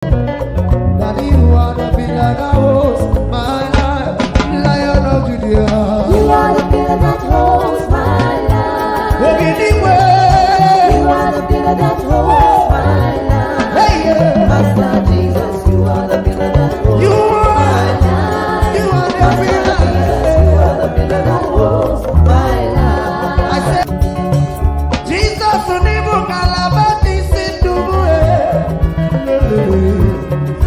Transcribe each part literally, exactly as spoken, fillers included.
Daddy, you are the pillar that holds my life. Lion of Judah. You are the pillar that holds my life. Ogidi way. You are the pillar that holds my life. Hey, yeah. Master Jesus, you are the pillar that holds my life. You are the pillar. Master Jesus, you are the pillar that holds my life. I said, Jesus, you never Calabar, this is the way.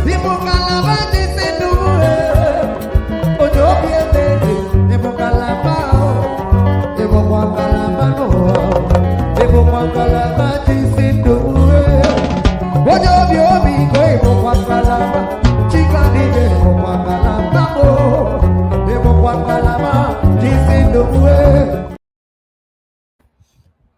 Igbo Calabar, this is the way. Ojo bi ebe, Igbo Calabar, o. Igbo kwa Calabar, no. Igbo kwa Calabar, this is the way. Ojo bi obi, go Igbo kwa Calabar. Chika ni Igbo kwa Calabar, o. Igbo kwa Calabar, this is the way.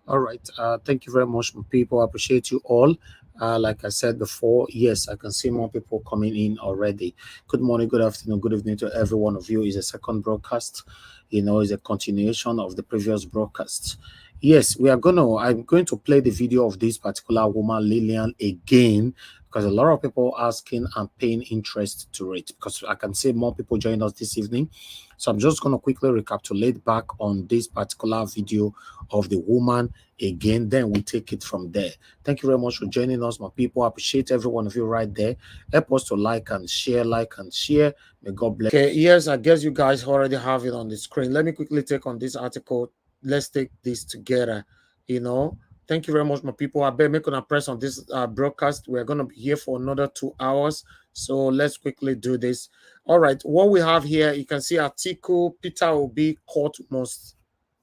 All right. Uh, thank you very much, my people. I appreciate you all. Uh, like I said before, yes, I can see more people coming in already. Good morning, good afternoon, good evening to every one of you. It's a second broadcast. You know, it's a continuation of the previous broadcast. Yes, we are gonna. I'm going to play the video of this particular woman, Lillian, again, because a lot of people are asking and paying interest to it. Because I can see more people join us this evening, so I'm just gonna quickly recapitulate back on this particular video of the woman again. Then we take it from there. Thank you very much for joining us, my people. I appreciate every one of you right there. Help us to like and share, like and share. May God bless. Okay, yes, I guess you guys already have it on the screen. Let me quickly take on this article. Let's take this together. You know, thank you very much, my people. I bet make una press on this uh, broadcast. We're gonna be here for another two hours, so let's quickly do this. All right, what we have here, you can see article: Peter Obi court must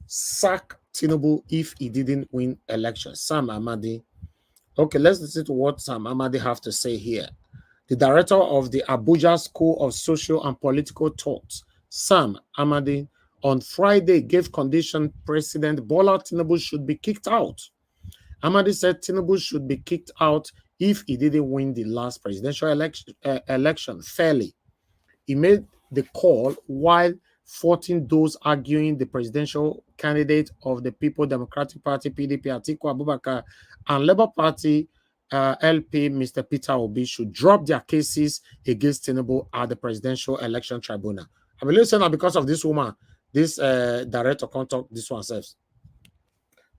sack Tinubu if he didn't win election. Sam Amadi. Okay, let's listen to what Sam Amadi have to say here. The director of the Abuja School of Social and Political Thought, Sam Amadi, on Friday gave condition President Bola Tinubu should be kicked out. Amadi said Tinubu should be kicked out if he didn't win the last presidential election, uh, election fairly. He made the call while faulting those arguing the presidential candidate of the People Democratic Party, P D P, Atiku Abubakar, and Labour Party, uh, L P, Mister Peter Obi, should drop their cases against Tinubu at the Presidential Election Tribunal. I believe so now because of this woman, this uh, director contact this one says.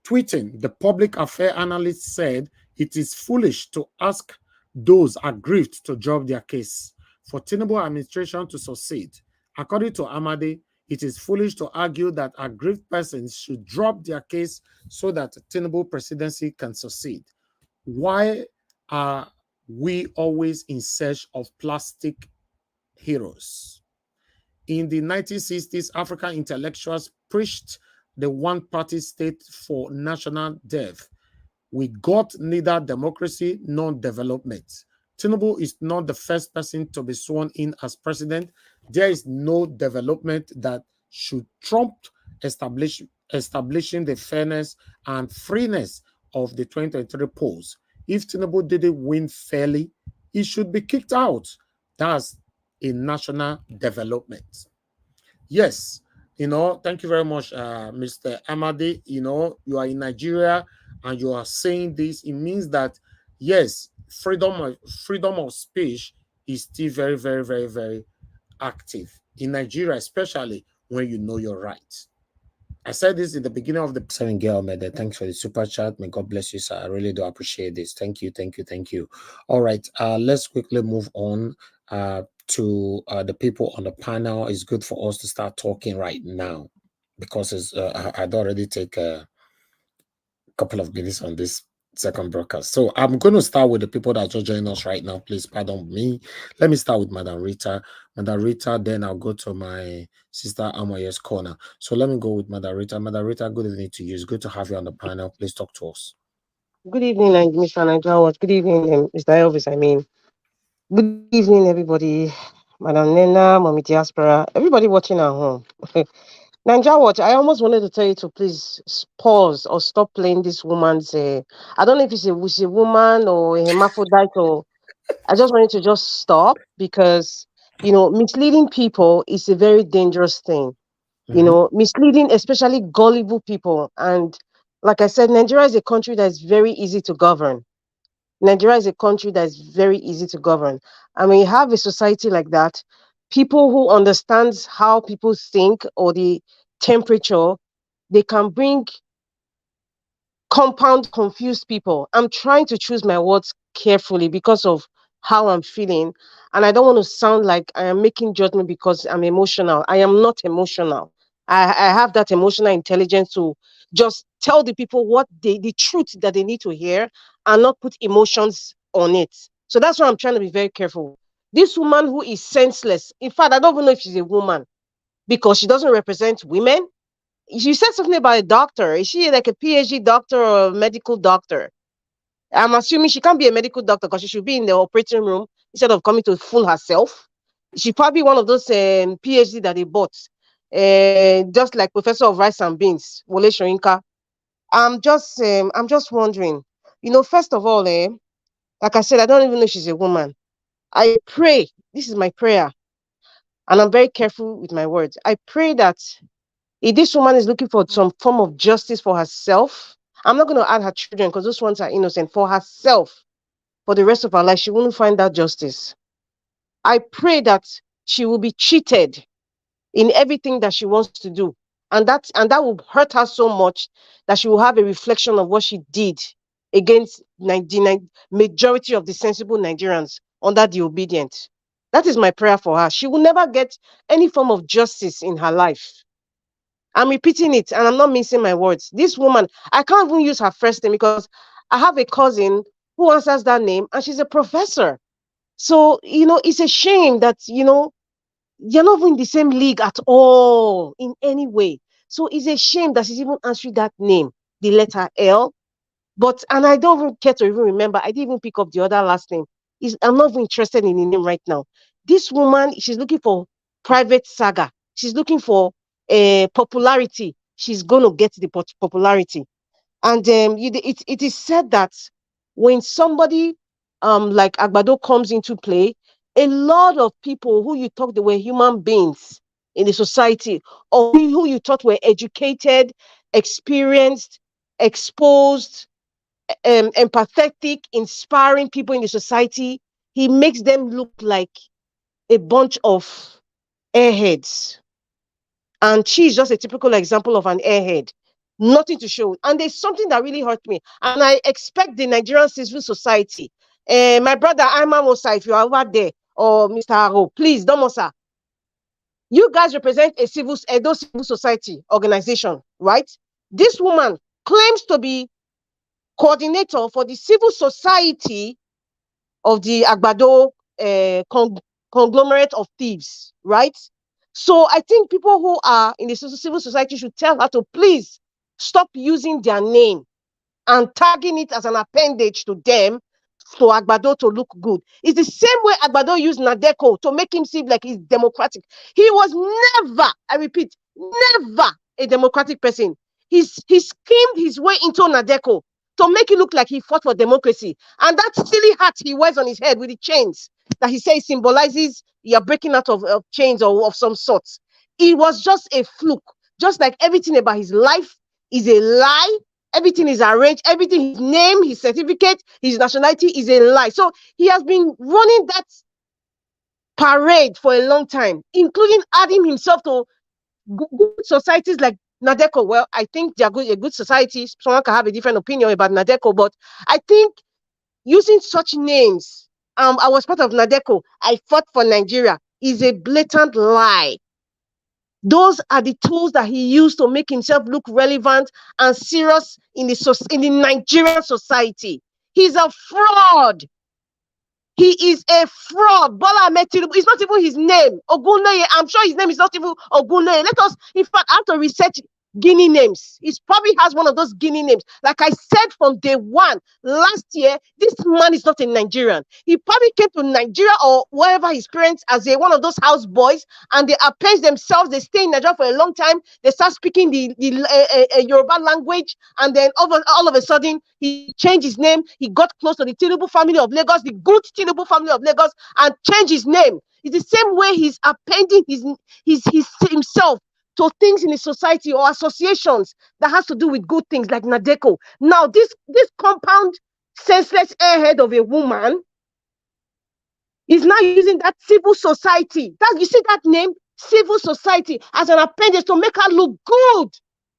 Tweeting, the public affair analyst said it is foolish to ask those aggrieved to drop their case for Tinubu administration to succeed. According to Amadi, it is foolish to argue that aggrieved persons should drop their case so that Tinubu presidency can succeed. Why are we always in search of plastic heroes? In the nineteen sixties, African intellectuals preached the one-party state for national death. We got neither democracy nor development. Tinubu is not the first person to be sworn in as president. There is no development that should trump establish, establishing the fairness and freeness of the twenty twenty-three polls. If Tinubu didn't win fairly, he should be kicked out. That's a national development. Yes, you know, thank you very much, uh, Mister Amadi. You know, you are in Nigeria and you are saying this. It means that, yes, freedom of, freedom of speech is still very, very, very, very active in Nigeria, especially when you know your right. I said this in the beginning of the seven girl, man. Thanks for the super chat. May God bless you, sir. I really do appreciate this. Thank you, thank you, thank you. All right, uh, let's quickly move on uh, to uh, the people on the panel. It's good for us to start talking right now because it's, uh, I, I'd already take a couple of minutes on this second broadcast. So I'm going to start with the people that just joined us right now. Please pardon me. Let me start with Madam Rita. Madam Rita, then I'll go to my sister Amoye's corner. So let me go with Madam Rita. Madam Rita, good evening to you. It's good to have you on the panel. Please talk to us. Good evening, Mister Nigeria Watch. Good evening, um, Mister Elvis. I mean, good evening, everybody. Madam Nena, Mommy Diaspora, everybody watching at home. Nigeria Watch, I almost wanted to tell you to please pause or stop playing this woman's. Uh, I don't know if it's a, it's a woman or a hermaphrodite, or I just wanted to just stop because, you know, misleading people is a very dangerous thing. Mm-hmm. You know, misleading, especially gullible people. And like I said, Nigeria is a country that is very easy to govern. Nigeria is a country that is very easy to govern. And when you have a society like that, people who understands how people think or the temperature, they can bring compound confused people. I'm trying to choose my words carefully because of how I'm feeling. And I don't want to sound like I am making judgment because I'm emotional. I am not emotional. I, I have that emotional intelligence to just tell the people what they, the truth that they need to hear and not put emotions on it. So that's why I'm trying to be very careful. This woman who is senseless, in fact, I don't even know if she's a woman because she doesn't represent women. You said something about a doctor. Is she like a PhD doctor or a medical doctor? I'm assuming she can't be a medical doctor because she should be in the operating room instead of coming to fool herself. She's probably one of those um, PhD that they bought, uh, just like Professor of Rice and Beans, Wole Soyinka. I'm just, um, I'm just wondering. You know, first of all, eh, like I said, I don't even know if she's a woman. I pray. This is my prayer, and I'm very careful with my words. I pray that if this woman is looking for some form of justice for herself, I'm not going to add her children because those ones are innocent. For herself, for the rest of her life, she wouldn't find that justice. I pray that she will be cheated in everything that she wants to do, and that and that will hurt her so much that she will have a reflection of what she did against Ni- the Ni- majority of the sensible Nigerians under the Obidient. That is my prayer for her. She will never get any form of justice in her life. I'm repeating it, and I'm not missing my words. This woman, I can't even use her first name because I have a cousin who answers that name, and she's a professor. So, you know, it's a shame that, you know, you're not even in the same league at all in any way. So it's a shame that she's even answering that name, the letter L. But, and I don't even care to even remember. I didn't even pick up the other last name. Is I'm not even interested in the name right now. This woman, she's looking for private saga. She's looking for a popularity. She's going to get the pop- popularity. And um, you, it, it is said that when somebody um, like Agbado comes into play, a lot of people who you thought they were human beings in the society, or who you thought were educated, experienced, exposed, um, empathetic, inspiring people in the society, he makes them look like a bunch of airheads. And she's just a typical example of an airhead. Nothing to show. And there's something that really hurt me. And I expect the Nigerian civil society, uh, my brother Imam Osa, if you are over there, or Mister Aro, please, Domosa, you guys represent a civil, Edo civil society organization, right? This woman claims to be coordinator for the civil society of the Agbado uh, con- conglomerate of thieves, right? So I think people who are in the civil society should tell her to please stop using their name and tagging it as an appendage to them, to Agbado to look good. It's the same way Agbado used Nadeko to make him seem like he's democratic. He was never, I repeat, never a democratic person. He's, he schemed his way into Nadeko to make it look like he fought for democracy. And that silly hat he wears on his head with the chains that he says symbolizes you're breaking out of, of chains or of some sort. It was just a fluke, just like everything about his life is a lie. Everything is arranged. Everything, his name, his certificate, his nationality is a lie. So he has been running that parade for a long time, including adding himself to good societies like Nadeko. Well, I think they are good, a good society. Someone can have a different opinion about Nadeko, but I think using such names, um, I was part of Nadeko, I fought for Nigeria, is a blatant lie. Those are the tools that he used to make himself look relevant and serious in the in the Nigerian society. He's a fraud. He is a fraud. Bola Ahmed Tinubu. It's not even his name. Ogunleye. I'm sure his name is not even Ogunleye. Let us, in fact, I have to research Guinea names. He probably has one of those Guinea names. Like I said from day one, last year, this man is not a Nigerian. He probably came to Nigeria or wherever his parents as a, one of those house boys, and they append themselves. They stay in Nigeria for a long time. They start speaking the, the uh, uh, Yoruba language, and then over, all of a sudden, he changed his name. He got close to the Tinubu family of Lagos, the good Tinubu family of Lagos, and changed his name. It's the same way he's appending his his his himself to things in his society or associations that has to do with good things like Nadeko. Now, this this compound senseless airhead of a woman is now using that civil society. That, you see that name, civil society, as an appendage to make her look good,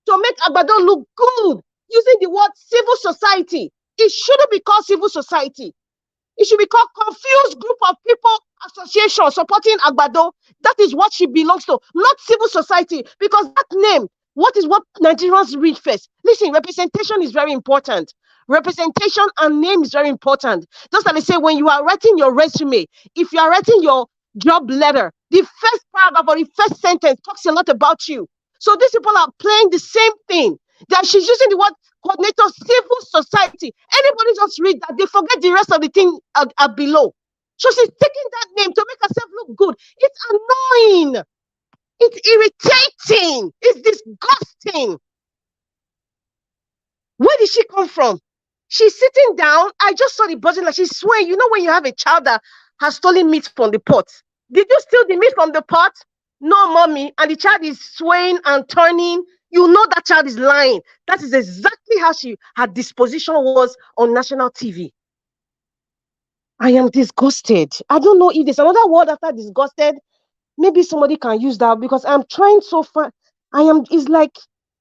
to make Agbado look good, using the word civil society. It shouldn't be called civil society. It should be called confused group of people association supporting Agbado. That is what she belongs to, not civil society, because that name, what is what Nigerians read first? Listen, representation is very important. Representation and name is very important. Just like I say, when you are writing your resume, if you are writing your job letter, the first paragraph or the first sentence talks a lot about you. So these people are playing the same thing. That she's using the word coordinator, civil society. Anybody just read that, they forget the rest of the thing uh, uh, below. So she's taking that name to make herself look good. It's annoying. It's irritating. It's disgusting. Where did she come from? She's sitting down. I just saw the body like she's swearing. You know when you have a child that has stolen meat from the pot? Did you steal the meat from the pot? No, mommy. And the child is swaying and turning. You know that child is lying. That is exactly how she, her disposition was on national T V. I am disgusted. I don't know if there's another word after disgusted. Maybe somebody can use that because I'm trying so far. I am, it's like,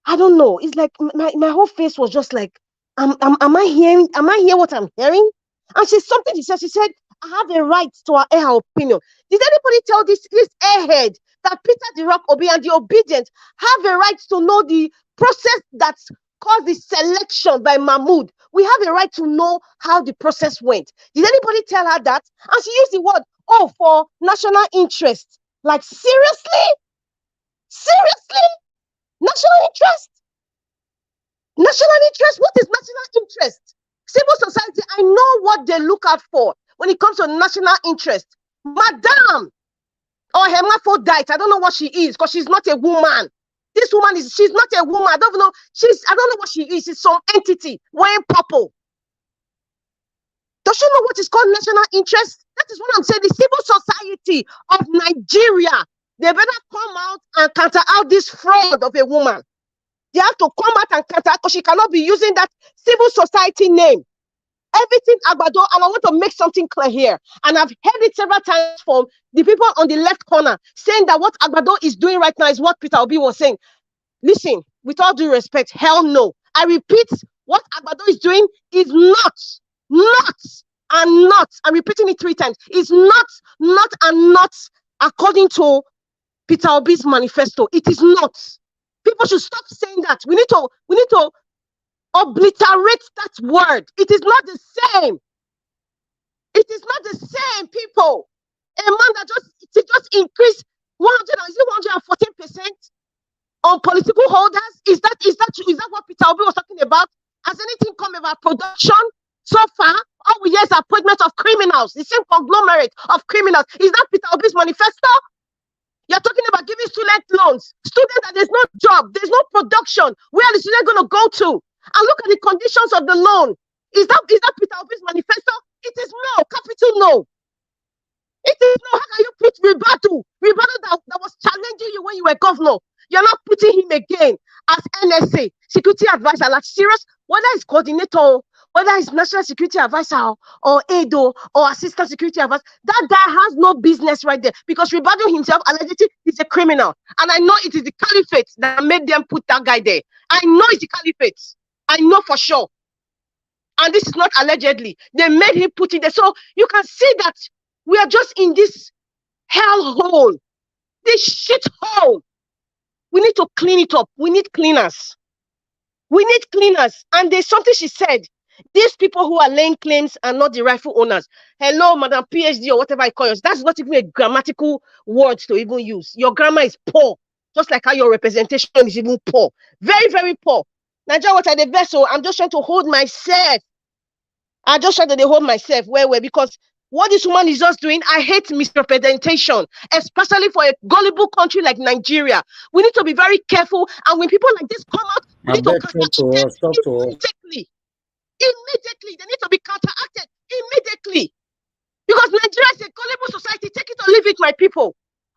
I don't know. It's like m- my, my whole face was just like, am, am, am I hearing, am I hearing what I'm hearing? And she's something she said, she said, I have a right to her, her opinion. Did anybody tell this, this airhead that Peter the Rock Obi and the Obedient have a right to know the process that caused the selection by Mahmoud? We have a right to know how the process went. Did anybody tell her that? And she used the word, oh, for national interest. Like, seriously? Seriously? National interest? National interest? What is national interest? Civil society, I know what they look out for when it comes to national interest. Madam, or hermaphrodite, I don't know what she is because she's not a woman. This woman is, she's not a woman. I don't know. She's, I don't know what she is. She's some entity wearing purple. Does she know what is called national interest? That is what I'm saying. The civil society of Nigeria, they better come out and counter out this fraud of a woman. They have to come out and counter because she cannot be using that civil society name. Everything Agbado, and I want to make something clear here. And I've heard it several times from the people on the left corner saying that what Agbado is doing right now is what Peter Obi was saying. Listen, with all due respect, hell no. I repeat, what Agbado is doing is not, not, and not. I'm repeating it three times. Is not, not, and not according to Peter Obi's manifesto. It is not. People should stop saying that. We need to, we need to obliterate that word. It is not the same. It is not the same, people. A man that just, it just increased one hundred and, is it one hundred and fourteen percent on political holders? Is that, is that, is that what Peter Obi was talking about? Has anything come about production so far? All we hear is appointment of criminals, the same conglomerate of criminals. Is that Peter Obi's manifesto? You're talking about giving student loans. Student that there's no job, there's no production. Where are the students going to go to? And look at the conditions of the loan. Is that, is that Peter Obi's manifesto? It is no, capital no. It is no. How can you put Ribadu? Ribadu that, that was challenging you when you were governor. You're not putting him again as N S A security advisor. Like, serious? Whether it's coordinator, whether it's national security advisor or, or aid or, or assistant security advisor, that guy has no business right there because Ribadu himself allegedly is a criminal. And I know it is the caliphate that made them put that guy there. I know it's the caliphate. I know for sure. And this is not allegedly. They made him put it there. So you can see that we are just in this hellhole, this shithole. We need to clean it up. We need cleaners. We need cleaners. And there's something she said. These people who are laying claims are not the rightful owners. Hello, Madam P H D or whatever I call you. That's not even a grammatical word to even use. Your grammar is poor, just like how your representation is even poor. Very, very poor. Nigeria, what are the vessel? I'm just trying to hold myself. I just try to dey hold myself well, well, because what this woman is just doing, I hate misrepresentation, especially for a gullible country like Nigeria. We need to be very careful. And when people like this come out, we I need to beg, talk to counteracted us, talk to us. immediately. Immediately. They need to be counteracted immediately. Because Nigeria is a gullible society. Take it or leave it, my people.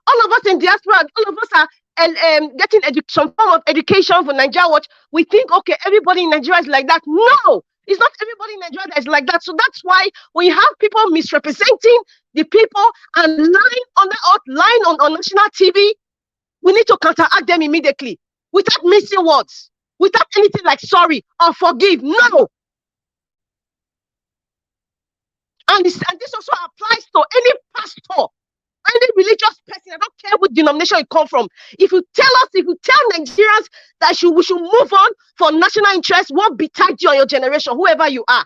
All of us in diaspora, all of us are um, um, getting edu- some form of education for Nigeria Watch. We think, okay, everybody in Nigeria is like that. No, It's not everybody in Nigeria that is like that. So that's why when you have people misrepresenting the people and lying on the out, lying on, on national T V, we need to counteract them immediately without missing words, without anything like sorry or forgive. No. And this, and this also applies to any pastor, any religious person. I don't care what denomination you come from. If you tell us, if you tell Nigerians that you, we should move on for national interest, what betide you and your generation, whoever you are?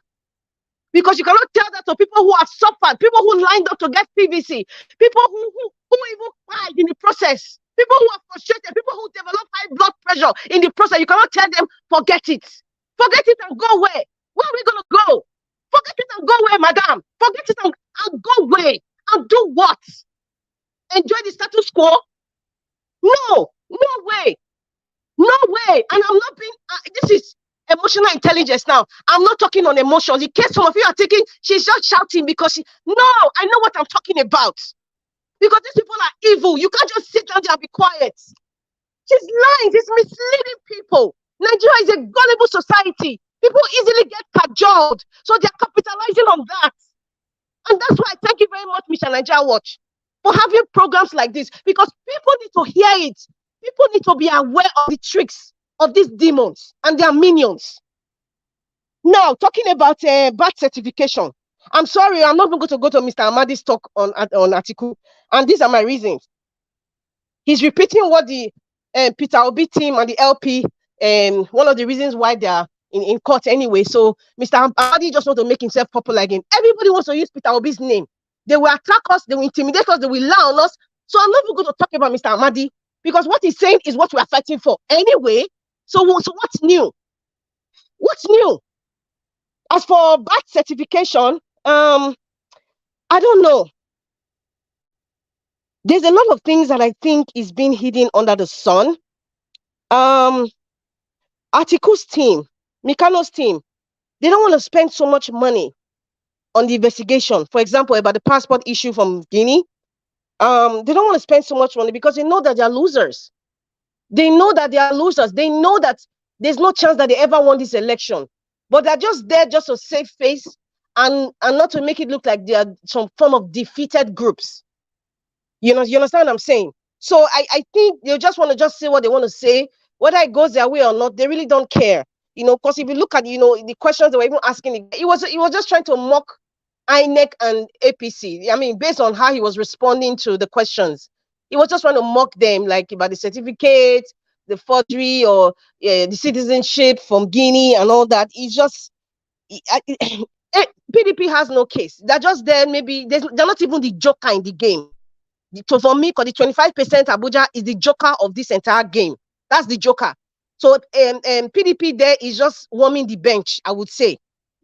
Because you cannot tell that to people who have suffered, people who lined up to get P V C, people who, who, who even died in the process, people who are frustrated, people who develop high blood pressure in the process. You cannot tell them, forget it. Forget it and go away. Where are we going to go? Forget it and go away, madam. Forget it and, and go away and do what? Enjoy the status quo? No, no way. No way. And I'm not being, uh, this is emotional intelligence now. I'm not talking on emotions. In case some of you are thinking, she's just shouting because she, no, I know what I'm talking about. Because these people are evil. You can't just sit down there and be quiet. She's lying. She's misleading people. Nigeria is a gullible society. People easily get cajoled. So they're capitalizing on that. And that's why I thank you very much, Mister Nigeria Watch, for having programs like this, because people need to hear it. People need to be aware of the tricks of these demons and their minions. Now, talking about uh, birth certification, I'm sorry, I'm not even going to go to Mister Amadi's talk on, on Atiku. And these are my reasons. He's repeating what the um, Peter Obi team and the L P, um, one of the reasons why they are in, in court anyway. So Mister Amadi just wants to make himself popular again. Everybody wants to use Peter Obi's name. They will attack us, they will intimidate us, they will lie on us. So I'm not even going to talk about Mister Amadi, because what he's saying is what we are fighting for anyway. So, so what's new? What's new? As for birth certification, um, I don't know. There's a lot of things that I think is being hidden under the sun. Um, Atiku's team, Mikano's team, they don't want to spend so much money on the investigation. For example, about the passport issue from Guinea. Um, they don't want to spend so much money because they know that they are losers. They know that they are losers. They know that there's no chance that they ever won this election. But they're just there just to save face and, and not to make it look like they are some form of defeated groups. You know, you understand what I'm saying? So I, I think they just want to just say what they want to say, whether it goes their way or not. They really don't care. You know, because if you look at, you know, the questions they were even asking, it was, it was just trying to mock INEC and A P C. I mean, based on how he was responding to the questions, he was just trying to mock them, like, about the certificate, the forgery, or uh, the citizenship from Guinea and all that. It's just, I, I, eh, P D P has no case. They're just there. Maybe there's, they're not even the joker in the game. So for me, 'cause the twenty-five percent Abuja is the joker of this entire game. That's the joker. So um, um, P D P there is just warming the bench, I would say.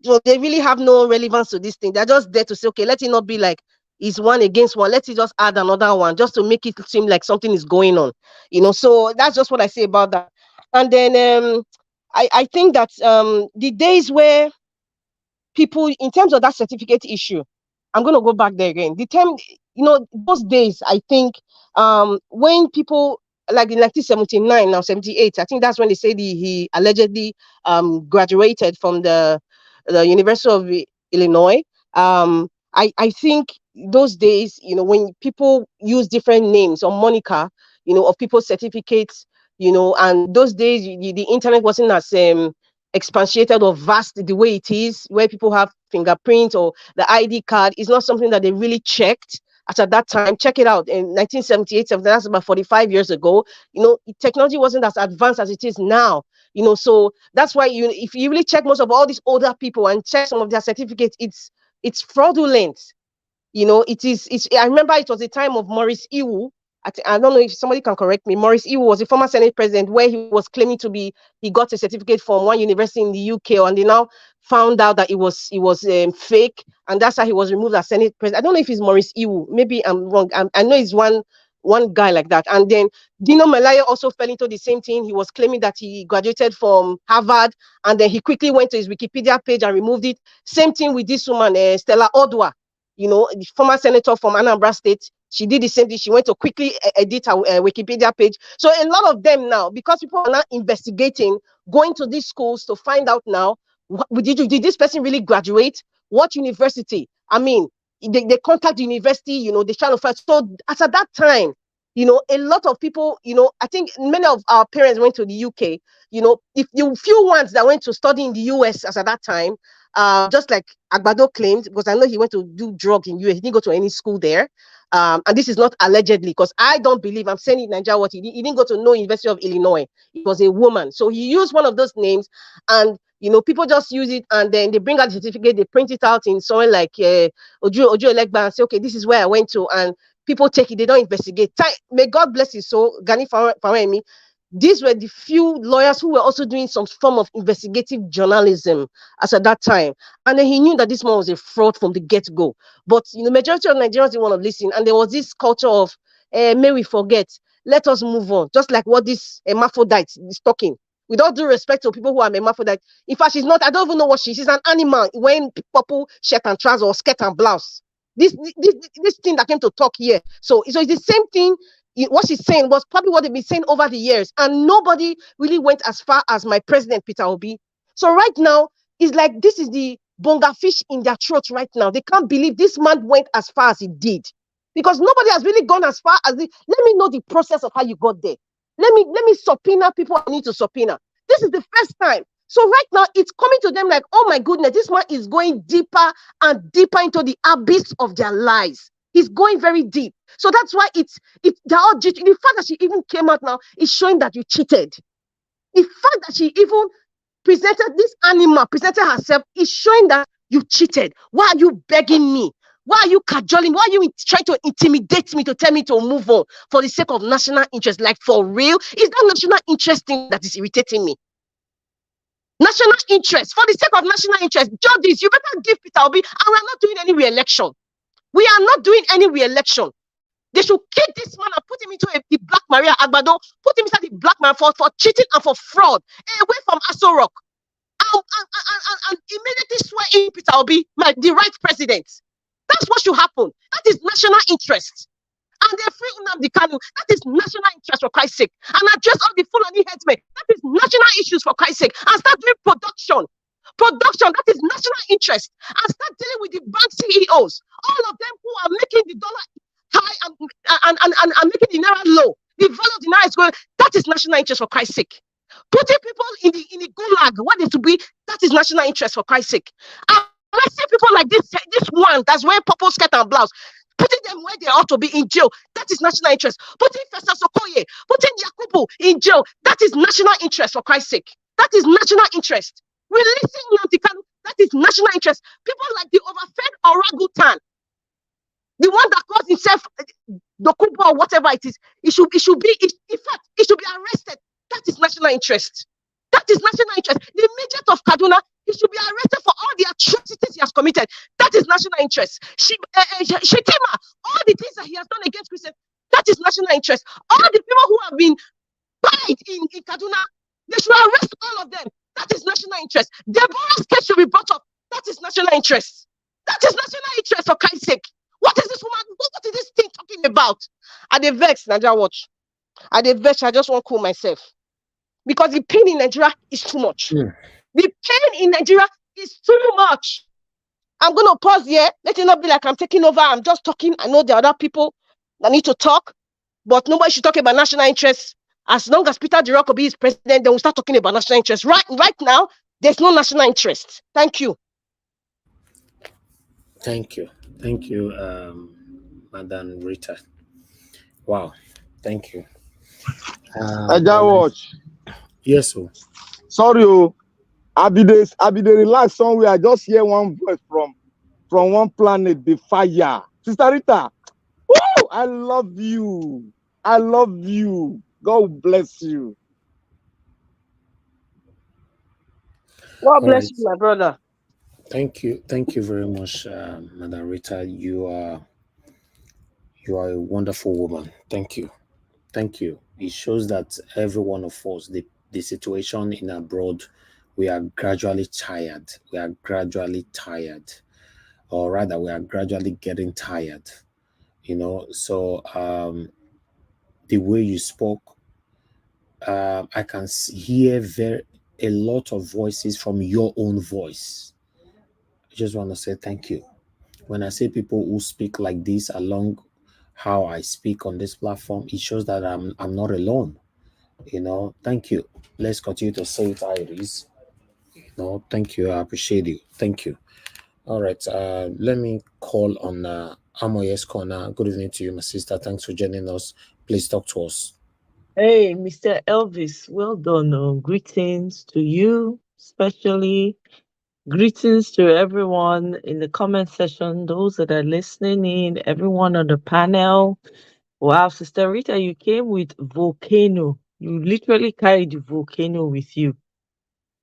So they really have no relevance to this thing. They're just there to say, okay, let it not be like it's one against one. Let it just add another one just to make it seem like something is going on. You know, so that's just what I say about that. And then um, I, I think that um, the days where people, in terms of that certificate issue, I'm going to go back there again. The term, you know, those days, I think um, when people, like, in nineteen seventy-nine, now seventy-eight, I think that's when they say the, he allegedly um, graduated from the, the University of Illinois. Um, I, I think those days, you know, when people use different names or moniker, you know, of people's certificates, you know, and those days, the, the internet wasn't as um, expatiated or vast the way it is, where people have fingerprints or the I D card, is not something that they really checked at, at that time. Check it out. In nineteen seventy-eight, that's about forty-five years ago. You know, technology wasn't as advanced as it is now. You know, so that's why you, if you really check most of all these older people and check some of their certificates, it's it's fraudulent. You know, it is. It's, I remember it was the time of Maurice Iwu. I, th- I don't know if somebody can correct me. Maurice Iwu was a former Senate president where he was claiming to be, he got a certificate from one university in the U K, and they now found out that it was, it was um, fake, and that's how he was removed as Senate president. I don't know if it's Maurice Iwu. Maybe I'm wrong. I'm, I know it's one one guy like that. And then Dino Melaye also fell into the same thing. He was claiming that he graduated from Harvard, and then he quickly went to his Wikipedia page and removed it. Same thing with this woman, uh, Stella Odwa, you know, the former senator from Anambra State. She did the same thing. She went to quickly e- edit her uh, Wikipedia page. So a lot of them now, because people are now investigating, going to these schools to find out now What, did you, did this person really graduate? What university? I mean, they, they contact the university, you know, they try to find. So as at that time, you know, a lot of people, you know, I think many of our parents went to the U K. You know, if the few ones that went to study in the U S as at that time, uh, just like Agbado claimed, because I know he went to do drug in U S, he didn't go to any school there. Um, and this is not allegedly, because I don't believe, I'm saying it Nigeria what he, did, he didn't go to no University of Illinois. It was a woman. So he used one of those names, and you know, people just use it, and then they bring out the certificate, they print it out in somewhere like uh, Oju Oju Elegba and say, okay, this is where I went to, and people take it, they don't investigate. Time, may God bless you. So Gani Fawemi, these were the few lawyers who were also doing some form of investigative journalism as at that time. And then he knew that this man was a fraud from the get-go. But you know, majority of Nigerians didn't want to listen, and there was this culture of, eh, may we forget, let us move on. Just like what this hermaphrodite is talking. With all due respect to people who are hermaphrodite, in fact, she's not. I don't even know what she is. She's an animal wearing purple shirt and trousers or skirt and blouse. This this this thing that came to talk here. So so it's the same thing. What she's saying was probably what they've been saying over the years, and nobody really went as far as my president Peter Obi. So right now, it's like this is the bonga fish in their throat right now. They can't believe this man went as far as he did, because nobody has really gone as far as the. Let me know the process of how you got there. Let me let me subpoena people I need to subpoena. This is the first time. So right now, it's coming to them like, oh my goodness, this man is going deeper and deeper into the abyss of their lies. He's going very deep. So that's why it's it's they're all judging. The fact that she even came out now is showing that you cheated. The fact that she even presented this animal, presented herself, is showing that you cheated. Why are you begging me? Why are you cajoling? Why are you trying to intimidate me to tell me to move on for the sake of national interest? Like, for real? Is that national interest thing that is irritating me? National interest, for the sake of national interest, judges, you better give Peter Obi, and we're not doing any re-election. We are not doing any re-election. They should kick this man and put him into a, the Black Maria Agbado, put him inside the Black Maria for, for cheating and for fraud, away from Aso Rock. And, and, and, and, and immediately swear in Peter Obi, my, the right president. That's what should happen. That is national interest. And they free Nnamdi Kanu. That is national interest, for Christ's sake. And address all the Fulani headsmen. That is national issues, for Christ's sake. And start doing production. Production, that is national interest. And start dealing with the bank C E Os. All of them who are making the dollar high and and and, and, and making the naira low. The value of the naira is going. That is national interest, for Christ's sake. Putting people in the in the gulag where they should be, that is national interest, for Christ's sake. Arresting people like this, this one that's wearing purple skirt and blouse, putting them where they ought to be in jail, that is national interest. Putting Festus Okoye, putting Yakubu in jail, that is national interest, for Christ's sake. That is national interest. Releasing Nnamdi Kanu, that is national interest. People like the overfed orangutan, the one that calls himself, uh, Dokubo or whatever it is, it should it should be it, in fact, it should be arrested. That is national interest. That is national interest. The midget of Kaduna, he should be arrested for all the atrocities he has committed. That is national interest. She, uh, uh, Shettima, all the things that he has done against Christians, that is national interest. All the people who have been buried in, in Kaduna, they should arrest all of them. That is national interest. Deborah's case should be brought up. That is national interest. That is national interest, for Christ's sake. What is this woman? What, what is this thing talking about? I dey vex, Naija Watch. I dey vex. I just want to cool myself, because the pain in Nigeria is too much. Mm. The pain in Nigeria is too much. I'm gonna pause here. Let it not be like I'm taking over. I'm just talking. I know there are other people that need to talk, but nobody should talk about national interests. As long as Peter Njorokobi is president, then we'll start talking about national interests. Right, right now, there's no national interest. Thank you. Thank you. Thank you, um, Madam Rita. Wow. Thank you. Um, Naija Watch. Yes, sir. Sorry, oh. I be this. I be the relax somewhere. I just hear one voice from from one planet, the fire. Sister Rita, woo, I love you. I love you. God bless you. God All bless right. You, my brother. Thank you. Thank you very much, uh, Madam Rita. You are you are a wonderful woman. Thank you. Thank you. It shows that every one of us, the, the situation in abroad, we are gradually tired. We are gradually tired. Or rather, we are gradually getting tired. You know, so um, the way you spoke, um, I can s- hear very a lot of voices from your own voice. I just want to say thank you. When I say people who speak like this along how I speak on this platform, it shows that I'm I'm not alone. You know, thank you. Let's continue to say it, Iris. You know, thank you. I appreciate you. Thank you. All right. Uh, let me call on uh, Amoyes Corner. Good evening to you, my sister. Thanks for joining us. Please talk to us. Hey, Mister Elvis, well done. Oh. Greetings to you, especially. Greetings to everyone in the comment section, those that are listening in, everyone on the panel. Wow, Sister Rita, you came with volcano. You literally carried the volcano with you.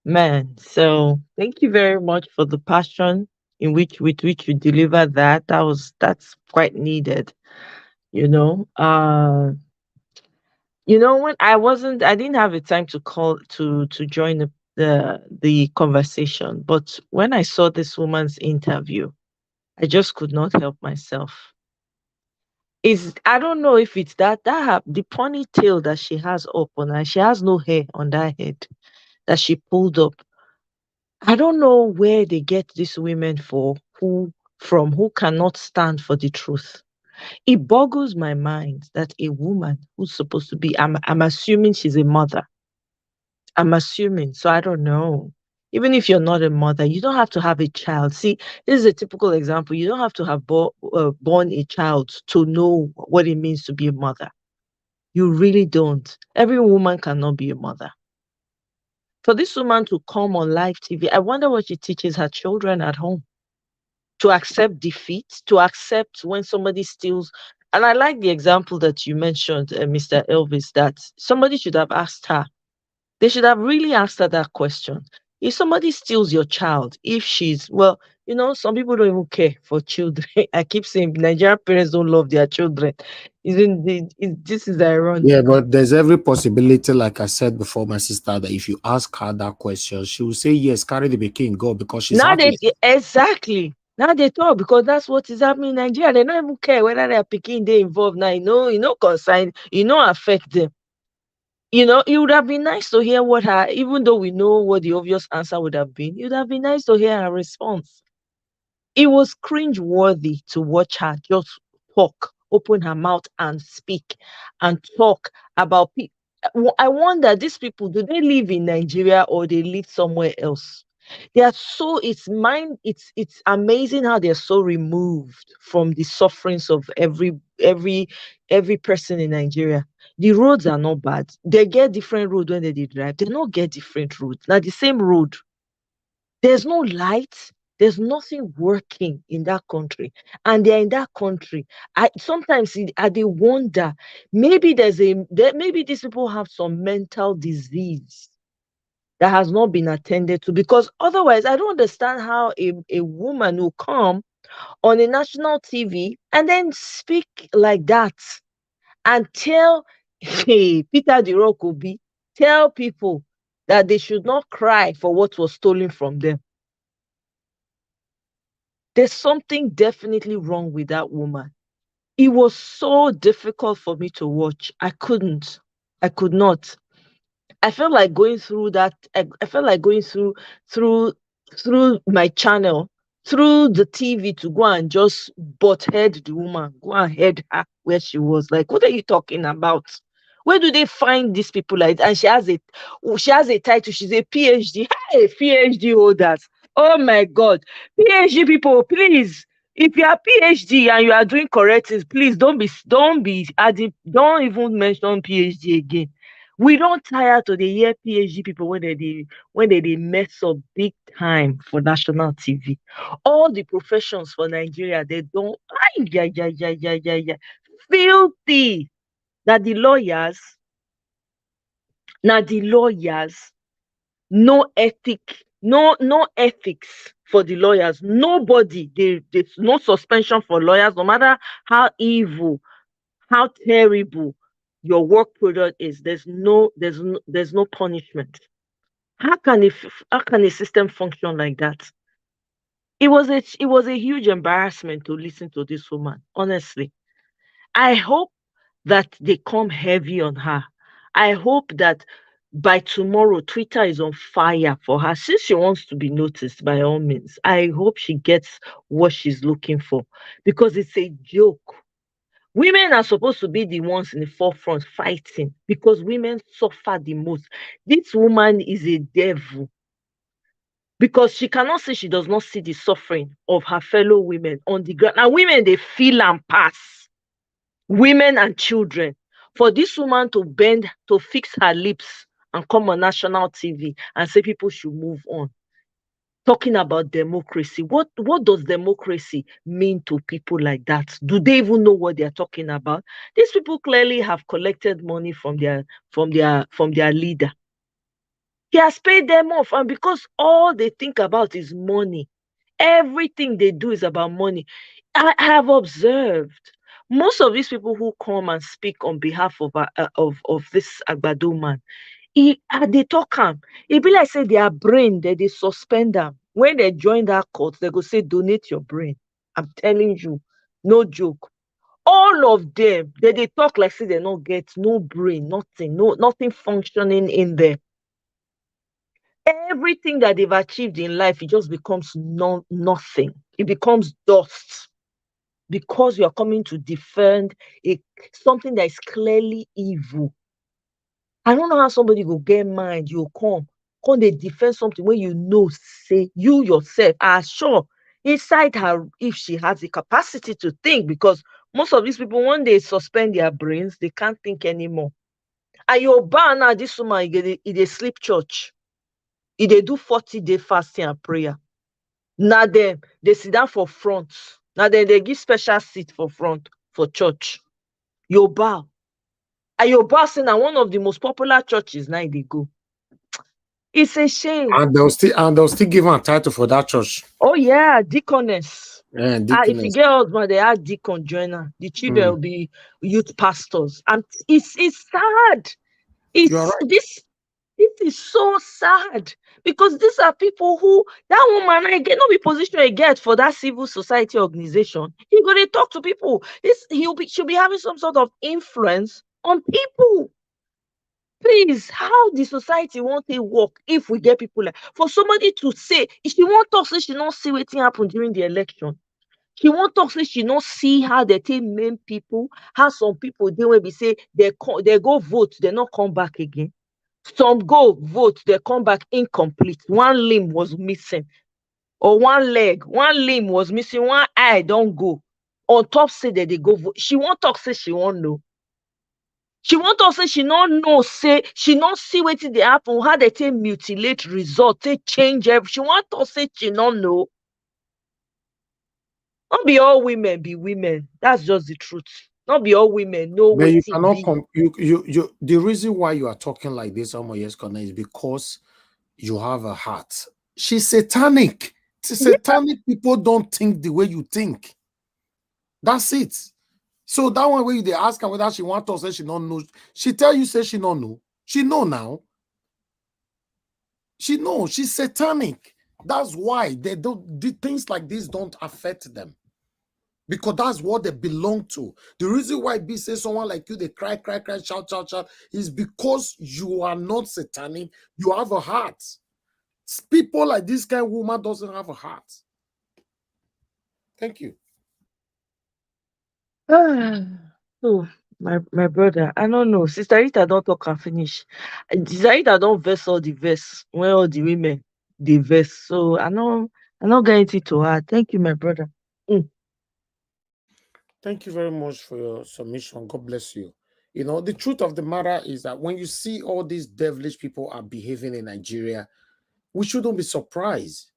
Man, so thank you very much for the passion in which with which you deliver that. That was that's quite needed. You know, uh you know, when I wasn't, I didn't have the time to call to to join the the, the conversation, but when I saw this woman's interview, I just could not help myself. Is I don't know if it's that that her, the ponytail that she has up on her, she has no hair on that head that she pulled up. I don't know where they get these women for who from who cannot stand for the truth. It boggles my mind that a woman who's supposed to be, I'm, I'm assuming she's a mother. I'm assuming, so I don't know. Even if you're not a mother, you don't have to have a child. See, this is a typical example. You don't have to have bo- uh, born a child to know what it means to be a mother. You really don't. Every woman cannot be a mother. For this woman to come on live T V, I wonder what she teaches her children at home to accept defeat, to accept when somebody steals. And I like the example that you mentioned, uh, Mister Elvis, that somebody should have asked her. They should have really asked her that question. If somebody steals your child, if she's, well, you know, some people don't even care for children. I keep saying Nigerian parents don't love their children. Isn't this is ironic? Yeah, but there's every possibility, like I said before, my sister, that if you ask her that question, she will say yes, carry the pikin, go, because she's Now they heartless. Exactly. Now they talk because that's what is happening in Nigeria. They don't even care whether their pikin they involved. Now you know, you know, concern, you know, affect them. You know, it would have been nice to hear what her, even though we know what the obvious answer would have been, it would have been nice to hear her response. It was cringe worthy to watch her just talk, open her mouth and speak and talk about people. I wonder, these people, do they live in Nigeria or they live somewhere else? They are so, it's mind, it's it's amazing how they're so removed from the sufferings of every every every person in Nigeria. The roads are not bad. They get different road when they dey drive. They not get different road. Now the same road. There's no light. There's nothing working in that country, and they're in that country. I sometimes I dey wonder, maybe there's a there, maybe these people have some mental disease that has not been attended to, because otherwise I don't understand how a, a woman will come on a national T V and then speak like that and tell, hey, Peter the Rock Obi, tell people that they should not cry for what was stolen from them. There's something definitely wrong with that woman. It was so difficult for me to watch. I couldn't. I could not. I felt like going through that. I, I felt like going through through through my channel, through the T V to go and just butt head the woman, go and head her where she was. Like, what are you talking about? Where do they find these people like? And she has a she has a title. She's a P H D. Hey, P H D holders. Oh my God, P H D people, please. If you are P H D and you are doing correct things, please don't be don't be adding, don't even mention P H D again. We don't tire to the hear P H D people when they dey when they dey mess up big time for national T V. All the professions for Nigeria, they don't, ay, yeah, yeah, yeah, yeah, yeah, yeah. Filthy. That the lawyers, now the lawyers, no ethic, no no ethics for the lawyers. Nobody, they, they no suspension for lawyers, no matter how evil, how terrible your work product is. There's no there's no, there's no punishment. How can if how can a system function like that? It was a it was a huge embarrassment to listen to this woman. Honestly, I hope that they come heavy on her. I hope that by tomorrow, Twitter is on fire for her. Since she wants to be noticed, by all means, I hope she gets what she's looking for, because it's a joke. Women are supposed to be the ones in the forefront fighting, because women suffer the most. This woman is a devil, because she cannot say she does not see the suffering of her fellow women on the ground. And women, they feel and pass. Women and children. For this woman to bend, to fix her lips and come on national T V and say people should move on. Talking about democracy. What, what does democracy mean to people like that? Do they even know what they are talking about? These people clearly have collected money from their, from their, from their leader. He has paid them off, and because all they think about is money, everything they do is about money. I have observed most of these people who come and speak on behalf of uh, uh, of of this Agbado man. He uh, they talk am. E be like say their brain, they they suspend them. When they join that court, they go say, "Donate your brain." I'm telling you, no joke. All of them, they they talk like say they no get no brain, nothing, no nothing functioning in there. Everything that they've achieved in life, it just becomes no nothing. It becomes dust, because you are coming to defend a something that is clearly evil. I don't know how somebody go get mind, you come, come dey defend something wey you know say you yourself are sure inside her, if she has the capacity to think, because most of these people, when they suspend their brains, they can't think anymore. And you bow now, this woman, e dey, e dey sleep church. E dey do forty day fasting and prayer. Na dem dey sit down for front. Na dem dey give special seat for front for church. You bow. And you bow say na one of the most popular churches na e dey go. It's a shame. And they'll still and they'll still give her a title for that church. Oh yeah, deaconess. Yeah, Ah, if you deaconess. get husband, they add deacon join her. The children Mm. will be youth pastors. And it's it's sad. It's You're right. this this is so sad, because these are people who, that woman, I get no be position I get for that civil society organization. He gonna talk to people. This he'll be should be having some sort of influence on people. Please, how the society won't take work if we get people like, for somebody to say, if she won't talk, say she not see wetin happen during the election. She won't talk, say she not see how they take main people, how some people they will be say they co- they go vote, they not come back again. Some go vote, they come back incomplete. One limb was missing, or one leg, one limb was missing, one eye don't go. On top say that they go vote. She won't talk, say she won't know. She won't talk, say she not know, say she not see wetin dey happen, how they take mutilate result, take change every. She won't talk, say she not know. Not be all women be women. That's just the truth. Not be all women know But you wetin cannot be. com- you you you the reason why you are talking like this, Omo Yes Corner, is because you have a heart. She's satanic. It's Yeah. Satanic people don't think the way you think. That's it. So that one where they ask her whether she want to say she don't know, she tell you say she don't know. She know now. She know she's satanic. That's why they don't the things like this don't affect them. Because that's what they belong to. The reason why B say someone like you they cry, cry, cry, shout, shout, shout is because you are not satanic. You have a heart. S- People like this kind of woman doesn't have a heart. Thank you. Ah, so my my brother, I don't know. Sister Rita don't talk and finish. Sister Rita don't verse all the verse when all the women they verse. So I know I not get anything to add. Thank you, my brother. Thank you very much for your submission. God bless you. You know, the truth of the matter is that when you see all these devilish people are behaving in Nigeria, we shouldn't be surprised.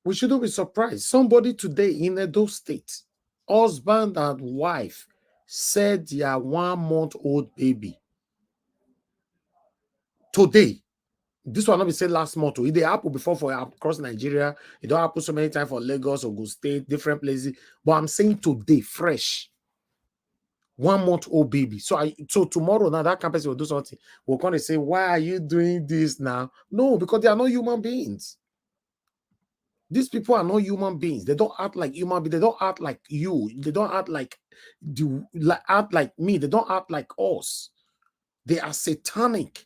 We shouldn't be surprised. Somebody today in Edo State, husband and wife, said their one month old baby today. This one not be say last month. Oh, it dey happen before for across Nigeria. It don't happen so many times for Lagos, Ogun State, different places. But I'm saying today, fresh. One month old baby. So I so tomorrow now that campus will do something. We're gonna say, "Why are you doing this now?" No, because they are not human beings. These people are not human beings. They don't act like human beings. They don't act like you. They don't act like the like act like me. They don't act like us. They are satanic.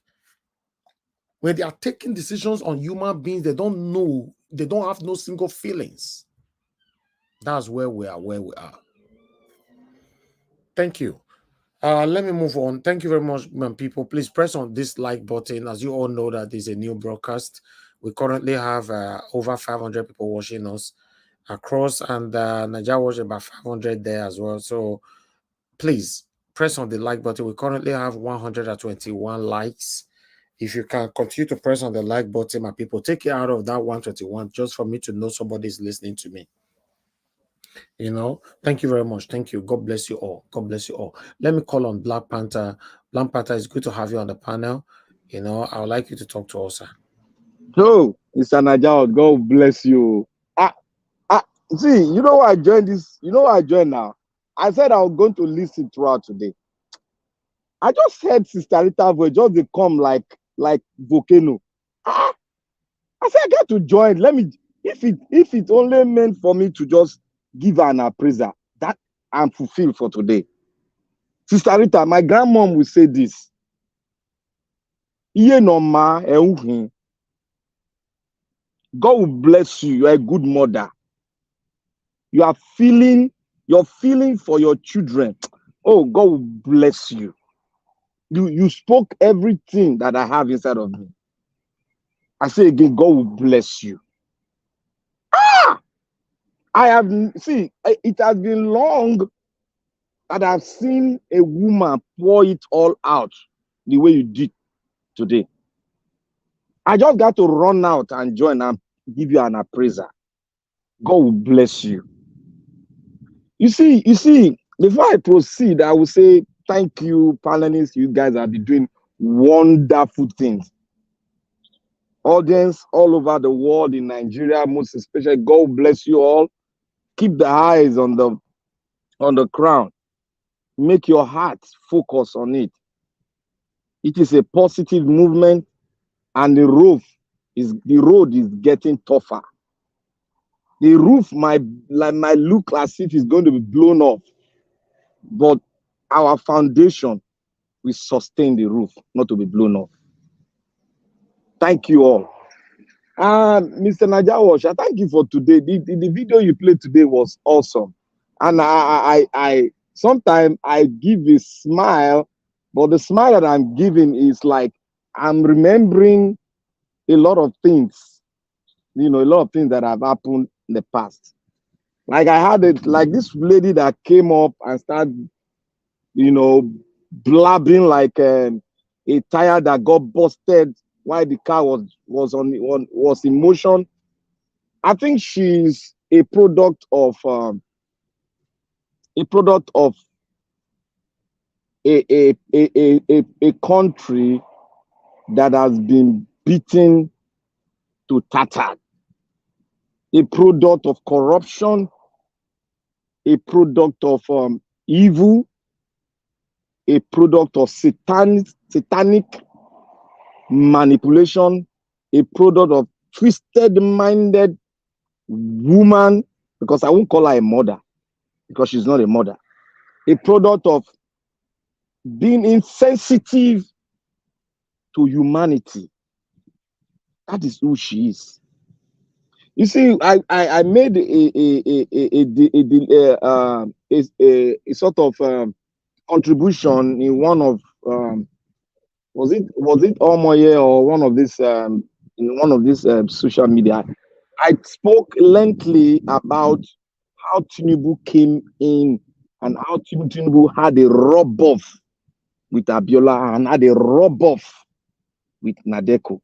When they are taking decisions on human beings, they don't know, they don't have no single feelings. That's where we are, where we are. Thank you. Uh, let me move on. Thank you very much, my people. Please press on this like button. As you all know that there's a new broadcast. We currently have uh, over five hundred people watching us across, and uh, Naija watch about five hundred there as well. So please press on the like button. We currently have one hundred twenty-one likes. If you can continue to press on the like button, my people, take it out of that one twenty-one just for me to know somebody is listening to me. You know, thank you very much. Thank you. God bless you all. God bless you all. Let me call on Black Panther. Black Panther, it's good to have you on the panel. You know, I would like you to talk to us, sir. So, Mister Najaot, God bless you. Ah, ah, see, you know why I joined this? You know why I joined now? I said I was going to listen throughout today. I just heard Sister Rita voice just dey come like like volcano. Ah, I said I got to join. Let me, if it if it only meant for me to just give an appraiser, that I'm fulfilled for today. Sister Rita, my grandmom will say this. Iye no ma, eh, uhin. God will bless you. You're a good mother. You are feeling, your feeling for your children. Oh, God will bless you. You you spoke everything that I have inside of me. I say again, God will bless you. Ah, I have n- see. I- It has been long that I've seen a woman pour it all out the way you did today. I just got to run out and join and give you an appraiser. God will bless you. You see, you see, before I proceed, I will say thank you, panelists. You guys have been doing wonderful things. Audience all over the world, in Nigeria, most especially, God bless you all. Keep the eyes on the on the crown. Make your heart focus on it. It is a positive movement, and the roof is the road is getting tougher. The roof might like might look as if it's going to be blown off, but our foundation will sustain the roof not to be blown off. Thank you all. Uh, Mister Najawash, I thank you for today. The, the, the video you played today was awesome. And I, I, I, I sometimes I give a smile, but the smile that I'm giving is like I'm remembering a lot of things, you know, a lot of things that have happened in the past. Like I had it, like this lady that came up and started, you know, blabbing like um, a tire that got busted while the car was was on, on was in motion. I think she's a product of um, a product of a a, a, a, a, a country that has been beaten to tatters, a product of corruption, a product of um, evil, a product of satanic, satanic manipulation, a product of twisted-minded woman, because I won't call her a mother, because she's not a mother, a product of being insensitive to humanity. That is who she is. You see, I I, I made a a a a, a, a, a, uh, um, a, a, a sort of um, contribution in one of um, was it was it Omoye or one of this um, in one of these um, social media. I spoke lengthily about how Tinubu came in and how Tinubu had a rub off with Abiola and had a rub off with Nadeko,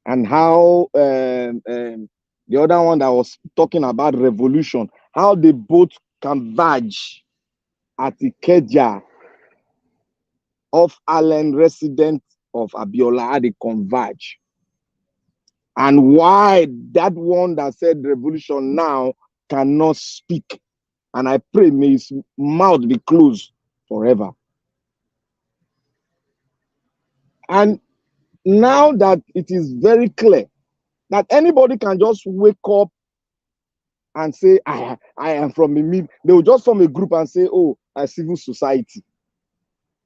and how um, um, the other one that was talking about revolution, how they both converge at Ikeja, of Allen resident of Abiola, how they converge, and why that one that said revolution now cannot speak. And I pray may his mouth be closed forever. And now that it is very clear that anybody can just wake up and say, I, I am from a mid, they will just form a group and say, oh, a civil society.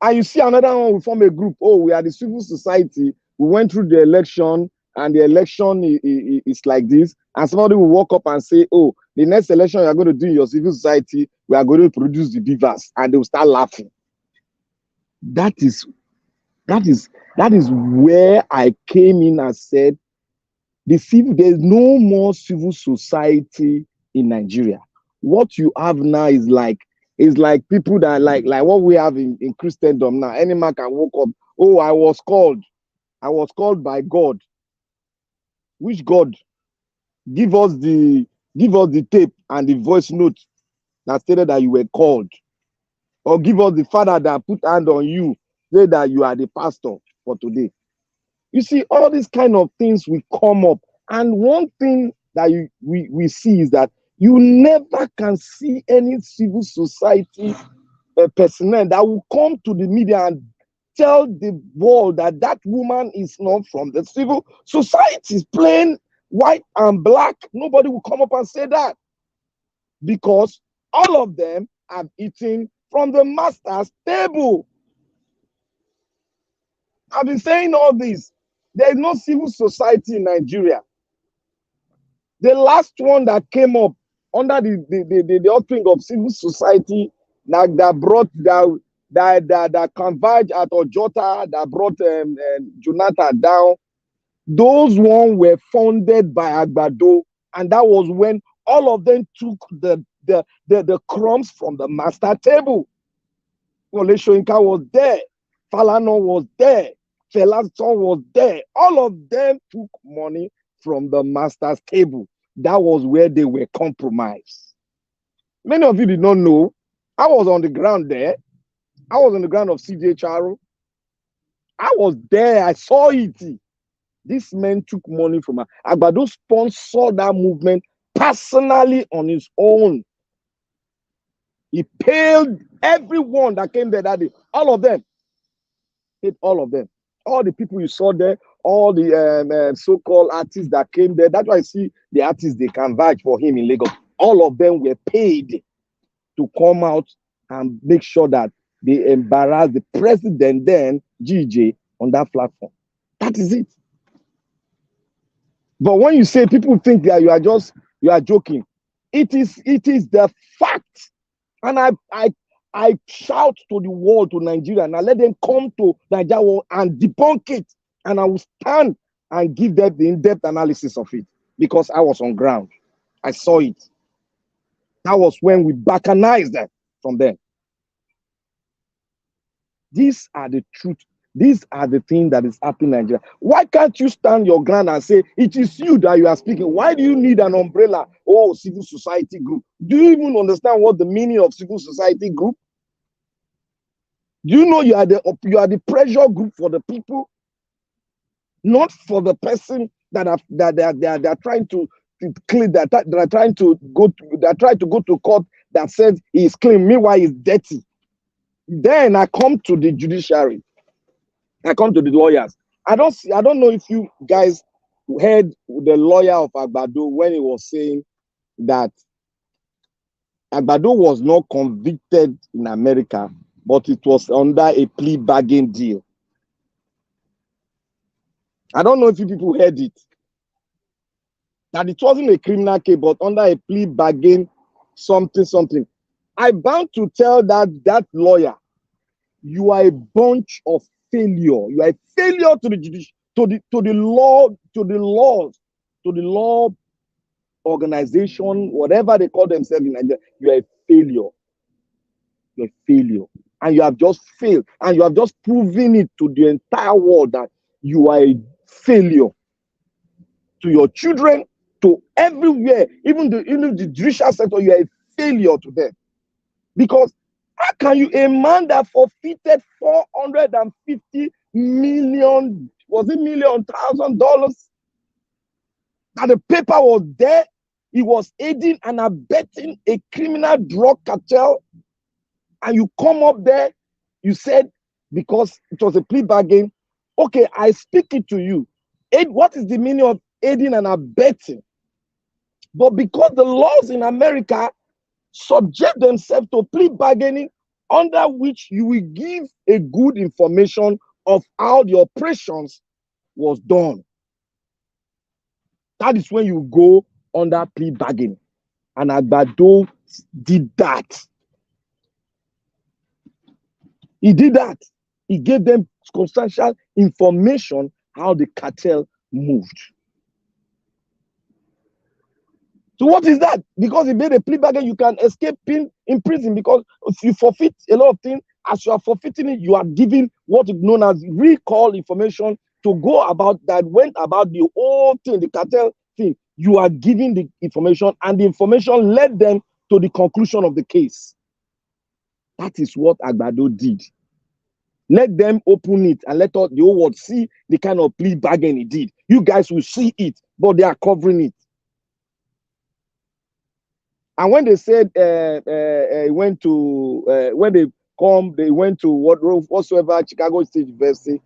And you see another one will form a group, oh, we are the civil society, we went through the election, and the election i- i- i- is like this, and somebody will walk up and say, "Oh, the next election you are going to do in your civil society, we are going to produce the beavers," and they will start laughing. That is, that is, that is where I came in and said, "The civil, there's no more civil society in Nigeria. What you have now is like, is like people that, like, like what we have in, in Christendom now. Any man can walk up, 'Oh, I was called. I was called by God.' Which God? Give us the, give us the tape and the voice note that stated that you were called, or give us the father that put hand on you, say that you are the pastor for today." You see, all these kind of things will come up. And one thing that you, we, we see is that you never can see any civil society uh, personnel that will come to the media and tell the world that that woman is not from the civil society. Is plain white and black. Nobody will come up and say that, because all of them have eaten from the master's table. I've been saying all this. There is no civil society in Nigeria. The last one that came up under the, the, the, the, the upbringing of civil society that, that brought that, that, that, that converged at Ojota, that brought um, um, Jonathan down, those ones were funded by Agbado, and that was when all of them took the, the, the, the crumbs from the master table. Wole Soyinka was there, Falana was there, Fela's son was there. All of them took money from the master's table. That was where they were compromised. Many of you did not know. I was on the ground there. I was on the ground of C J Charo. I was there. I saw it. This man took money from her. Agbado sponsored that movement personally on his own. He paid everyone that came there that day. All of them. Paid all of them. All the people you saw there, all the um, um, so-called artists that came there. That's why I see the artists, they can vouch for him in Lagos. All of them were paid to come out and make sure that they embarrass the president then, G J, on that platform. That is it. But when you say, people think that you are just, you are joking. It is, it is the fact. And I, I, I shout to the world, to Nigeria, and I let them come to Nigeria and debunk it. And I will stand and give them the in-depth analysis of it, because I was on ground. I saw it. That was when we balkanized them from them. These are the truth. These are the things that is happening in Nigeria. Why can't you stand your ground and say it is you that you are speaking? Why do you need an umbrella? Oh, civil society group. Do you even understand what the meaning of civil society group? Do you know you are the, you are the pressure group for the people, not for the person that are, that they are, they are, they are trying to, to clean, that, that are trying to go to, that try to go to court that says he is clean, meanwhile he's dirty. Then I come to the judiciary. I come to the lawyers. I don't see, I don't know if you guys heard the lawyer of Agbado when he was saying that Agbado was not convicted in America, but it was under a plea bargain deal. I don't know if you people heard it. That it wasn't a criminal case, but under a plea bargain, something, something. I bound to tell that, that lawyer, you are a bunch of failure. You are a failure to the judici-, to the, to the law, to the laws, to the law organization, whatever they call themselves in Nigeria. You are a failure. You're a failure. And you have just failed. And you have just proven it to the entire world that you are a failure to your children, to everywhere, even the, even the judicial sector, you are a failure to them. Because how can you, a man that forfeited four hundred and fifty million, was it million, thousand dollars? That the paper was there, he was aiding and abetting a criminal drug cartel, and you come up there, you said, because it was a plea bargain, okay, I speak it to you. Aid, what is the meaning of aiding and abetting? But because the laws in America subject themselves to plea bargaining, under which you will give a good information of how the operations was done. That is when you go under plea bargain. And Agbado did that. He did that. He gave them substantial information how the cartel moved. So what is that? Because he made a plea bargain, you can escape being in prison because if you forfeit a lot of things, as you are forfeiting it, you are giving what is known as recall information to go about that went about the whole thing, the cartel thing. You are giving the information, and the information led them to the conclusion of the case. That is what Agbado did. Let them open it and let all the whole world see the kind of plea bargain he did. You guys will see it, but they are covering it. And when they said uh, uh, uh, he went to uh, when they come, they went to what whatsoever Chicago State University.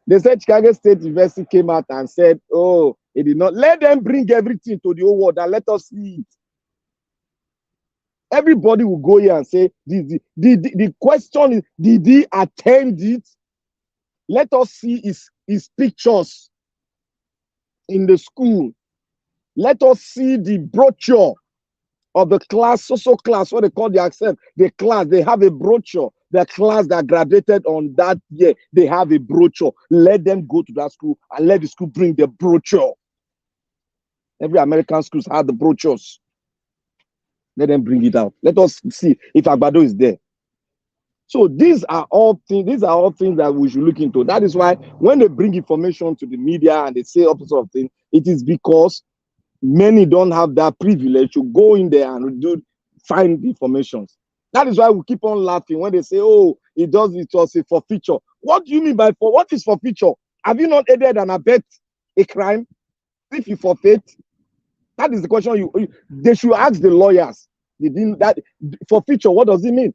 They said Chicago State University came out and said, "Oh, it did not." Let them bring everything to the whole world and let us see it. Everybody will go here and say, the, the, the, the question is, did he attend it? Let us see his, his pictures in the school. Let us see the brochure of the class, so-so class, what they call the accent, the class, they have a brochure. The class that graduated on that year, they have a brochure. Let them go to that school and let the school bring the brochure. Every American schools had the brochures. Let them bring it out. Let us see if Agbado is there. So these are all things. These are all things that we should look into. That is why when they bring information to the media and they say all sorts of things, it is because many don't have that privilege to go in there and do find informations. That is why we keep on laughing when they say, "Oh, it does it was a forfeiture." What do you mean by for what is forfeiture? Have you not aided and abet a crime? If you forfeit, that is the question you, you they should ask the lawyers. They didn't that forfeiture. What does it mean?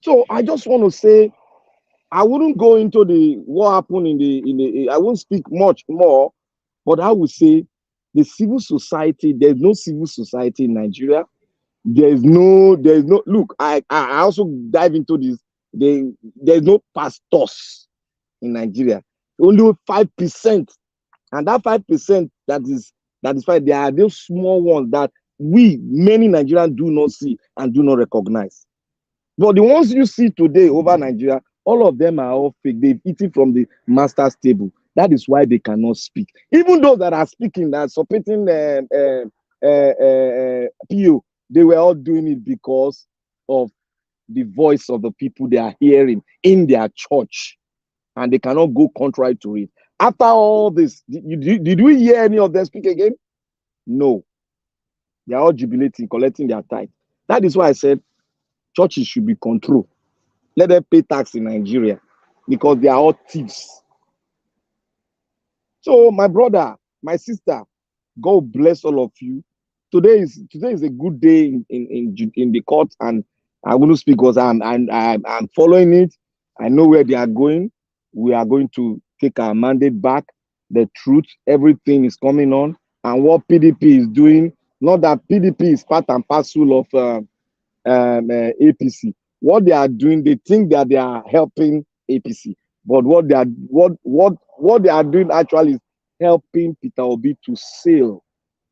So I just want to say, I wouldn't go into the what happened in the in the. I won't speak much more, but I would say the civil society. There's no civil society in Nigeria. There's no. There's no. Look, I I also dive into this. They, there's no pastors in Nigeria. Only five percent, and that five percent that is that is fine. There are those small ones that we many Nigerians do not see and do not recognize. But the ones you see today over Nigeria, all of them are all fake. They've eaten from the master's table. That is why they cannot speak. Even those that are speaking, that are supporting uh, uh, uh, uh, P O, they were all doing it because of the voice of the people they are hearing in their church, and they cannot go contrary to it. After all this, did, did, did we hear any of them speak again? No. They are all jubilating, collecting their tithe. That is why I said churches should be controlled. Let them pay tax in Nigeria because they are all thieves. So, my brother, my sister, God bless all of you. Today is today is a good day in in in, in the court, and I wouldn't speak because I'm I'm I'm I'm following it. I know where they are going. We are going to take our mandate back. The truth, everything is coming on, and what P D P is doing. Not that P D P is part and parcel of uh, um, uh, A P C. What they are doing, they think that they are helping A P C, but what they are what what what they are doing actually is helping Peter Obi to sail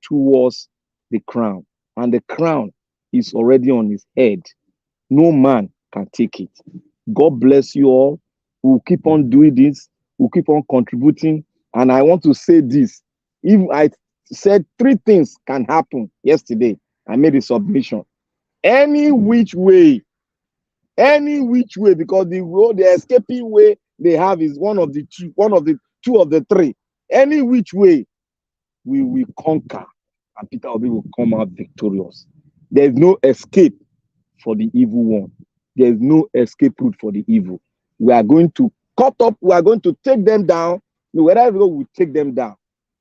towards the crown, and the crown is already on his head. No man can take it. God bless you all. We'll keep on doing this. We'll keep on contributing. And I want to say this. If I said three things can happen yesterday, I made a submission. Any which way, any which way, because the road, the escaping way they have is one of the two, one of the two of the three. Any which way, we will conquer, and Peter Obi will come out victorious. There is no escape for the evil one. There is no escape route for the evil. We are going to cut up, we are going to take them down. Wherever we go, we take them down.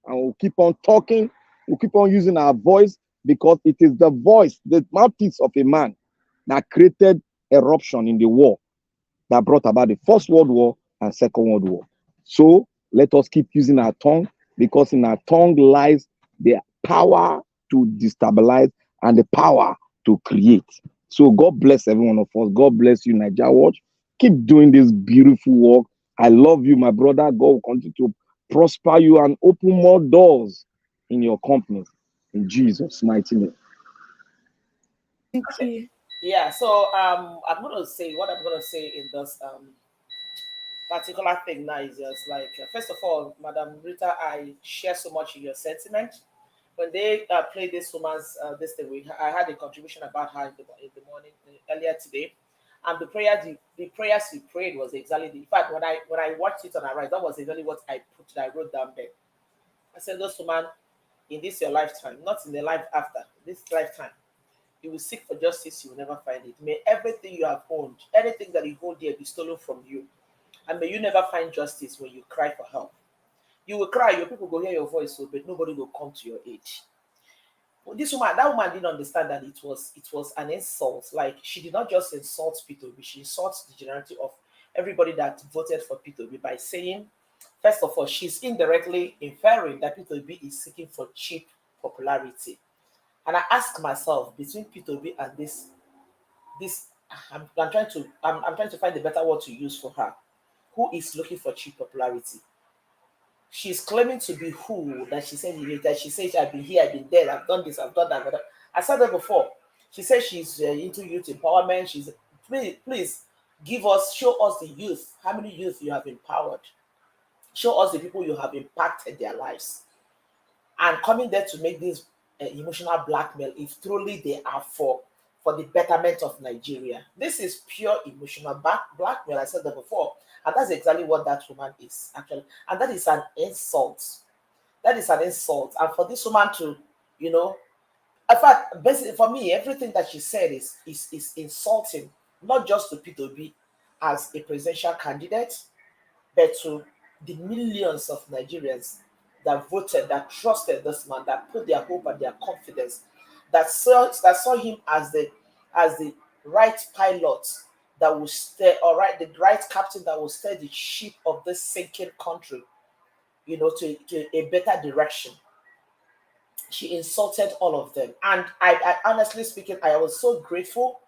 And we'll keep on talking, we'll keep on using our voice, because it is the voice, the mouthpiece of a man that created eruption in the war that brought about the First World War and Second World War. So let us keep using our tongue, because in our tongue lies the power to destabilize and the power to create. So God bless every one of us. God bless you, Naija Watch. Keep doing this beautiful work. I love you, my brother. God will continue to prosper you and open more doors in your company. In Jesus' mighty name. Thank you. Yeah, so um, I'm gonna say what I'm gonna say in this um particular thing now is just like uh, first of all, Madam Rita, I share so much in your sentiment. When they uh, played this woman's uh, this thing, we I had a contribution about her in the, in the morning uh, earlier today, and the prayer the, the prayers you prayed was exactly the, in fact when I when I watched it on Arise, that was exactly what I put I wrote down there. I said, "Those woman, in this your lifetime, not in the life after this lifetime, you will seek for justice, you will never find it. May everything you have owned, anything that you hold dear, be stolen from you, and may you never find justice when you cry for help. You will cry, your people go hear your voice, so but nobody will come to your aid." But this woman, that woman didn't understand that it was it was an insult. Like she did not just insult Peter Obi, she insults the generality of everybody that voted for Peter Obi by saying, first of all, she's indirectly inferring that Peter Obi is seeking for cheap popularity. And I ask myself, between Peter Obi and this, this I'm, I'm trying to I'm, I'm trying to find the better word to use for her. Who is looking for cheap popularity? She's claiming to be who that she said that she says, "I've been here, I've been there, I've done this, I've done that." But I said that before. She says she's uh, into youth empowerment. She's please please give us show us the youth. How many youth you have empowered? Show us the people you have impacted their lives. And coming there to make this uh, emotional blackmail if truly they are for for the betterment of Nigeria. This is pure emotional back blackmail. I said that before, and that's exactly what that woman is actually, and that is an insult. That is an insult. And for this woman to, you know, in fact, basically for me, everything that she said is is is insulting, not just to Peter Obi as a presidential candidate, but to the millions of Nigerians that voted, that trusted this man, that put their hope and their confidence, that saw that saw him as the as the right pilot that will steer, all right, the right captain that will steer the ship of this sinking country, you know, to, to a better direction. She insulted all of them. And I, I honestly speaking, I was so grateful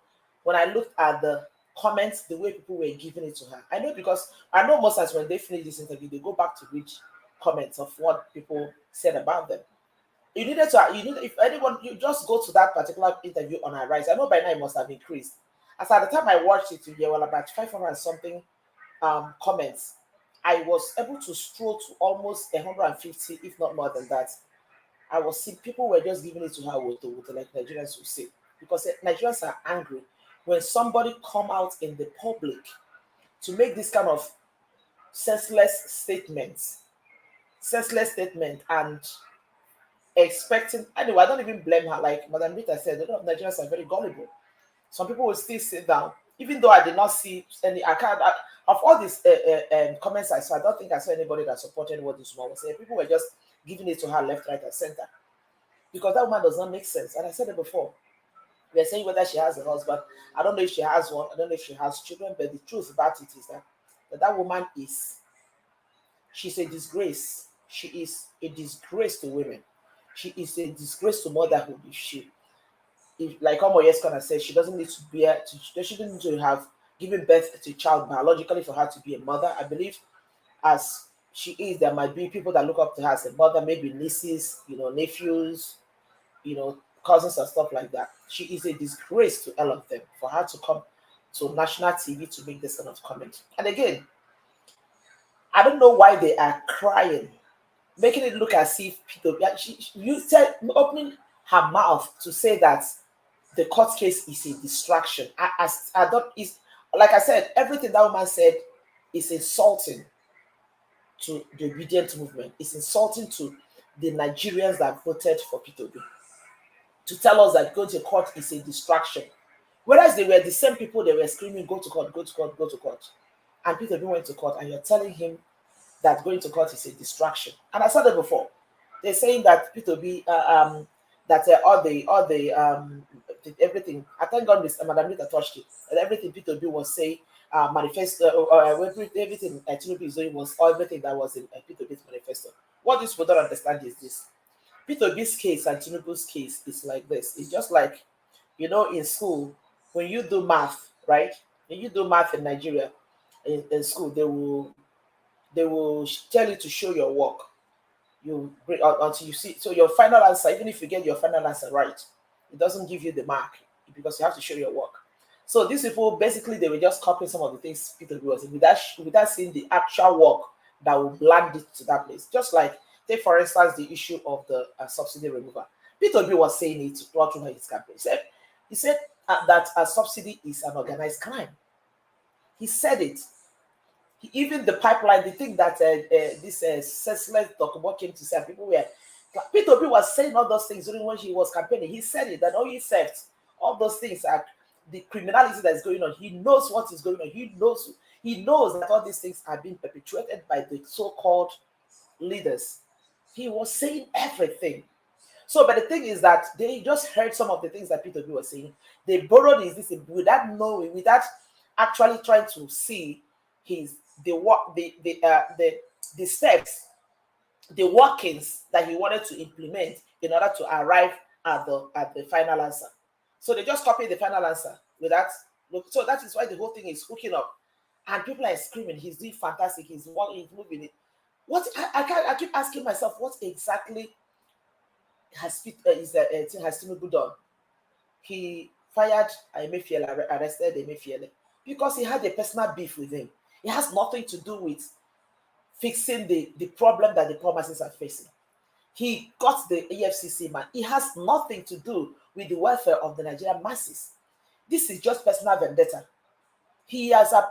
when I looked at the comments, the way people were giving it to her. I know because I know most times when they finish this interview, they go back to read comments of what people said about them. You needed to, you need if anyone, you just go to that particular interview on Arise. I know by now it must have increased. As at the time I watched it, there were about five hundred and something um, comments. I was able to scroll to almost one hundred fifty, if not more than that. I was seeing people were just giving it to her with, with like Nigerians will say, because eh, Nigerians are angry when somebody come out in the public to make this kind of senseless statements, senseless statement, and expecting anyway. I don't even blame her. Like Madam Rita said, a lot of Nigerians are very gullible. Some people will still sit down, even though I did not see any. I can't I, of all these uh, uh, um, comments I saw. I don't think I saw anybody that supported what this woman was saying. People were just giving it to her left, right, and center because that woman does not make sense. And I said it before. They're saying whether she has a husband. I don't know if she has one. I don't know if she has children. But the truth about it is that that, that woman is she's a disgrace. She is a disgrace to women. She is a disgrace to motherhood. If she, if like Omo Yes gonna say, she doesn't need to bear. To, she doesn't need to have given birth to a child biologically for her to be a mother. I believe, as she is, there might be people that look up to her as a mother, maybe nieces, you know, nephews, you know, cousins and stuff like that. She is a disgrace to all of them for her to come to national T V to make this kind of comment. And again, I don't know why they are crying, making it look as if Peter, she, you said opening her mouth to say that the court case is a distraction. I, I, I don't, is like I said, everything that woman said is insulting to the obedient movement. It's insulting to the Nigerians that voted for Peter Obi to tell us that going to court is a distraction. Whereas they were the same people that were screaming, "Go to court, go to court, go to court." And Peter Obi went to court, and you're telling him that going to court is a distraction. And I said that before. They're saying that Peter Obi, uh, um, that uh, all the all the um the, everything. I thank God, Mister Madam Rita touched it. That everything Peter Obi was saying, uh, manifesto, uh, uh, every- everything uh, Tinubu is doing was everything that was in uh, Peter Obi's manifesto. What this people don't understand is this: Peter Obi's case and Tinubu's case is like this. It's just like, you know, in school when you do math, right? When you do math in Nigeria, in, in school they will They will sh- tell you to show your work. You bring, uh, until you see. So your final answer, even if you get your final answer right, it doesn't give you the mark because you have to show your work. So these people, basically, they were just copying some of the things Peter Obi was saying without sh- without seeing the actual work that will land it to that place. Just like, take for instance, the issue of the uh, subsidy removal. Peter Obi was saying it throughout his campaign. He said, he said uh, that a subsidy is an organized crime. He said it. He, even the pipeline, the thing that uh, uh, this uh, senseless document came to say, people were, Peter Obi was saying all those things during when he was campaigning. He said it, that all he theft, all those things are the criminality that is going on. He knows what is going on. He knows he knows that all these things are being perpetuated by the so-called leaders. He was saying everything. So, but the thing is that they just heard some of the things that Peter Obi was saying. They borrowed his this without knowing, without actually trying to see his the work, the the uh, the the steps, the workings that he wanted to implement in order to arrive at the at the final answer. So they just copied the final answer with that. Look, so that is why the whole thing is hooking up, and people are screaming, "He's doing fantastic! He's working, he's moving it." What I, I, can't, I keep asking myself, what exactly has Pete, uh, is uh, uh, thing has Tinubu done? He fired Emefiele, arre- arrested Emefiele because he had a personal beef with him. It has nothing to do with fixing the, the problem that the poor masses are facing. He got the E F C C man. It has nothing to do with the welfare of the Nigerian masses. This is just personal vendetta. He has uh,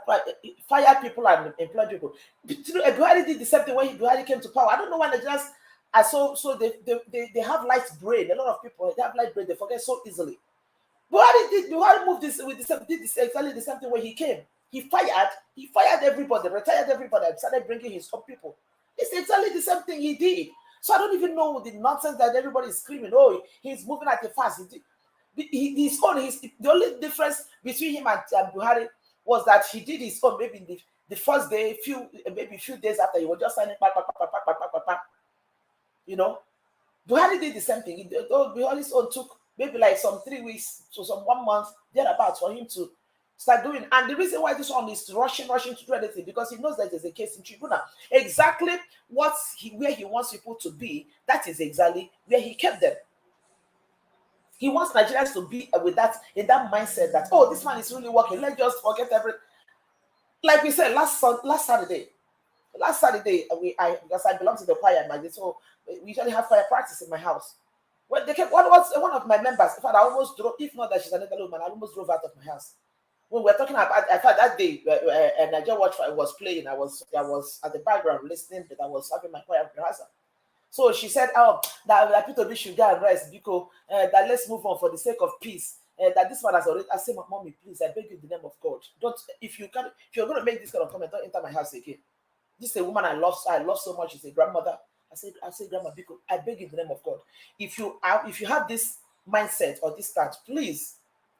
fired people and employed people. But, you know, Buhari did the same thing when he, Buhari came to power. I don't know why Nigerians are so so they they, they, they have light brain. A lot of people they have light brain. They forget so easily. Buhari did Buhari moved this with the same did this exactly the same thing when he came. He fired he fired everybody, retired everybody, and started bringing his own people. It's exactly the same thing he did. So I don't even know the nonsense that everybody is screaming. Oh, he's moving at a fast. He did, he, his own. His, the only difference between him and, and Buhari was that he did his own maybe in the, the first day, few maybe a few days after he was just signing back, back, back, back, back, back, back, back. You know, Buhari did the same thing. He did, oh, Buhari's own took maybe like some three weeks to some one month thereabouts for him to start doing. And the reason why this one is rushing, rushing to do anything because he knows that there's a case in tribunal. Exactly what he, where he wants people to be, that is exactly where he kept them. He wants Nigerians to be uh, with that in that mindset that, oh, this man is really working. Let's just forget every. Like we said last Sun- last Saturday, last Saturday uh, we I because I belong to the choir in my day, so we usually have choir practice in my house. When they came, one was one of my members. In fact, I almost drove. If not that she's another woman, I almost drove out of my house. When we were talking about, in fact, that day, uh, uh, uh, Nigeria Watch was playing. I was I was at the background listening, but I was having my choir rehearsal. So she said, oh, that, that Peter Obi should go and rest because uh, that let's move on for the sake of peace. Uh, that this one has already. I said, mommy, please, I beg you in the name of God, don't. If you can, if you're going to make this kind of comment, don't enter my house again. This is a woman I love. I love so much. She's a grandmother. I said, I said, grandma, because I beg you in the name of God. If you have, if you have this mindset or this stance, please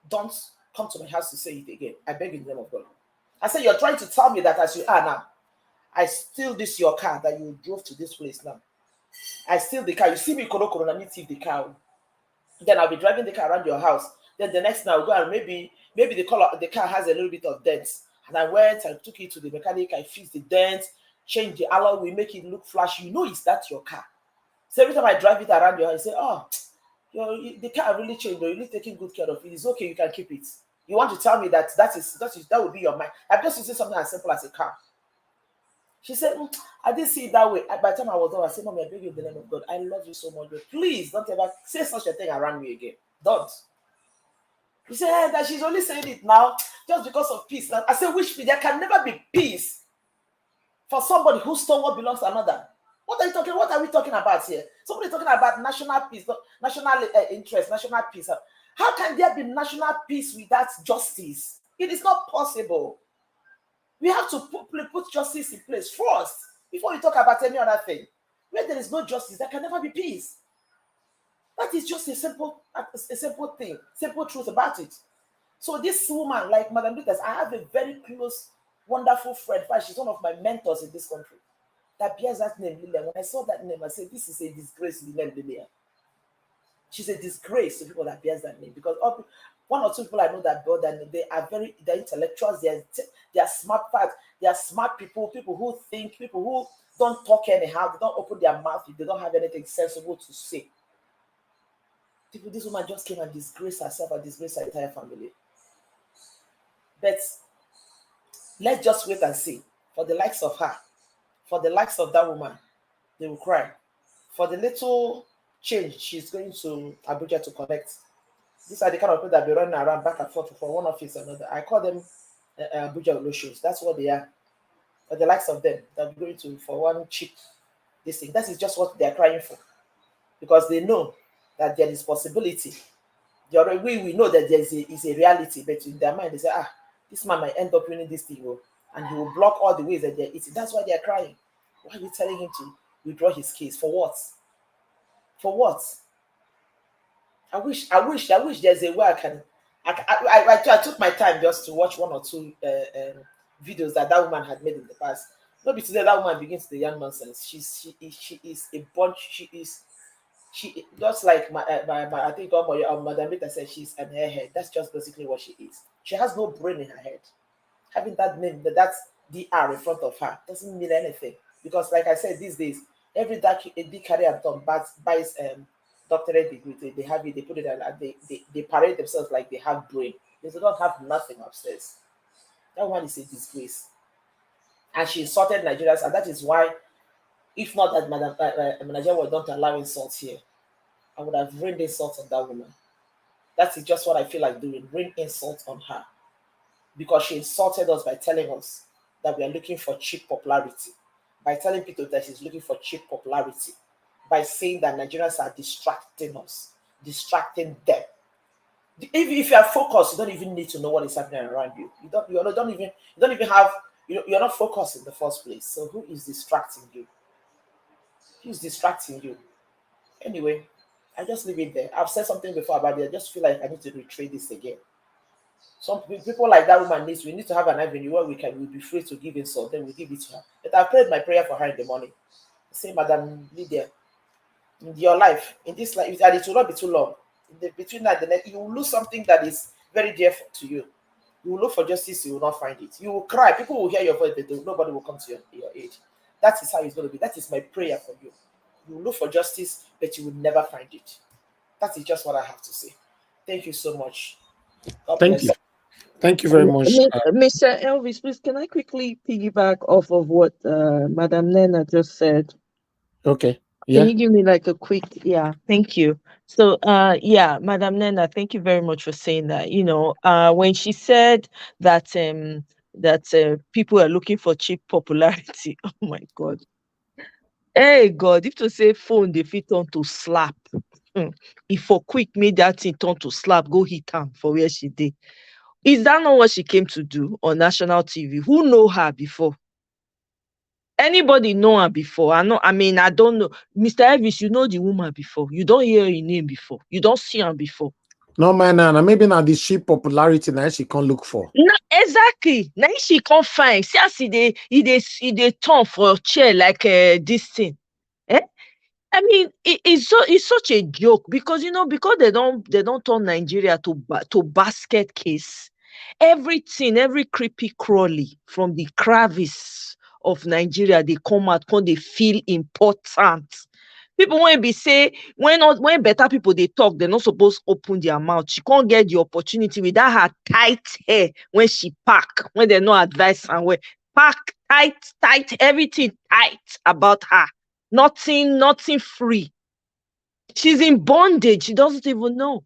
don't come to my house to say it again. I beg you in the name of God. I said, you're trying to tell me that as you are now, I steal this your car that you drove to this place now. I steal the car. You see me, Koro Koro, na me thief the car. Then I'll be driving the car around your house. Then the next thing I'll go and maybe maybe the color the car has a little bit of dents. And I went and took it to the mechanic. I fixed the dents, changed the alloy, we make it look flashy. You know, it's that your car. So every time I drive it around your house, you say, oh, your, the car really changed, but you're really taking good care of it. It's okay, you can keep it. You want to tell me that that is that is that would be your mind. I'm just using something as simple as a car. She said, mm, I didn't see it that way. I, by the time I was done, I said, mommy, I beg you in the name of God. I love you so much, but please don't ever say such a thing around me again. Don't. He said, eh, that she's only saying it now just because of peace. I said, which peace? There can never be peace for somebody who stole what belongs to another. What are you talking? What are we talking about here? Somebody talking about national peace, national uh, interest, national peace. How can there be national peace without justice? It is not possible. We have to put, put justice in place first before you talk about any other thing. Where there is no justice, there can never be peace. That is just a simple, a simple thing, simple truth about it. So this woman, like Madam Peters, I have a very close, wonderful friend. In fact, she's one of my mentors in this country. That bears that name, Lillian. When I saw that name, I said, this is a disgrace, Lillian Lillian. She's a disgrace to people that bears that name because all, one or two people I know that bear that name, they are very they're intellectuals, they're They are smart, fact, they are smart people, people who think, people who don't talk anyhow, they don't open their mouth if they don't have anything sensible to say. People, this woman just came and disgraced herself and disgraced her entire family. But let's just wait and see. For the likes of her, for the likes of that woman, they will cry. For the little change she's going to Abuja to collect, these are the kind of people that be running around back and forth from one office to another. I call them uh, uh, Abuja Oloshus. That's what they are. For the likes of them, they're going to for one cheap this thing. That is just what they are crying for, because they know that there is possibility. They already, we, we know that there is a, is a reality, but in their mind they say, ah, this man might end up winning this thing, oh, and he will block all the ways that they're eating. That's why they are crying. Why are you telling him to withdraw his case? For what? For what? I wish, I wish, I wish there's a way I can. I, I, I, I took my time just to watch one or two uh, um, videos that that woman had made in the past. Not be today that woman begins to yarn nonsense. She's she is she is a bunch. She is she just like my uh, my, my I think um, um, Madam Rita said she's an airhead. That's just basically what she is. She has no brain in her head. Having that name, that that's D R in front of her doesn't mean anything, because, like I said, these days every dark a dick carry and turn buys, buys um doctorate degree. They, they have it. They put it and they, they they parade themselves like they have brain. They don't have nothing upstairs. That one is a disgrace. And she insulted Nigerians, and that is why, if not that Madam uh, uh, Nigeria was not allowing insults here, I would have rained insults on that woman. That is just what I feel like doing, rain insults on her, because she insulted us by telling us that we are looking for cheap popularity, by telling people that she's looking for cheap popularity, by saying that Nigerians are distracting us, distracting them. If, if you are focused, you don't even need to know what is happening around you. You don't you don't even you don't even have you know, you're not focused in the first place. So who is distracting you? Who's distracting you? Anyway, I just leave it there. I've said something before about it. I just feel like I need to reiterate this again. Some pe- people like that woman needs, we need to have an avenue where we can we'll be free to give insult, then we give it to her. But I prayed my prayer for her in the morning. Say, Madam Lydia, in your life, in this life, and it will not be too long. In the, between now and the next, you will lose something that is very dear for, to you. You will look for justice, you will not find it. You will cry. People will hear your voice, but they- nobody will come to your, your aid. That is how it's going to be. That is my prayer for you. You will look for justice, but you will never find it. That is just what I have to say. Thank you so much. God Thank bless. You. Thank you very much. Mi- Uh, Mister Elvis, please, can I quickly piggyback off of what uh, Madam Nena just said? Okay. Can Yeah. You give me like a quick, yeah, thank you. So, uh, yeah, Madam Nena, thank you very much for saying that. You know, uh, when she said that um that uh, people are looking for cheap popularity, oh my God, hey God, if to say phone they fit turn to slap, hmm, if for quick make that thing turn to slap, go hit am for where she dey. Is that not what she came to do on national T V? Who know her before? Anybody know her before? I know. I mean, I don't know. Mister Elvis, you know the woman before. You don't hear her name before. You don't see her before. No man, and maybe now the cheap popularity now she can't look for. No, exactly. Now she can't find. See as he dey, he dey, he dey turn for chair like uh, this thing. Eh? I mean, it, it's so it's such a joke because you know because they don't they don't turn Nigeria to ba- to basket case. Everything, every creepy crawly from the crevice of Nigeria, they come out, come they feel important. People when be say when not when better people they talk, they're not supposed to open their mouth. She can't get the opportunity with that her tight hair when she pack when they no advice and when pack tight, tight, everything tight about her. Nothing, nothing free. She's in bondage. She doesn't even know.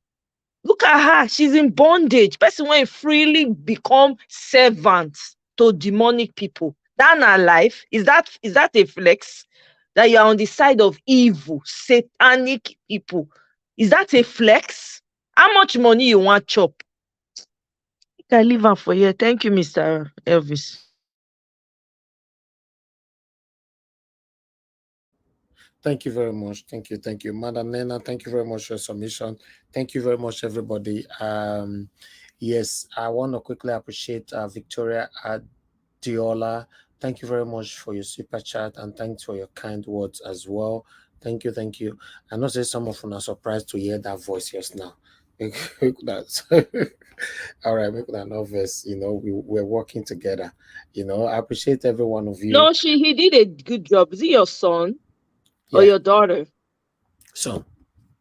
Look at her. She's in bondage. Person when freely become servants to demonic people. That na life. Is that is that a flex? That you're on the side of evil, satanic people. Is that a flex? How much money you want chop? I leave am for here. Thank you, Mister Elvis. Thank you very much. Thank you. Thank you. Madam Nena, thank you very much for your submission. Thank you very much, everybody. Um, yes, I want to quickly appreciate uh, Victoria Adiola. Thank you very much for your super chat and thanks for your kind words as well. Thank you. Thank you. I know say some of you are surprised to hear that voice just now. Make una, all right, make una no vex. You know, we, we're working together. You know, I appreciate every one of you. No, she he did a good job. Is it your son or Yeah. your daughter? So,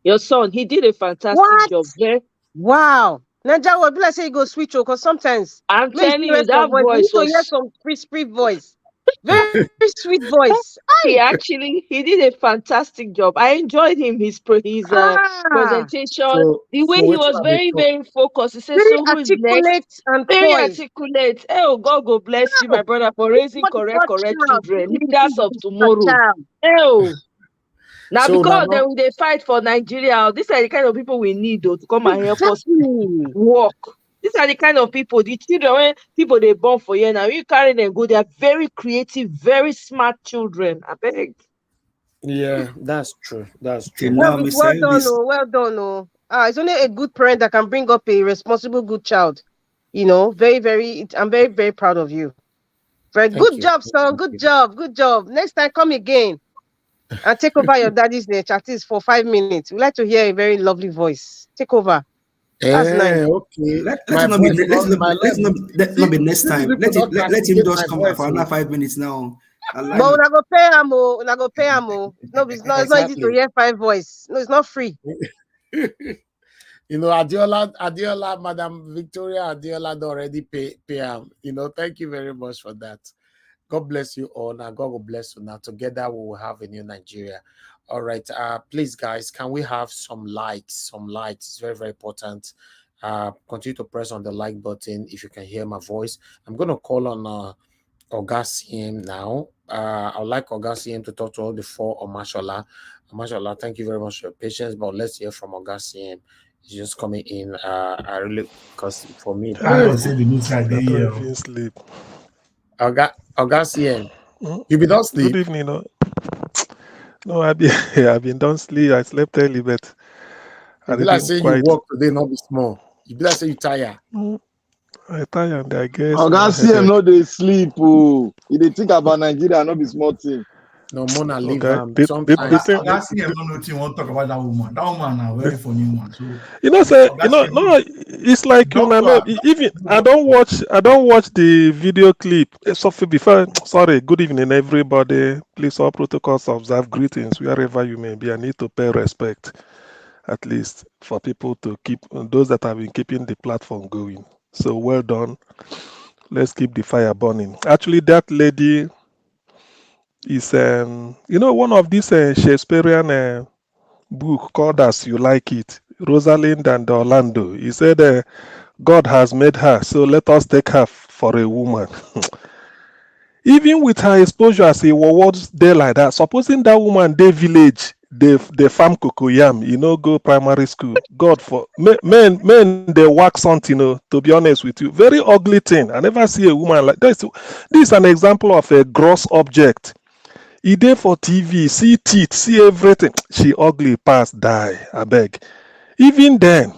Your son. He did a fantastic What? job. Very, Wow. Naija will be like say you go switch because sometimes I'm when you telling see you, rest that of voice, you need voice to hear was some pretty sweet voice. Very sweet voice. he actually he did a fantastic job. I enjoyed him, his pre- his uh, Ah, presentation, so, the way so he wait, was wait, very, so, very focused. He said, very "So who is next?" articulate and Very poised. Articulate. Oh, God go bless you, my brother, for raising What correct, what correct child? children, What leaders is of this tomorrow. child? Oh, now so now, because then we dey fight for Nigeria. These are the kind of people we need though, to come and help us Exactly. work. These are the kind of people, the children when people they born for here now. You carry them go, they are very creative, very smart children. I beg. yeah, that's true. That's Till true. now, Well, me well say done, this. Oh, well done, oh. Ah, it's only a good parent that can bring up a responsible, good child. You know, very, very. It, I'm very, very proud of you. Very Thank good you. job, son. Thank Good you. job. Good job. Next time, come again and take over your daddy's niche, at least for five minutes. We like to hear a very lovely voice. Take over. That's nice. Eh, okay. Let, My let it not be voice, let it not not my let it level. not be, let it See, not be next these time. people Let not it let, let can him get just my come voice. for another Oh. five minutes now. I like But it. una go pay am, oh, una go pay am, oh. No, it's not, it's not easy to Exactly. Hear five voice. No, it's not free. You know, Adiola, Adiola, Madam Victoria Adiola don already pay pay am. You know, thank you very much for that. God bless you all. Now, God will bless you. Now, together we will have a new Nigeria. All right. Uh, please, guys, can we have some likes? Some likes. It's very, very important. Uh, continue to press on the like button if you can hear my voice. I'm gonna call on uh, Oga C M now. Uh, I'd like Oga C M to talk to all the four Omashola. Omashola, thank you very much for your patience, but let's hear from Oga C M. He's just coming in. Uh, I really, because for me, Thank God say the new side dey Doctor here. Even sleep. Oga, Oga C M, Mm, you be don Good sleep? Evening. No, no, I be I been don't sleep. I slept early, but I E be like didn't say you quite. work today, not be small. E be like say you tire. Mm, I tire, and I guess Oga uh, C M headache. No dey sleep. Oh, you dey think about Nigeria, no be small thing. No, Mona, leave Okay, am. the, the, the Sometimes thing. Oga C M no know wetin he wan talk about that woman. That woman na very funny woman. So You know, say you Oga know, C M, no, no. It's like you know, doctor, maybe even I don't watch, I don't watch the video clip. Eh, So before, sorry, good evening, everybody. Please, all protocols observed, greetings wherever you may be. I need to pay respect, at least for people to keep those that have been keeping the platform going. So well done. Let's keep the fire burning. Actually, that lady is, um, you know, one of these uh, Shakespearean uh, book called As You Like It, Rosalind and Orlando. He said, uh, "God has made her, so let us take her for a woman." Even with her exposure as a world day like that, supposing that woman dey village, dey dey farm cocoyam, you know, go primary school. God for men, men, men dey work something. Oh, to be honest with you, very ugly thing. I never see a woman like this. This is an example of a gross object. E dey for T V, see teeth, see everything. She ugly pass die. I beg. Even then,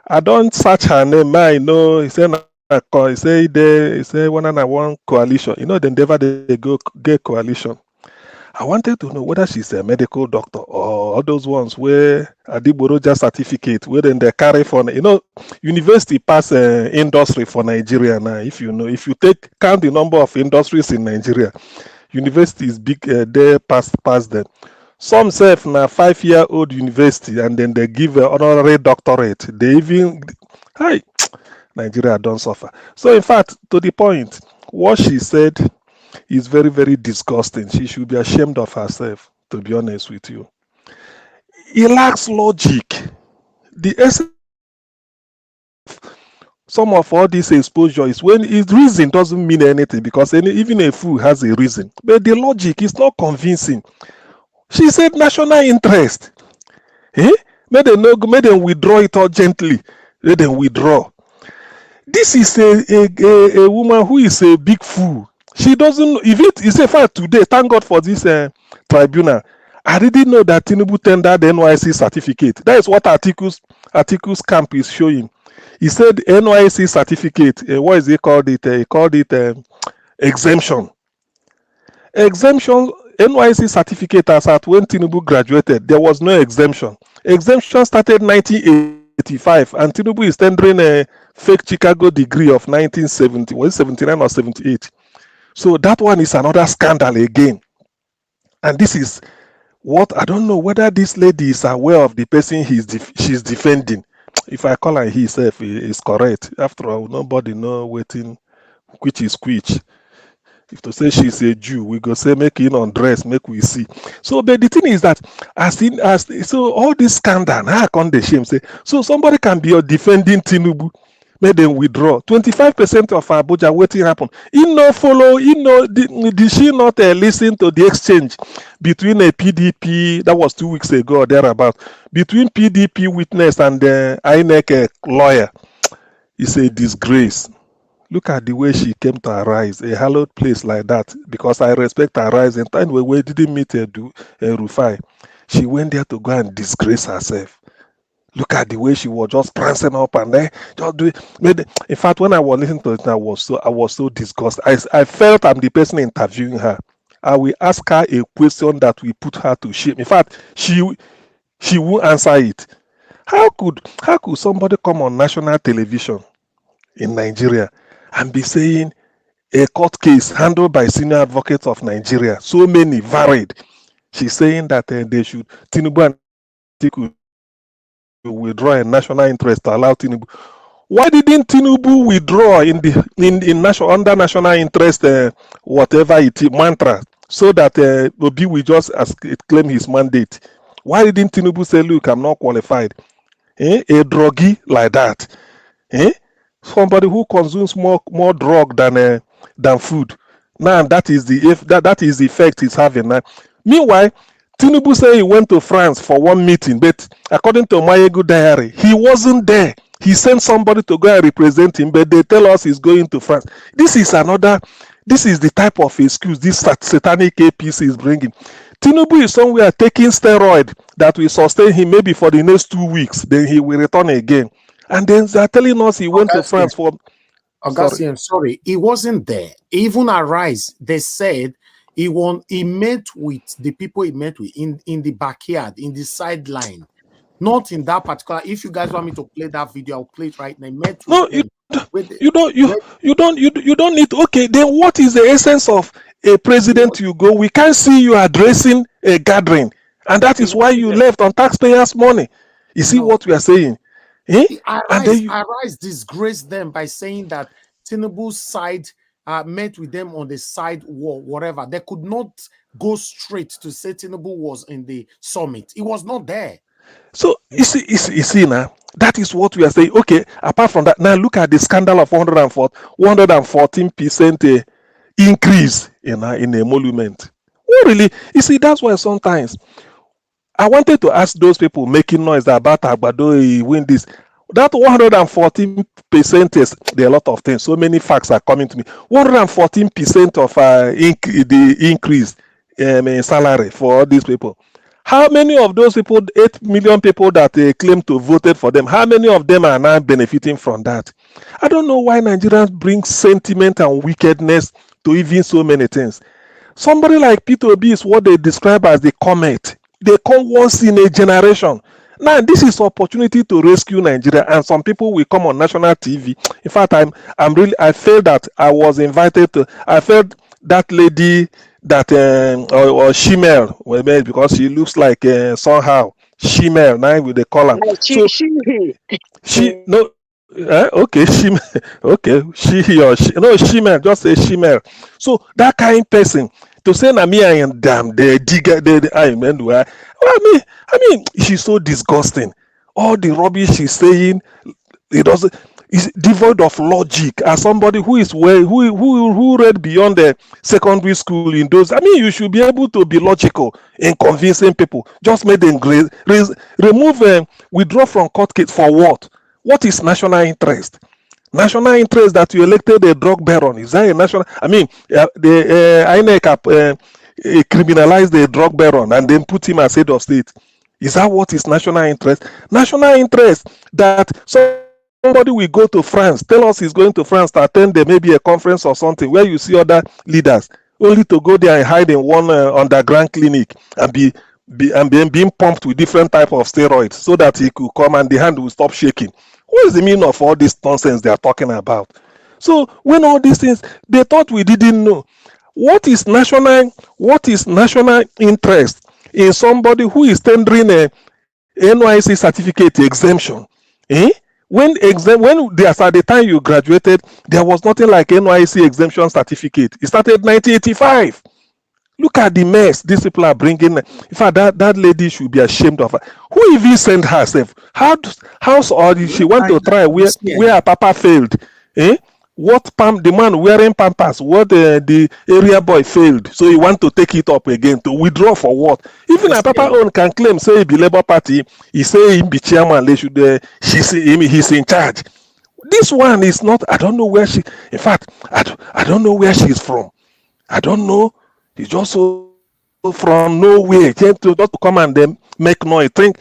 I don't search her name. I know. He said, na co- he say there, he say one and one coalition. You know, they never they go get coalition. I wanted to know whether she's a medical doctor or all those ones where Adigboroja certificate, where then they carry for, you know, university pass uh, industry for Nigeria now. If you know, if you take count the number of industries in Nigeria, university is big uh, there pass pass them. Some self na five year old university, and then they give an honorary doctorate. They even, hi, Nigeria don't suffer. So in fact, to the point, what she said is very, very disgusting. She should be ashamed of herself, to be honest with you. It lacks logic. The essence, some of all this exposure is when his reason doesn't mean anything, because any, even a fool has a reason. But the logic is not convincing. She said national interest. Eh? May they no, may they withdraw it urgently. May they withdraw. This is a, a, a, a woman who is a big fool. She doesn't know if it is a fact today. Thank God for this uh, tribunal. I didn't know that Tinubu tendered the N Y S C certificate. That is what Atiku's Atiku's camp is showing. He said N Y S C certificate. Uh, what is it called? It uh, he called it um, exemption. Exemption. N Y S C certificate as at when Tinubu graduated, there was no exemption. Exemption started nineteen eighty. eighty-five, and Tinubu is tendering a fake Chicago degree of nineteen seventy, was it seventy-nine or seventy-eight? So that one is another scandal again. And this is what, I don't know whether this lady is aware of the person he's def- she's defending. If I call her, he self is correct. After all, nobody know wetin, which is which. If to say she's a Jew, we go say make him undress, make we see. So, but the thing is that as in as so all this scandal, how come they shame say so somebody can be defending Tinubu, make them withdraw. Twenty-five percent of Abuja, wetin happen? He no follow, he no did, did she not uh, listen to the exchange between a P D P, that was two weeks ago or thereabout, between P D P witness and the INEC uh, lawyer? It's a disgrace. Look at the way she came to Arise, a hallowed place like that, because I respect Arise. And time we, we didn't meet Edu, uh, Rufai, she went there to go and disgrace herself. Look at the way she was just prancing up and then just doing. Made, in fact, when I was listening to it, I was so I was so disgusted. I, I felt I'm the person interviewing her. I will ask her a question that will put her to shame. In fact, she she will answer it. How could how could somebody come on national television in Nigeria and be saying a court case handled by senior advocates of Nigeria, so many varied? She's saying that uh, they should Tinubu and Atiku to withdraw in national interest to allow Tinubu. Why didn't Tinubu withdraw in the in, in national under national interest uh, whatever it is, mantra, so that uh, Obi will just as claim his mandate? Why didn't Tinubu say, "Look, I'm not qualified"? Eh? A druggie like that, eh? Somebody who consumes more more drug than uh, than food. Now that is the if that, that is the effect it's having now. Meanwhile, Tinubu say he went to France for one meeting, but according to Mayegu diary, he wasn't there. He sent somebody to go and represent him, but they tell us he's going to France. This is another. This is the type of excuse this sat- satanic A P C is bringing. Tinubu is somewhere taking steroid that will sustain him maybe for the next two weeks. Then he will return again. And then they're telling us he went to That's France for. Augustine, sorry, he wasn't there. Even Arise, they said he won. He met with the people he met with in in the backyard, in the sideline, not in that particular. If you guys want me to play that video, I'll play it right now. He met No, with you them. With the, you don't you with- you don't you, you don't need. Okay, then what is the essence of a president you go? We can't see you addressing a gathering, and that is why you left on taxpayers' money. You see No. What we are saying? Eh? He- And then Arise, you- Arise disgraced them by saying that Tinubu's side uh, met with them on the side wall, whatever. They could not go straight to say Tinubu was in the summit. He was not there. So you see, you see, you see now, that is what we are saying. Okay, apart from that, now look at the scandal of one hundred four, one hundred fourteen percent uh, increase in uh, in emolument. What really? You see, that's why sometimes I wanted to ask those people making noise about Agbado, he win this. That one hundred fourteen percent is there are a lot of things. So many facts are coming to me. one hundred fourteen percent of uh, inc- the increase um, in salary for all these people. How many of those people, eight million people that they claim to voted for them, how many of them are now benefiting from that? I don't know why Nigerians bring sentiment and wickedness to even so many things. Somebody like Peter Obi is what they describe as the comet. They come once in a generation. Now, this is opportunity to rescue Nigeria, and some people will come on national T V. In fact, I'm I'm really I feel that I was invited to. I felt that lady that um, or, or Shimel, well, maybe because she looks like uh, somehow Shimel. Now we they call her. Uh, she, So she, she no, eh, okay, Shimel, okay, she or she no Shimel, just say Shimel. So that kind person to say na me I am damn the digger the, the I mean, well, I mean, I mean, she's so disgusting. All the rubbish she's saying, it doesn't. Is devoid of logic. As somebody who is well, who who who read beyond the secondary school in those, I mean, you should be able to be logical in convincing people. Just make them gra- raise, remove, um, withdraw from court case for what? What is national interest? National interest that you elected a drug baron, is that a national? I mean, uh, the uh, INEC uh, uh, criminalized the drug baron and then put him as head of state. Is that what is national interest? National interest that somebody will go to France, tell us he's going to France to attend there, maybe a conference or something where you see other leaders, only to go there and hide in one uh, underground clinic and be be, and then being pumped with different type of steroids so that he could come and the hand will stop shaking. What is the meaning of all this nonsense they are talking about? So when all these things, they thought we didn't know. What is national, what is national interest in somebody who is tendering a N Y S C certificate exemption? Eh? When exam, when there's at the time you graduated, there was nothing like N Y S C exemption certificate. It started nineteen eighty-five. Look at the mess these people are bringing. In fact, that, that lady should be ashamed of her. Who even sent herself? How d- how s- or did she want to try where where her papa failed? Eh? What pam the man wearing pampers? What the, the area boy failed? So he want to take it up again to withdraw for what? Even her papa own can claim say he be Labour Party. He say he be chairman. They should. Uh, she say him he's in charge. This one is not. I don't know where she. In fact, I don't, I don't know where she's from. I don't know. It's just so from nowhere came to just to come and then make noise. Think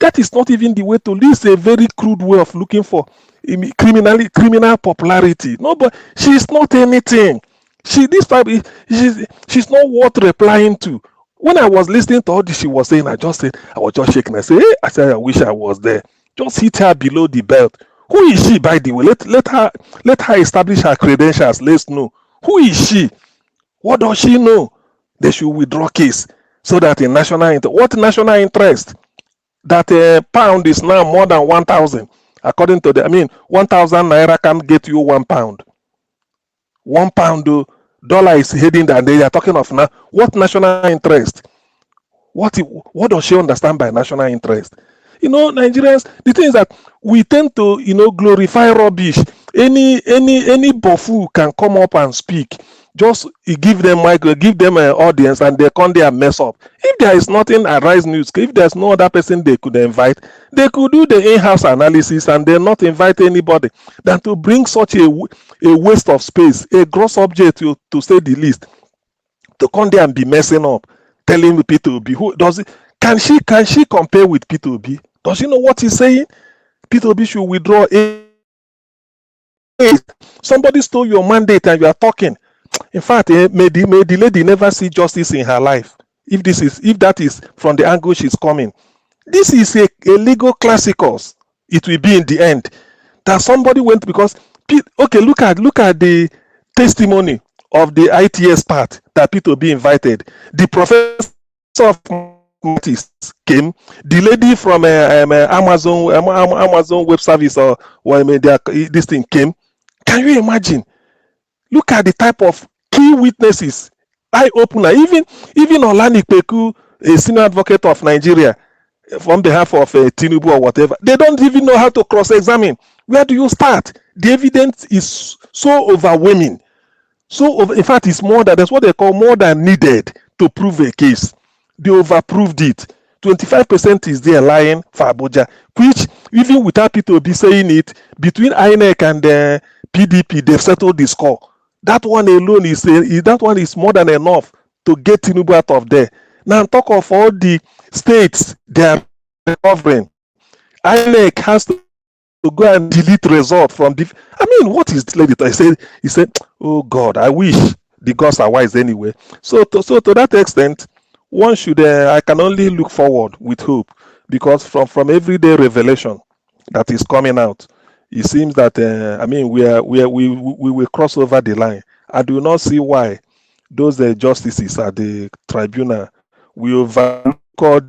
that is not even the way to live. It's a very crude way of looking for imi- criminally criminal popularity. No, but she's not anything. She this type is- she's she's not worth replying to. When I was listening to all this she was saying, I just said I was just shaking. I said, hey, I said I wish I was there. Just hit her below the belt. Who is she, by the way? Let let her let her establish her credentials. Let's know who is she. What does she know? They should withdraw case so that in national interest, what national interest? That a pound is now more than one thousand. According to the, I mean, one thousand naira can get you one pound. One pound, though, dollar is heading, and they are talking of now. What national interest? What i- what does she understand by national interest? You know, Nigerians, the thing is that we tend to, you know, glorify rubbish. Any any any bofu can come up and speak. Just you give them mic, give them an audience, and they come there and mess up. If there is nothing, Arise News, if there's no other person they could invite, they could do the in-house analysis and then not invite anybody than to bring such a w- a waste of space, a gross object to, to say the least, to come there and be messing up, telling the Peter Obi. Who does it? Can she can she compare with Peter Obi? Does she know what he's saying? Peter Obi should withdraw. Eh, somebody stole your mandate and you are talking. In fact, eh, may the may the lady never see justice in her life. If this is if that is from the angle she's coming, this is a, a legal classicals. It will be in the end that somebody went because Pe- okay, look at look at the testimony of the I T S part that Peter Obi invited. The professor of mathematics came. The lady from uh, um, uh, Amazon um, Am- Amazon Web Service or well, I mean, their, this thing came. Can you imagine? Look at the type of key witnesses, eye opener. Even even Olani Peku, a senior advocate of Nigeria, on behalf of uh, Tinubu or whatever, they don't even know how to cross-examine. Where do you start? The evidence is so overwhelming. So, ov- in fact, it's more than that's what they call more than needed to prove a case. They overproved it. Twenty-five percent is there lying for Abuja, which even without Peter Obi saying it, between INEC and uh, P D P, they've settled the score. That one alone is a, is- that one is more than enough to get Tinubu out of there. Now talk of all the states they are recovering. INEC has to, to go and delete result from the. I mean, what is the lady? He said, he said, oh God, I wish the gods are wise anyway. So, to, so to that extent, one should. Uh, I can only look forward with hope because from from everyday revelation that is coming out, it seems that uh, I mean we are we are, we we we will cross over the line. I do not see why those uh, justices at the tribunal will overlook all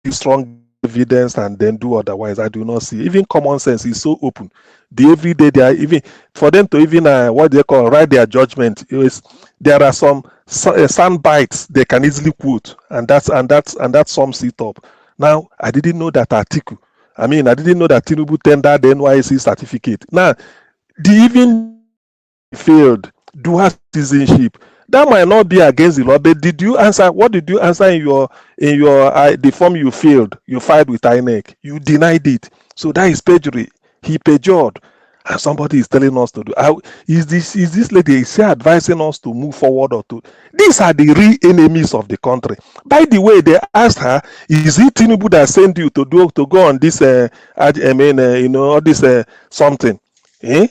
the strong evidence and then do otherwise. I do not see. Even common sense is so open. The everyday they are even for them to even uh, what they call write their judgment is there are some sa- uh, sound bites they can easily quote, and that's and that's and that sums it up. Now I didn't know that article. I mean, I didn't know that Tinubu tendered the N Y S C certificate. Now, the even failed dual citizenship. That might not be against the law, but did you answer? What did you answer in your in your uh, the form you filled? You filed with INEC. You denied it. So that is perjury. He perjured, and somebody is telling us to do. How is this? Is this lady? Is she advising us to move forward or to? These are the real enemies of the country. By the way, they asked her, "Is it Tinubu that sent you to do to go on this? Uh, ad- I mean, uh, you know, all this uh, something." Eh?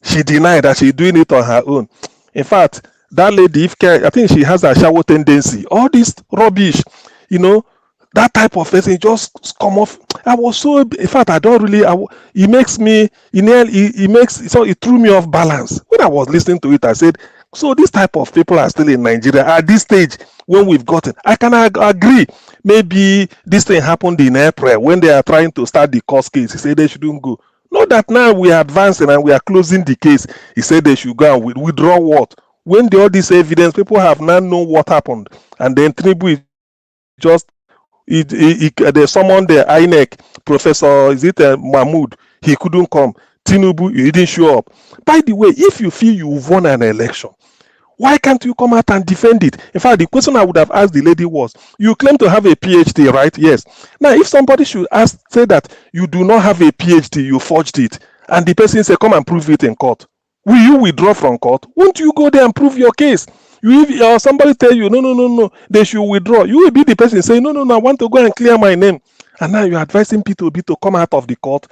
She denied that she's doing it on her own. In fact, that lady, if care, I think she has a shower tendency. All this rubbish, you know, That type of person just come off. I was so, in fact, I don't really, I, it makes me, it nearly, it, it makes, so it threw me off balance. When I was listening to it, I said, "So this type of people are still in Nigeria at this stage when we've gotten." I can ag- agree. Maybe this thing happened in April when they are trying to start the court case. He said they shouldn't go. Not that now we are advancing and we are closing the case. He said they should go and wi- withdraw what? When the, all this evidence, people have now known what happened. And then Tinubu is just, he, he, he, they summoned the INEC, Professor, is it uh, Mahmoud? He couldn't come. Tinubu, he didn't show up. By the way, if you feel you won an election, why can't you come out and defend it? In fact, the question I would have asked the lady was, you claim to have a PhD, right? Yes. Now, if somebody should ask, say that you do not have a PhD, you forged it, and the person say, "Come and prove it in court." Will you withdraw from court? Won't you go there and prove your case? You, if or somebody tell you, "No, no, no, no, they should withdraw," you will be the person saying, "No, no, no, I want to go and clear my name." And now you're advising P two B to come out of the court.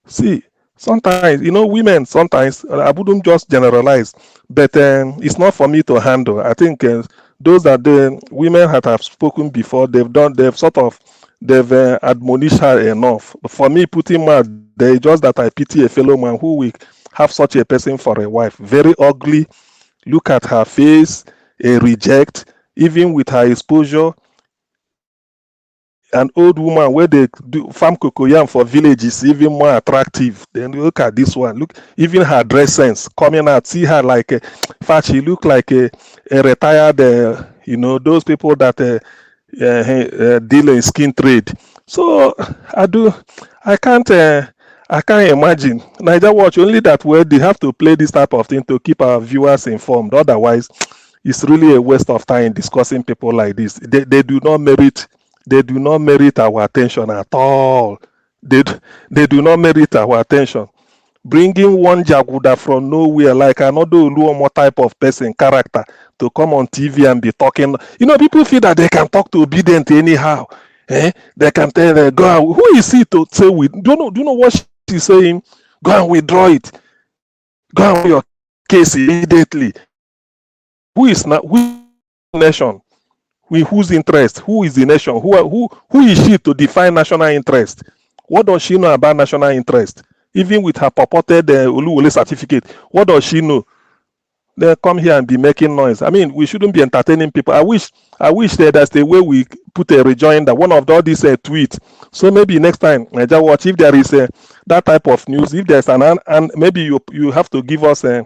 See, sometimes, you know, women, sometimes, uh, I wouldn't just generalize, but um, it's not for me to handle. I think uh, those that the women that have spoken before, they've done, they've sort of, they've uh, admonished her enough. For me, putting mouth there, just that I pity a fellow man who will have such a person for a wife. Very ugly. Look at her face, a reject, even with her exposure. An old woman where they do farm cocoyam for village is even more attractive. Then look at this one. Look, even her dress sense coming out. See her like, a, in fact, she look like a, a retired, uh, you know, those people that uh, uh, uh, deal in skin trade. So I do, I can't, uh, I can't imagine. Niger Watch, only that way they have to play this type of thing to keep our viewers informed. Otherwise, it's really a waste of time discussing people like this. They, they do not merit, they do not merit our attention at all. They, d- they do not merit our attention. Bringing one jaguda from nowhere, like another Oluomo type of person, character, to come on T V and be talking. You know, people feel that they can talk to Obidient anyhow. Eh? They can tell, uh, "Go out." Who is he to say we? Do you know? Do you know what she's saying? "Go and withdraw it. Go and win your case immediately." Who is not? Who nation? With whose interest? Who is the nation? Who are, who who is she to define national interest? What does she know about national interest? Even with her purported uh, Oluwole certificate, what does she know? They come here and be making noise. I mean, we shouldn't be entertaining people. I wish, I wish that that's the way we put a rejoinder. One of all these uh, tweets. So maybe next time, Niger Watch, if there is a, that type of news, if there's an, an, an maybe you you have to give us a,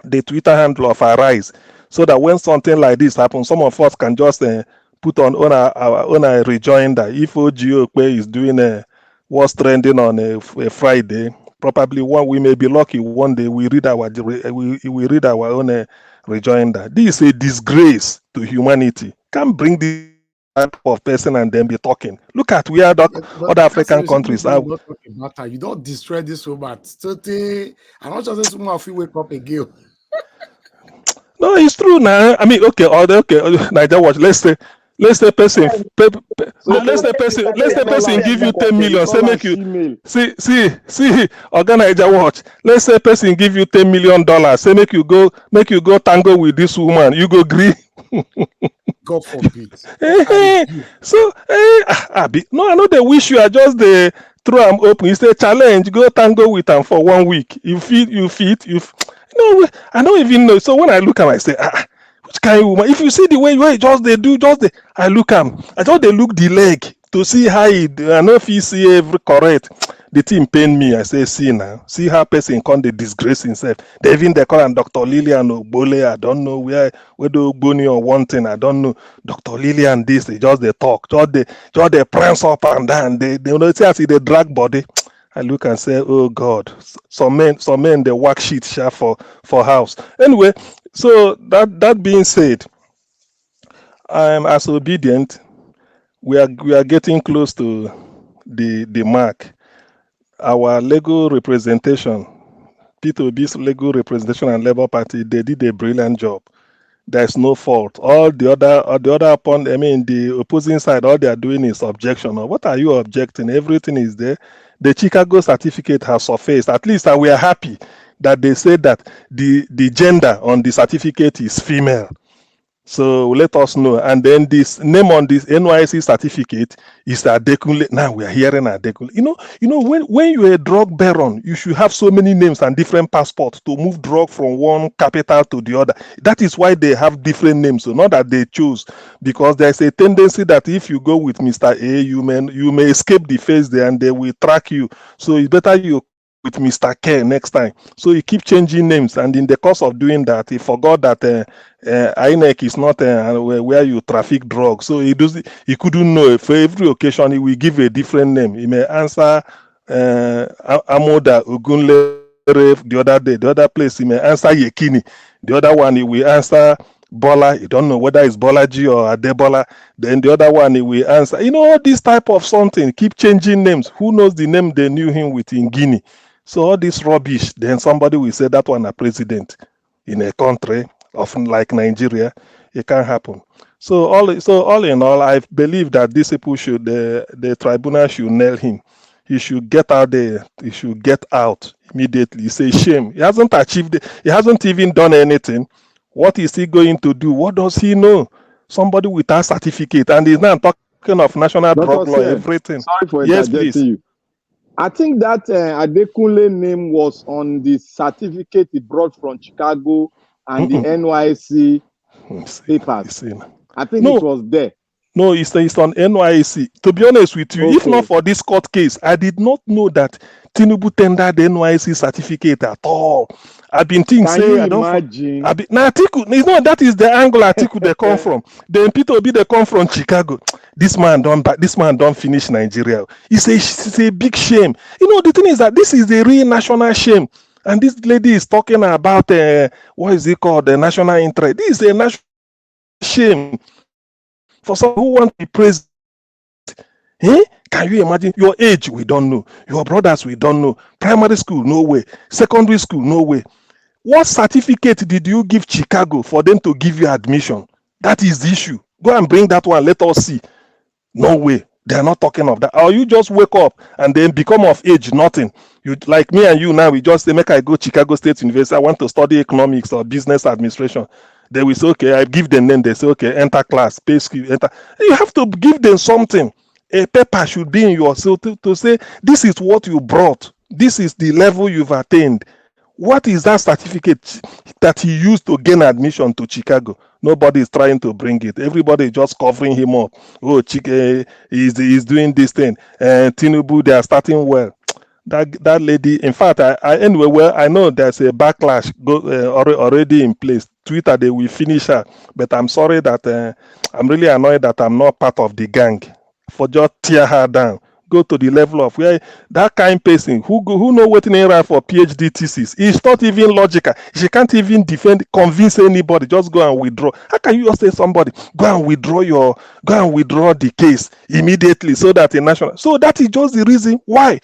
the Twitter handle of Arise, so that when something like this happens, some of us can just uh, put on, on our, our own uh, rejoinder. If O G O P is doing a what's trending on a, a Friday, probably one, we may be lucky one day we read our we, we read our own uh, rejoinder. This is a disgrace to humanity. Can't bring this type of person and then be talking. Look at where other, other African countries are. You don't destroy this woman. So they, I'm not sure this woman will wake up again. No, it's true now. I mean, okay, okay, Niger Watch. Let's say let's say person pe, pe, so let's say person let's say person give you ten million, say make you see see see Oga Niger Watch. Let's say person give you ten million dollars, say make you go make you go tango with this woman, you go gree. God forbid. So eh, I be no, I know they wish you. I just they throw am open. It's a challenge. Go tango with am for one week. You fit, you fit, you. No, I don't even know. So when I look at am, I say, ah, which kind of woman? If you see the way you just they do, just they, I look am. I just they look the leg to see how he. I know if he see every correct. The thing pain me. I say, see now, see how person come they disgrace himself. They even they call him Doctor Lillian Ogbole. I don't know where whether Ogboni or one thing. I don't know. Doctor Lillian, this they just they talk, just they just they prance up and down. They they you know see as they drag body. I look and say, oh God, some men, some men they work shit sha for for house. Anyway, so that that being said, I'm as Obidient. We are we are getting close to the the mark. Our legal representation, P two B's legal representation and Labour Party, they did a brilliant job. There's no fault. All the other, all the other upon, I mean, the opposing side, all they are doing is objection. What are you objecting? Everything is there. The Chicago certificate has surfaced. At least, uh, we are happy that they said that the the gender on the certificate is female. So let us know. And then this name on this N Y C certificate is Adekunle. Now we are hearing Adekunle. You know, you know when when you're a drug baron, you should have so many names and different passports to move drug from one capital to the other. That is why they have different names. So not that they choose, because there's a tendency that if you go with Mister A, you may you may escape the face there and they will track you. So it's better you with Mister K next time. So he keep changing names, and in the course of doing that, he forgot that uh, uh, INEC is not uh, where, where you traffic drugs. So he does he couldn't know. For every occasion, he will give a different name. He may answer uh, A- Amoda Ogunlere the other day. The other place, he may answer Yekini. The other one, he will answer Bola. You don't know whether it's Bolaji or Adebola. Then the other one, he will answer. You know, all this type of something. Keep changing names. Who knows the name they knew him with in Guinea? So all this rubbish. Then somebody will say that one a president in a country of like Nigeria. It can't happen. So all so all in all, I believe that these people should the the tribunal should nail him. He should get out there. He should get out immediately. It's a shame. He hasn't achieved. He hasn't even done anything. What is he going to do? What does he know? Somebody without certificate, and he's now talking of national drug law, everything. Sorry for yes, interjecting please. You. I think that uh, Adekunle name was on the certificate he brought from Chicago and Mm-mm. the N Y C papers. I think no. It was there. No, it's, it's on N Y C. To be honest with you, okay. If not for this court case, I did not know that Tinubu tendered the N Y C certificate at all. I've been thinking, say, I don't imagine. I be, now, Atiku, you know, that is the angle Atiku they come from. Then Peter Obi, they come from Chicago. This man don't, this man don't finish Nigeria. It's a, it's a big shame. You know, the thing is that this is a real national shame. And this lady is talking about uh, what is it called, the national interest. This is a national shame for someone who wants to be praised. Eh? Can you imagine? Your age, we don't know. Your brothers, we don't know. Primary school, no way. Secondary school, no way. What certificate did you give Chicago for them to give you admission? That is the issue. Go and bring that one. Let us see. No way. They are not talking of that. Or you just wake up and then become of age, nothing. You like me and you now. We just say, make I go Chicago State University. I want to study economics or business administration. They will say, okay, I give them name. They say, okay, enter class, pay school, enter. You have to give them something. A paper should be in your so to, to say this is what you brought. This is the level you've attained. What is that certificate that he used to gain admission to Chicago? Nobody is trying to bring it. Everybody is just covering him up. Oh, Chike is is doing this thing. And Tinubu, they are starting well. That that lady. In fact, I, I anyway. Well, I know there's a backlash go, uh, already in place. Twitter, they will finish her. But I'm sorry that uh, I'm really annoyed that I'm not part of the gang. For just tear her down. Go to the level of where that kind of person who go, who know what in write for PhD thesis. It's not even logical. She can't even defend, convince anybody. Just go and withdraw. How can you just say somebody go and withdraw your go and withdraw the case immediately so that a national? So that is just the reason why.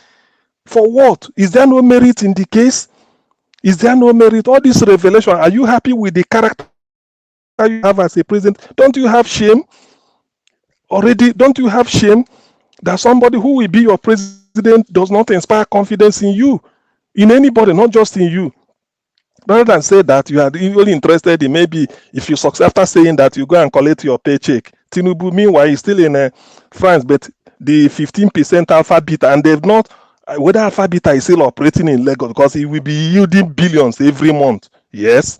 For what? Is there no merit in the case? Is there no merit? All this revelation. Are you happy with the character you have as a president? Don't you have shame already? Don't you have shame that somebody who will be your president does not inspire confidence in you, in anybody, not just in you? Rather than say that you are only interested in maybe if you succeed after saying that you go and collect your paycheck. Tinubu, meanwhile, he's still in uh, France, but the fifteen percent alpha beta, and they've not uh, whether alpha beta is still operating in Lagos because it will be yielding billions every month. Yes,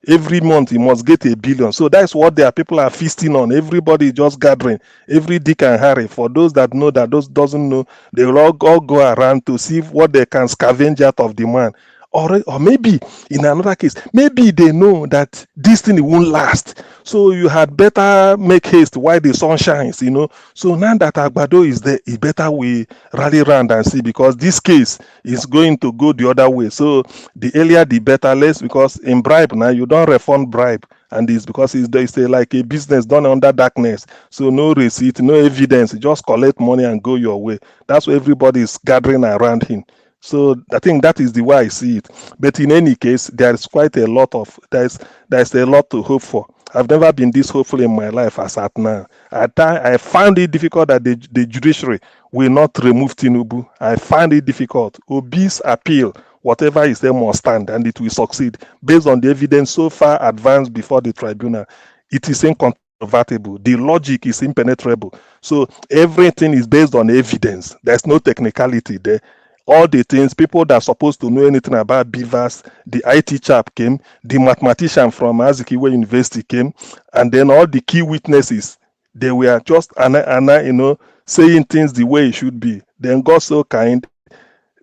every month he must get a billion. So that's what their people are feasting on. Everybody is just gathering, every Dick and Harry. For those that know, that those doesn't know, they will all, all go around to see what they can scavenge out of the man. Or, or maybe in another case, maybe they know that this thing won't last. So you had better make haste while the sun shines, you know. So now that Agbado is there, it better we rally around and see, because this case is going to go the other way. So the earlier the better, less, because in bribe now you don't refund bribe, and it's because it's, it's a, like a business done under darkness. So no receipt, no evidence, just collect money and go your way. That's why everybody is gathering around him. So I think that is the way I see it. But in any case, there is quite a lot of there's there's a lot to hope for. I've never been this hopeful in my life as at now. I I found it difficult that the, the judiciary will not remove Tinubu. I find it difficult. Obi's appeal, whatever is there, must stand, and it will succeed based on the evidence so far advanced before the tribunal. it is incontrovertible. The logic is impenetrable. So everything is based on evidence. There's no technicality there. All the things, people that are supposed to know anything about BVAS, the I T chap came, the mathematician from Azikiwe University came, and then all the key witnesses, they were just, ana, ana, you know, saying things the way it should be. Then God so kind,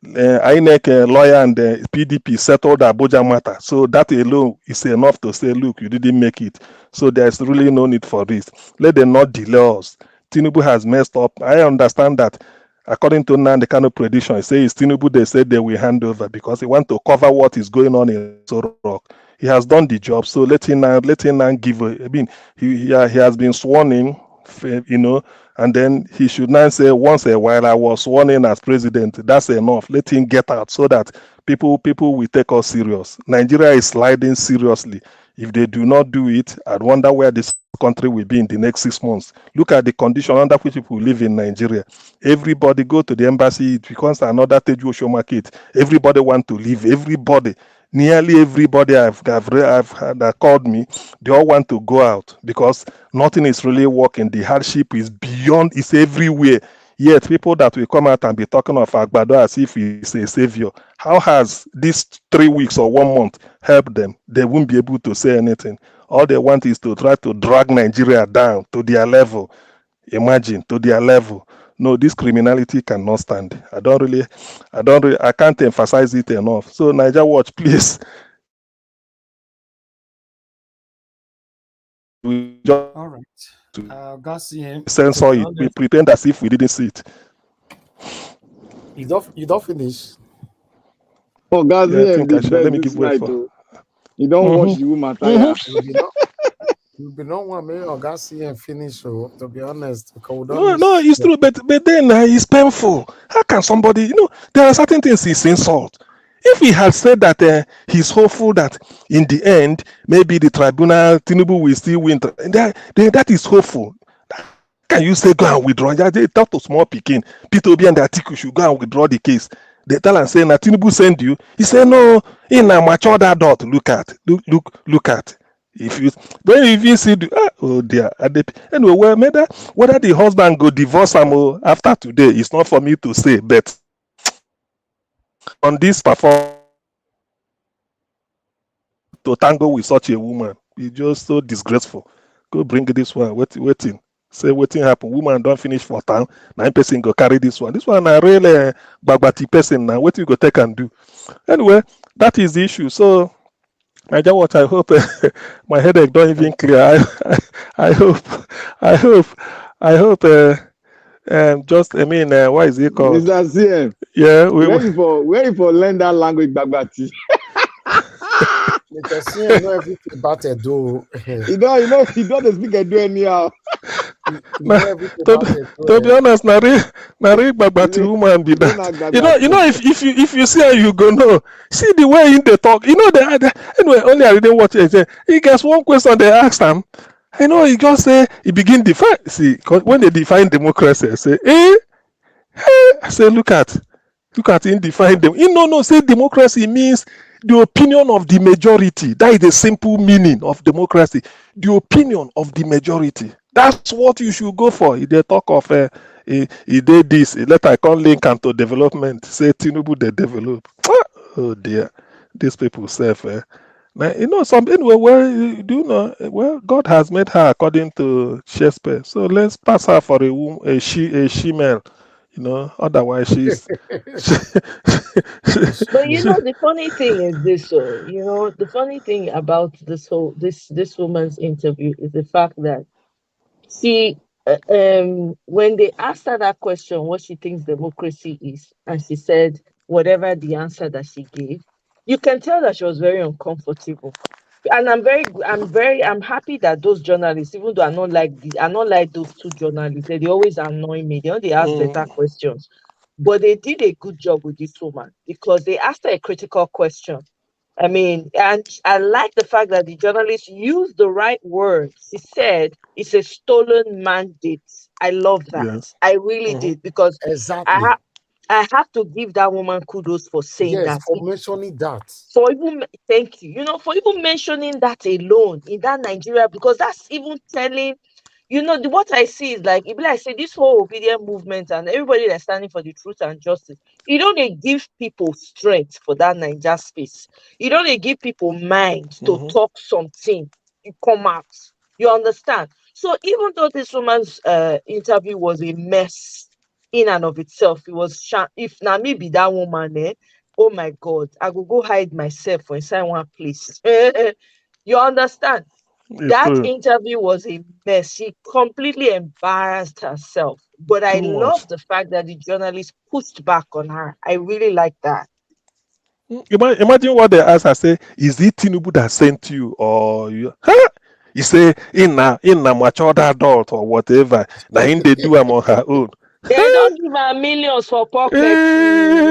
uh, INEC uh, lawyer and the P D P settled the Abuja matter. So that alone is enough to say, look, you didn't make it. So there's really no need for this. Let them not delay us. Tinubu has messed up. I understand that. According to Nnamdi Kanu prediction, he says Tinubu, they said they will hand over because he want to cover what is going on in Aso Rock. He has done the job, so let him now, let him now give. A, I mean, he, he, he has been sworn in, f-, you know, and then he should now say, once a while, I was sworn in as president. That's enough. Let him get out so that people people will take us serious. Nigeria is sliding seriously. If they do not do it, I wonder where this country will be in the next six months. Look at the condition under which people live in Nigeria. Everybody go to the embassy. It becomes another Teju Osho market. Everybody want to leave. Everybody, nearly everybody I've, I've, re-, I've had that called me, they all want to go out because nothing is really working. The hardship is beyond, it's everywhere. Yet people that will come out and be talking of Agbado as if he's a savior. How has these three weeks or one month helped them? They won't be able to say anything. All they want is to try to drag Nigeria down to their level. Imagine, to their level. No, this criminality cannot stand. I don't really, I don't really, I can't emphasize it enough. So Naija Watch, please. We just All right. Uh, Gassiem, censor it. We pretend as if we didn't see it. You don't, you don't finish. Oh, guys, Yeah, I yeah, think the I should. Let best me this give way night, for. Oh. You don't Mhm. watch the woman tire. You'll be not, you'll be not one minute or Gassiem finish. So to be honest, because we don't No, miss no, it's them. True, but but then uh, it's painful. How can somebody, you know, there are certain things he's insult. If he had said that uh, he's hopeful that in the end maybe the tribunal Tinubu will still win, that, then that is hopeful. Can you say go and withdraw? They, they talk to small pikin. Peter Obi and Atiku should go and withdraw the case. They tell and say, "Na Tinubu send you." He said, "No, in a mature adult. Look at, look, look, look at." If you don't even see the ah, oh dear. Anyway, well, whether whether the husband go divorce am oh, after today, it's not for me to say. But on this perform to tangle with such a woman, it's just so disgraceful. Go bring this one. Wait, waiting. Say waiting happen. Woman don't finish for town. Nine person go carry this one. This one a real uh, gbagbati person now. What you go take and do? Anyway, that is the issue. So I just what I hope uh, my headache don't even clear. I, I, I hope, I hope, I hope. Uh, um, just I mean, uh, what is it called? Mister C M, Yeah, we, where you for where you for learn that language, Gbagbati? Because you know everything about it, though. You don't, you know, you don't speak and do anyhow. You know everything to, about it, to be honest, na real, na real gbagbati Really? woman be You know, that. na You know, you know, Gbagbati. if if you if you see how you go know. See the way in the talk. You know, they, they anyway. Only I didn't watch it. He gets one question they asked him. I know he just say he begin define. See, 'cause when they define democracy, I say, eh, eh. I say, look at, look at him define them. You know, no, say democracy means the opinion of the majority. That is the simple meaning of democracy. The opinion of the majority. That's what you should go for. If they talk of uh, he, he did this, let I come link am to development. Say Tinubu they develop. Ah, oh dear, these people self. Eh? Now, you know something. Well, well, you do know. Well, God has made her according to Shakespeare. So let's pass her for a wom- a she a she male. You know, otherwise she's. She, she, But you she- know the funny thing is this, so you know the funny thing about this whole this this woman's interview is the fact that she uh, um when they asked her that question, what she thinks democracy is, and she said whatever the answer that she gave, you can tell that she was very uncomfortable. And I'm very, I'm very, I'm happy that those journalists, even though I don't like the, I don't like those two journalists, they, they always annoy me. They only ask Mm. better questions, but they did a good job with this woman because they asked her a critical question. I mean, and I like the fact that the journalist used the right word. She said it's a stolen mandate. I love that. Yes. I really Mhm. did because Exactly. I ha- I have to give that woman kudos for saying Yes, that. for mentioning that. For even me- thank you, you know, for even mentioning that alone in that Nigeria, because that's even telling, you know, the, what I see is like, if I say this whole obedient movement and everybody that's standing for the truth and justice, you know, they give people strength for that Niger space. You know, they give people mind to Mhm. talk something, you come out. You understand? So even though this woman's uh, interview was a mess in and of itself, it was sha- if na me be that woman, eh? Oh my God, I go go hide myself for inside one place. You understand? It's That true. interview was a mess. She completely embarrassed herself. But I Too much. love the fact that the journalist pushed back on her. I really like that. Mm, ima- Imagine what they ask her. Say, is it Tinubu that sent you or you? Huh? He say, in na in na matured adult or whatever. Na him dey do am on her own. They don't give her millions for pocket.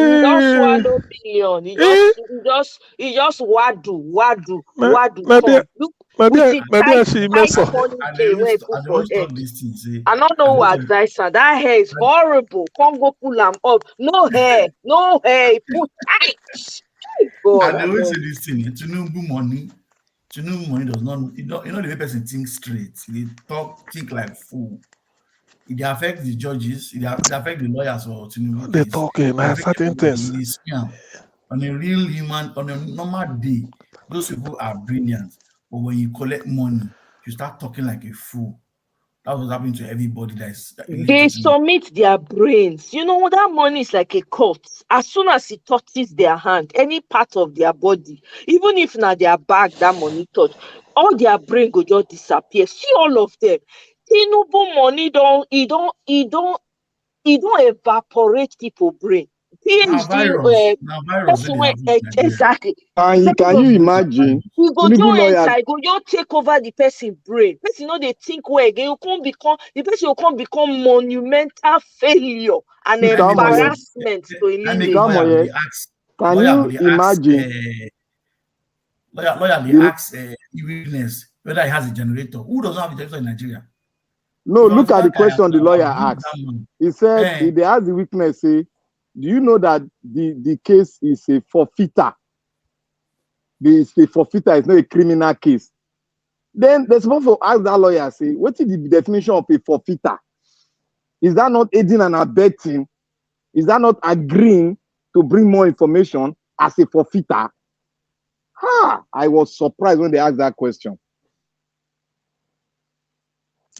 He just Eh, swallow million. He eh, just, he just, he just wadu, wadu, na wadu. na there Come look na with there the na there tight, she tight mess up. And, and they ponytail where he used to, put and they for always head. talk this thing. Say, I don't know and who they always, advise her. That hair is and, horrible. Can't go pull am up. No hair, no hair. He put tight. Hey, God, and they I always say beg. This thing, eh, Tinubu money. Tinubu money does not, you know, you know the way person think straight. They talk, think like fool. It dey affect the judges, it dey, it dey affect the lawyers for Tinubu They case. talking It na affect certain everybody. things. They scam. On a real human, on a normal day, those people are brilliant. But when you collect money, you start talking like a fool. That was happening to everybody that is that is They getting submit their brains. You know, that money is like a cult. As soon as it touches their hand, any part of their body, even if na their bag that money touch, all their brain go just disappear. See all of them. Tinubu money don't, he don't, he don't, he don't evaporate people brain. na P H D, virus. uh, Na virus person wey dey where happen for Nigeria. exactly. And he Person can go, you Na imagine? virus. he go Tinubu join lawyer, inside, go just take over the person brain. Person no dey think well again. You can't become the person, you can't become monumental failure and Mister Amoye, embarrassment to a That make lineage. Mister lawyer go Amoye, dey ask, can lawyer go you dey ask, imagine? Uh, lawyer, lawyer dey The, ask uh, witness whether he has a generator. Who doesn't have a generator in Nigeria? no, If I look was at the that guy, I question the would have lawyer abused asked. That man. He said, Eh, he, they asked the witness, say, do you know that the, the case is a forfeiter? The, it's a forfeiter, it's not a criminal case. Then they're supposed to ask that lawyer, say, what is the definition of a forfeiter? Is that not aiding and abetting? Is that not agreeing to bring more information as a forfeiter? Ha! I was surprised when they asked that question.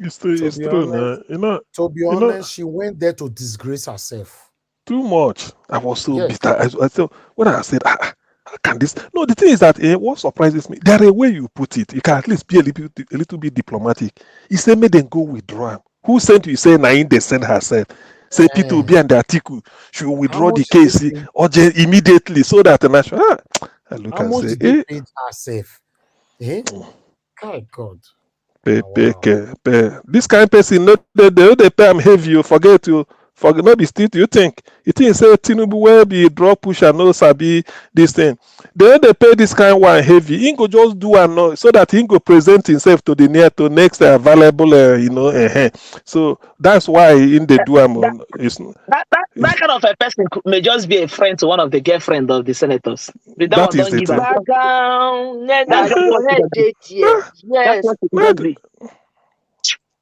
It's true. To It's be true. honest, Now. You know. To be You know. Honest, she went there to disgrace herself. Too much. I was so Yes. Bitter. I, I so when I said, ah, ah, how can this? No, the thing is that eh, what surprises me, there are way you put it. You can at least be a little, a little bit diplomatic. He said, make them go withdraw him. Who sent you? He said, Nain, they sent herself. Say Peter Eh, Obi and the Atiku should how withdraw the much did they case eh, pay? Urgent immediately so that the national. Ah, I look How and much say, did they eh, pay herself? Eh? mm, Kai God. pay, Ah, pay, wow. care, pay. This kind of person, no, they, they, they pay am heavy. You forget you forget. No be still. You think you think say Tinubu will be drug pusher? No, sabi this thing. They they pay this kind one heavy. He go just do am now so that he go present himself to the near to next uh, available. Uh, you know, uh, so that's why in they do am. That, On, it's, that, that, it's that kind of a person could- may just be a friend to one of the girlfriend of the senators. The that that one is don't the give am. truth. Back down, Nena, That's just your what it head could be. dey there. That's Yes. what it Where could the, be.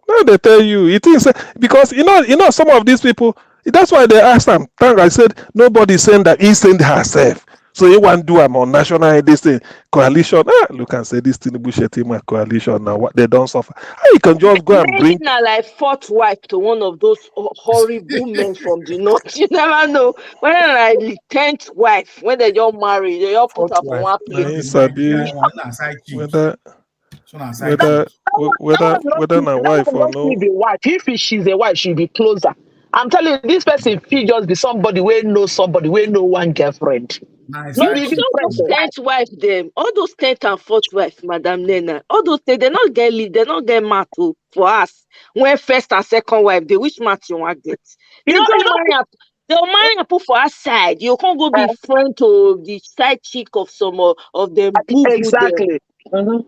No, they tell you. It is eh, because you know, you know, some of these people. That's why they ask them. Thank I said nobody send that. He send herself. So he want do am on national this thing coalition. Ah, look and say this Tinubu Shetima coalition now. What they don't suffer. How you can just go and bring Maybe na like fourth wife to one of those ho- horrible men from the north. You never know. When na like the tenth wife, when they just marry, they just put Fourth her for wife. One na place. him They sabi that one na side chick. Whether So na side whether chick. whe- whether That one whether na not wife that or one no. Not be wife. If it- she's a wife, she'll be closer. I'm telling you, this person feel just be somebody where know somebody where know one girlfriend. Nice. No, You be know, even all those problem. tenth wife them, all those tenth and fourth wife, Madam Nena, all those things, they not get lead, they not get mad to for us. When first and second wife, they which match you want get. You You know, don't they know. marry up, they'll marry and put for outside. You can't go be Uh, friend to the side chick of some of, of them boo boo them. Exactly. Mm-hmm.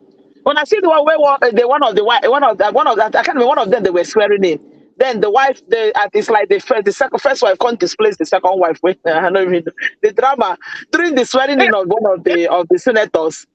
When I see the one where one, uh, the one of the wi- one of the one of that, I can't remember, one of them they were swearing in. Then the wife, the uh, it's like the first, the second first wife can't displace the second wife. Wait, I don't even the drama during the swearing in of one of the of the senators.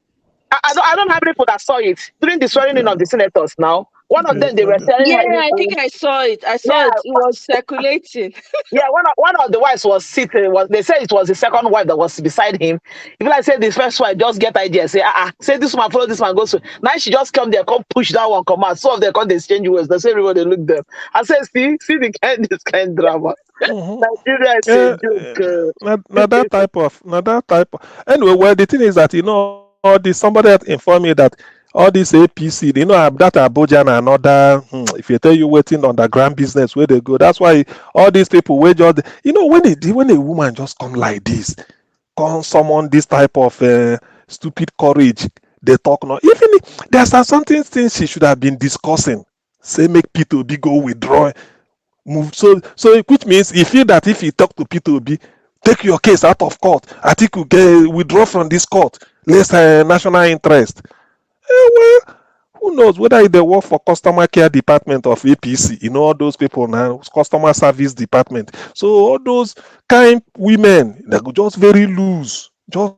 I, I don't I don't have people that saw it during the swearing in of the senators now. One of them they were telling Yeah, her, I think I saw it. I saw Yeah. It. It was circulating. Yeah, one of one of the wives was sitting. Was they said it was the second wife that was beside him. If I say this first wife just get idea, say ah, ah say this one follow this one go so. Now she just come there, come push that one, come out. Some of them come they exchange words. They say everybody look them. I say see see the kind this kind drama. Mhm. Nigeria is a Yeah, joke. Uh, na, na that type of na that type of, anyway, well, the thing is that, you know, all this, somebody had informed me that all this A P C, you know, Ab- that Abuja and another, hmm, if you tell you waiting underground business where they go, that's why all these people were just, you know, when they when a woman just come like this, come summon this type of uh, stupid courage, they talk no. Even if there's some something things she should have been discussing. Say make P two B go withdraw, move. So so which means he feel that if he talk to P two B, take your case out of court, I think you get withdraw from this court. Let's uh, national interest. Eh, well, who knows whether they work for customer care department of A P C? You know, all those people now, customer service department. So all those kind women, they go just very loose, just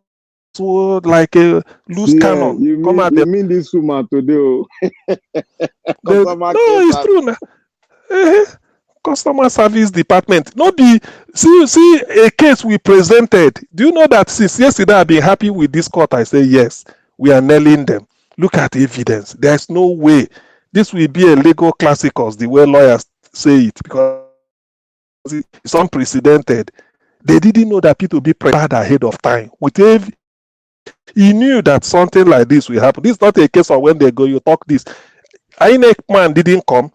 so like a loose Yeah, cannon. you Come mean out you there. Mean this woman today? Oh. The- Customer no, care it's service. True now. Eh, customer service department. No be see see a case we presented. Do you know that since yesterday I've been happy with this court? I say yes, we are nailing them. Look at evidence. There's no way this will be a legal classic as the way lawyers say it, because it's unprecedented. They didn't know that P two B prepared ahead of time. With ev- he knew that something like this will happen. This is not a case of when they go, you talk this. INEC man didn't come.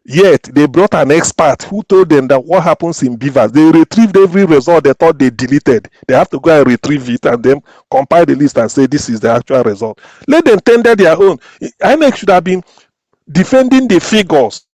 Yet they brought an expert who told them that what happens in Beavers, they retrieved every result they thought they deleted. They have to go and retrieve it and then compile the list and say this is the actual result. Let them tender their own. INEC should have been defending the figures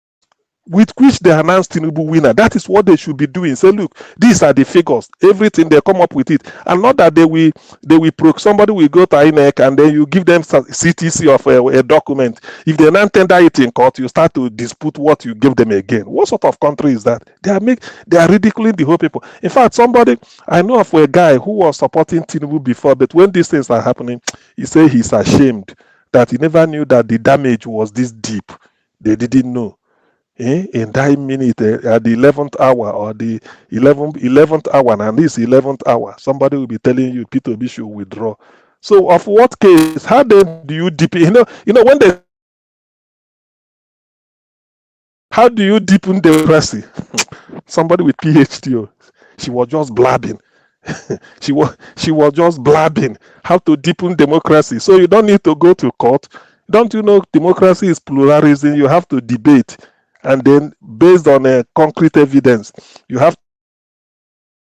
with which they announced Tinubu winner. That is what they should be doing. Say, look, these are the figures. Everything they come up with it, and not that they will they will proc somebody will go to INEC and then you give them some C T C of a, a document. If they now tender it in court, you start to dispute what you give them again. What sort of country is that? They are make they are ridiculing the whole people. In fact, somebody I know of a guy who was supporting Tinubu before, but when these things are happening, he said he's ashamed that he never knew that the damage was this deep. They didn't know. Eh, in that minute, eh, at the eleventh hour or the eleventh, eleventh hour, and this eleventh hour, somebody will be telling you P two B should withdraw. So of what case? How then do you deep? You know, you know when they how do you deepen democracy? Somebody with P H D, oh, she was just blabbing. She was she was just blabbing how to deepen democracy. So you don't need to go to court. Don't you know democracy is pluralism? You have to debate, and then based on a concrete evidence, you have to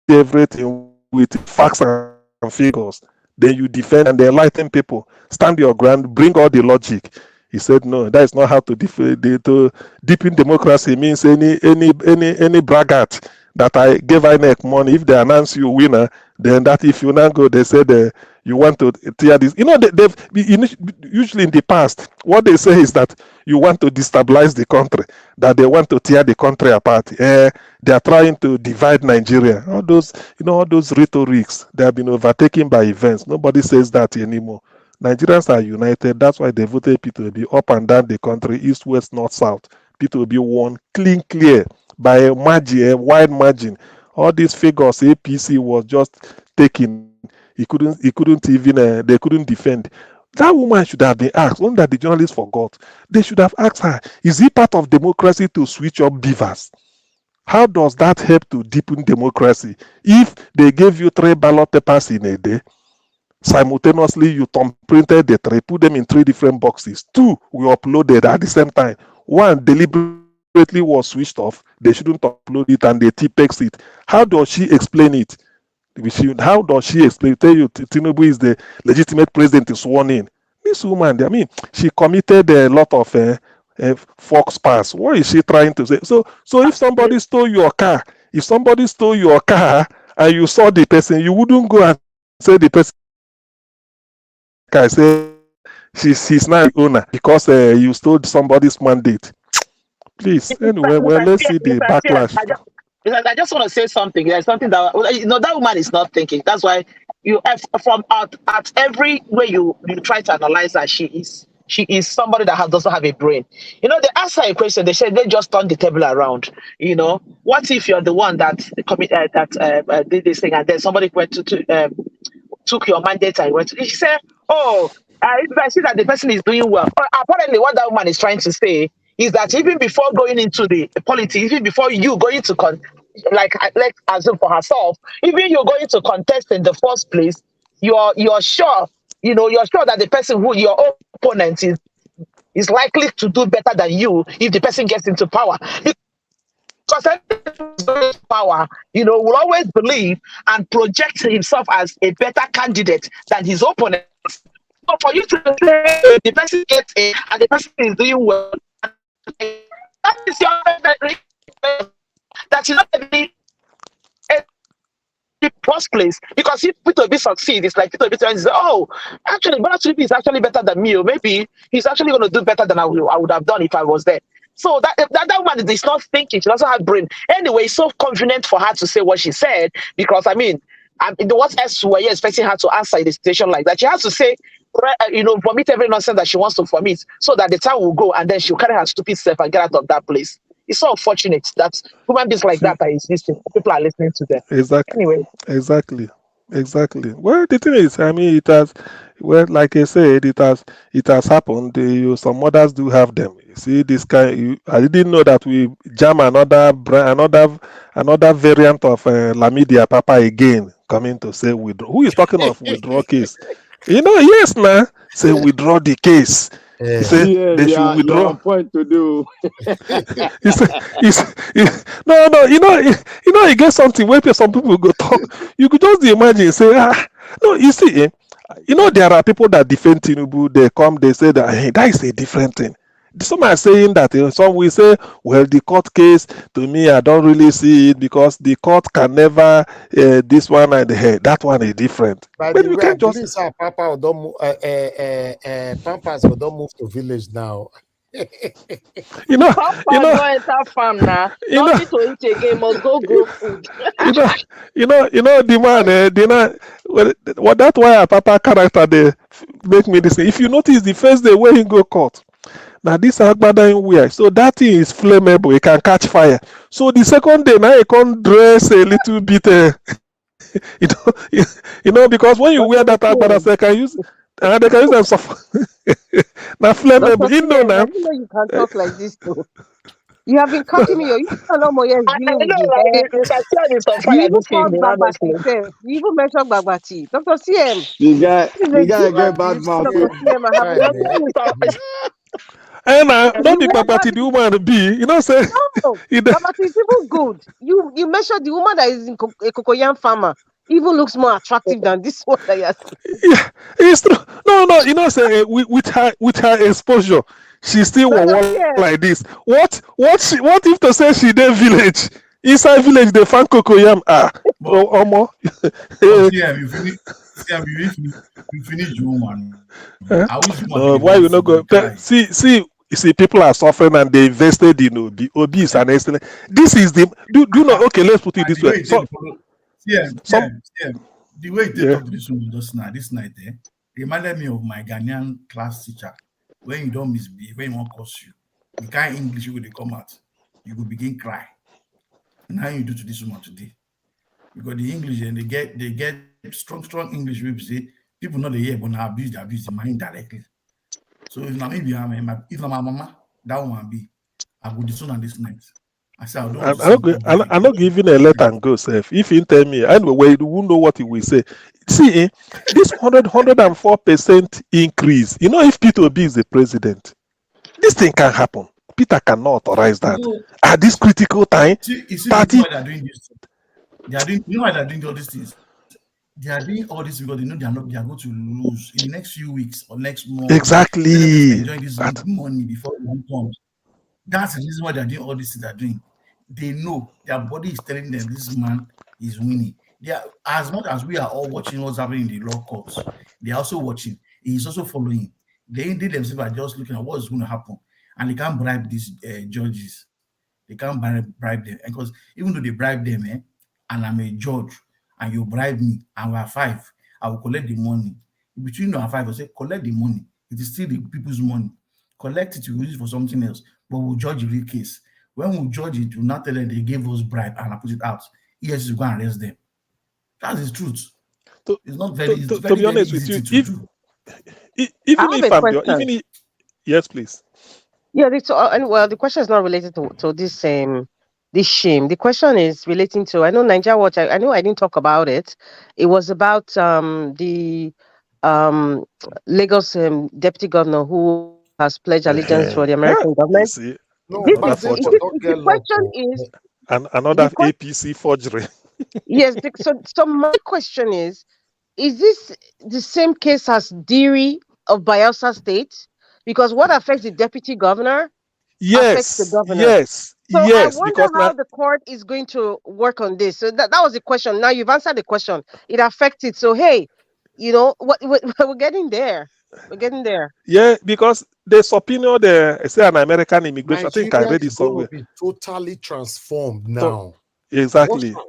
do everything with facts and figures. Then you defend and enlighten people. Stand your ground. Bring all the logic. He said no. That is not how to def- the, to deepen democracy. Means any any any any braggart that I gave INEC money. If they announce you winner, then that if you now go, they said uh, you want to tear this. You know, they, they've you know, usually in the past, what they say is that you want to destabilize the country, that they want to tear the country apart. Eh, they are trying to divide Nigeria. All those, you know, all those rhetorics, they have been overtaken by events. Nobody says that anymore. Nigerians are united. That's why they voted P two B up and down the country, east, west, north, south. P two B won clean, clear by a margin, a wide margin. All these figures, A P C was just taking. He couldn't. He couldn't even. Uh, they couldn't defend. That woman should have been asked. Only that the journalist forgot. They should have asked her, is it part of democracy to switch up Beavers? How does that help to deepen democracy? If they gave you three ballot papers in a day, simultaneously you thumbprinted the three, put them in three different boxes. Two were uploaded at the same time. One deliberately was switched off. They shouldn't upload it and they Tipex it. How does she explain it? We should, how does she explain? Tell you Tinubu is the legitimate president is sworn in. This woman, I mean, she committed a lot of uh, uh, fox pass. What is she trying to say? So, so if somebody stole your car, if somebody stole your car and you saw the person, you wouldn't go and say the person. I say she she's now the owner because uh, you stole somebody's mandate. Please, anyway, well, let's see the backlash. Because I just want to say something. There's something that, you know, that woman is not thinking. That's why you have, from out at every way you you try to analyze her, she is she is somebody that has, doesn't have a brain. You know, they asked her a question. They said they just turned the table around. You know, what if you're the one that commi- uh, that uh, uh, did this thing, and then somebody went to, to um, took your mandate and went? To, she said, "Oh, uh, if I see that the person is doing well." Uh, apparently, what that woman is trying to say is that even before going into the politics, even before you going to con- like uh, let's assume for herself, even you're going to contest in the first place, you're you're sure, you know, you're sure that the person who your opponent is is likely to do better than you if the person gets into power. Because power, you know, will always believe and project himself as a better candidate than his opponent. So for you to say the person gets a and the person is doing well, that is your that is not the first place. Because if Peter Obi succeed, it's like Peter Obi say, "Oh, actually, Bola Tinubu is actually better than me, or maybe he's actually going to do better than I would, I would have done if I was there." So that that, that woman is not thinking; she doesn't have brain. Anyway, it's so convenient for her to say what she said because I mean, um, what else were you expecting her to answer in a situation like that? She has to say, uh, you know, vomit every nonsense that she wants to vomit, so that the time will go, and then she'll carry her stupid self and get out of that place. It's so unfortunate that human beings like that are existing. People are listening to them. Exactly. Anyway, Exactly. Exactly. Well, the thing is, I mean, it has, well, like I said, it has, it has happened. They, you, some mothers do have them. You see, this kind. You, I didn't know that we jam another brand, another, another variant of uh, Lamidi Apapa again coming to say withdraw. Who is talking of withdraw case? You know, yes, now say withdraw the case. He said Yeah, they you should are, you are withdraw. On point to do. It's, it's, it's, no, no, you know, you, you know, you get something where some people go talk. You could just imagine, say, ah, no, you see, eh, you know, there are people that defend Tinubu. They come, they say that, hey, that is a different thing. Some are saying that, you know, some will say, well, the court case, to me, I don't really see it because the court can never, uh, this one and the hey, that one is different. By But the you way, I can't just, believe say Papa will don move. Uh, uh, uh, uh, Pampers will don move to village now. you know, Papa you know, don enter farm now. you know, Nothing to eat again. Must go grow food. you know, you know, you know, the man, eh, the man, well, well, that's why a Papa character they make me this. If you notice, the first day when he go court, now this agbada in wear, so that thing is flammable. It can catch fire. So the second day now he can dress a little bit. Uh, you know, you, you know, because when you wear that agbada, they can use, uh, they can use them suffer. Now flammable, Doctor you know T M, now. I didn't know you can talk like this though. You have been catching me. You don't know more. Yes, I, I dealing with know, the like, hair. it- it's actually some You fire even this called evening, Bagbati honestly. sef. You even mentioned Bagbati. Doctor T M, The guy, this is the a guy good get bad news. mouth. Doctor T M, I have Right, nothing man. to say. And uh, You don't be went Bagbati the woman be. You know, say No, you know, Bagbati is even good. You you mentioned the woman that is in co- a cocoyam farmer. Even looks more attractive than this one that you are seeing. Yeah, it's true. No, no, you know, say eh, with, with her with her exposure, she still will Doctor walk T M, like this. What what she, what if to say she dey village? Inside village, they find cocoyam. Ah, But oh, omo. but C M, you finish. C M, you finish. You finish the woman. Eh? I wish woman Uh, dey why you voice no to go? the Pe- guy. See, see, you see, people are suffering and they invested in Obi. Obi is an excellent. This is the. Do, do you know? Okay, let's put it And this the way way. he So, take follow, C M, some C M, C M, the way he take yeah. Talk to this woman just now, this night, eh, reminded me of my Ghanaian class teacher. When you don't misbehave, when you won't curse you, the kind English wey dey come out, you go begin cry. Now you do to this woman today. Because the English and they get they get strong, strong English wey be say people know they hear, but now abuse, they abuse the mind directly. So if na me be am, eh, my, if na my mama, that woman be, I go disown her this night. I say I don't I, want to I see don't the go. two I, of don't- them I not together. giving a let and go self. If he tell me, anyway, we won't know what he will say. See, eh, this hundred, hundred and four percent increase. You know, if Peter Obi is the president, this thing can happen. Peter cannot authorize that. You At this critical time, see, you see the reason thirty. Why they're doing this. They are doing. You know why they're doing all these things. They are doing all this because they know they are not. They are going to lose in the next few weeks or next month. Let them just Exactly. Enjoy this That money before the money comes. That's the reason why they're doing all these things they're doing. They know their body is telling them this man is winning. They are, as much as we are all watching what's happening in the law courts, they are also watching. He's also following. They, they themselves are just looking at what's going to happen, and they can't bribe these uh, judges. They can't bribe, bribe them. Because even though they bribe them, eh, and I'm a judge, and you bribe me, and we are five, I will collect the money. Between you and five, I say, "Collect the money. It is still the people's money. Collect it, you use it for something else. But we'll judge the real case. When we judge it, we'll not tell them they gave us bribe and I put it out. E F C C go and arrest them." That's the truth. To- It's not very to- easy. to- It's to very, be very honest with easy you, to if- do. E- Even I have if a I'm the, question. even if, yes, please. Yeah, it's, uh, and, well, the question is not related to, to this um this shame. The question is relating to, I know Nigeria Watch. I, I know I didn't talk about it. It was about um the um Lagos um, deputy governor who has pledged allegiance to the American You government. see, No, This another is, forgery. the, the question is And another the que- A P C forgery. Yes. The, so so my question is: Is this the same case as Diri of Bayelsa State? Because what affects the deputy governor affects the Yes, governor. Yes, So I yes. wonder Because how now, the court is going to work on this. So that, that was the question. Now you've answered the question. It affected. So hey, you know what? We're, we're getting there. We're getting there. Yeah, because they subpoenaed the, say, an American immigration. I think I Nigeria read it is going somewhere. To be totally transformed So- now. Exactly. Watch out.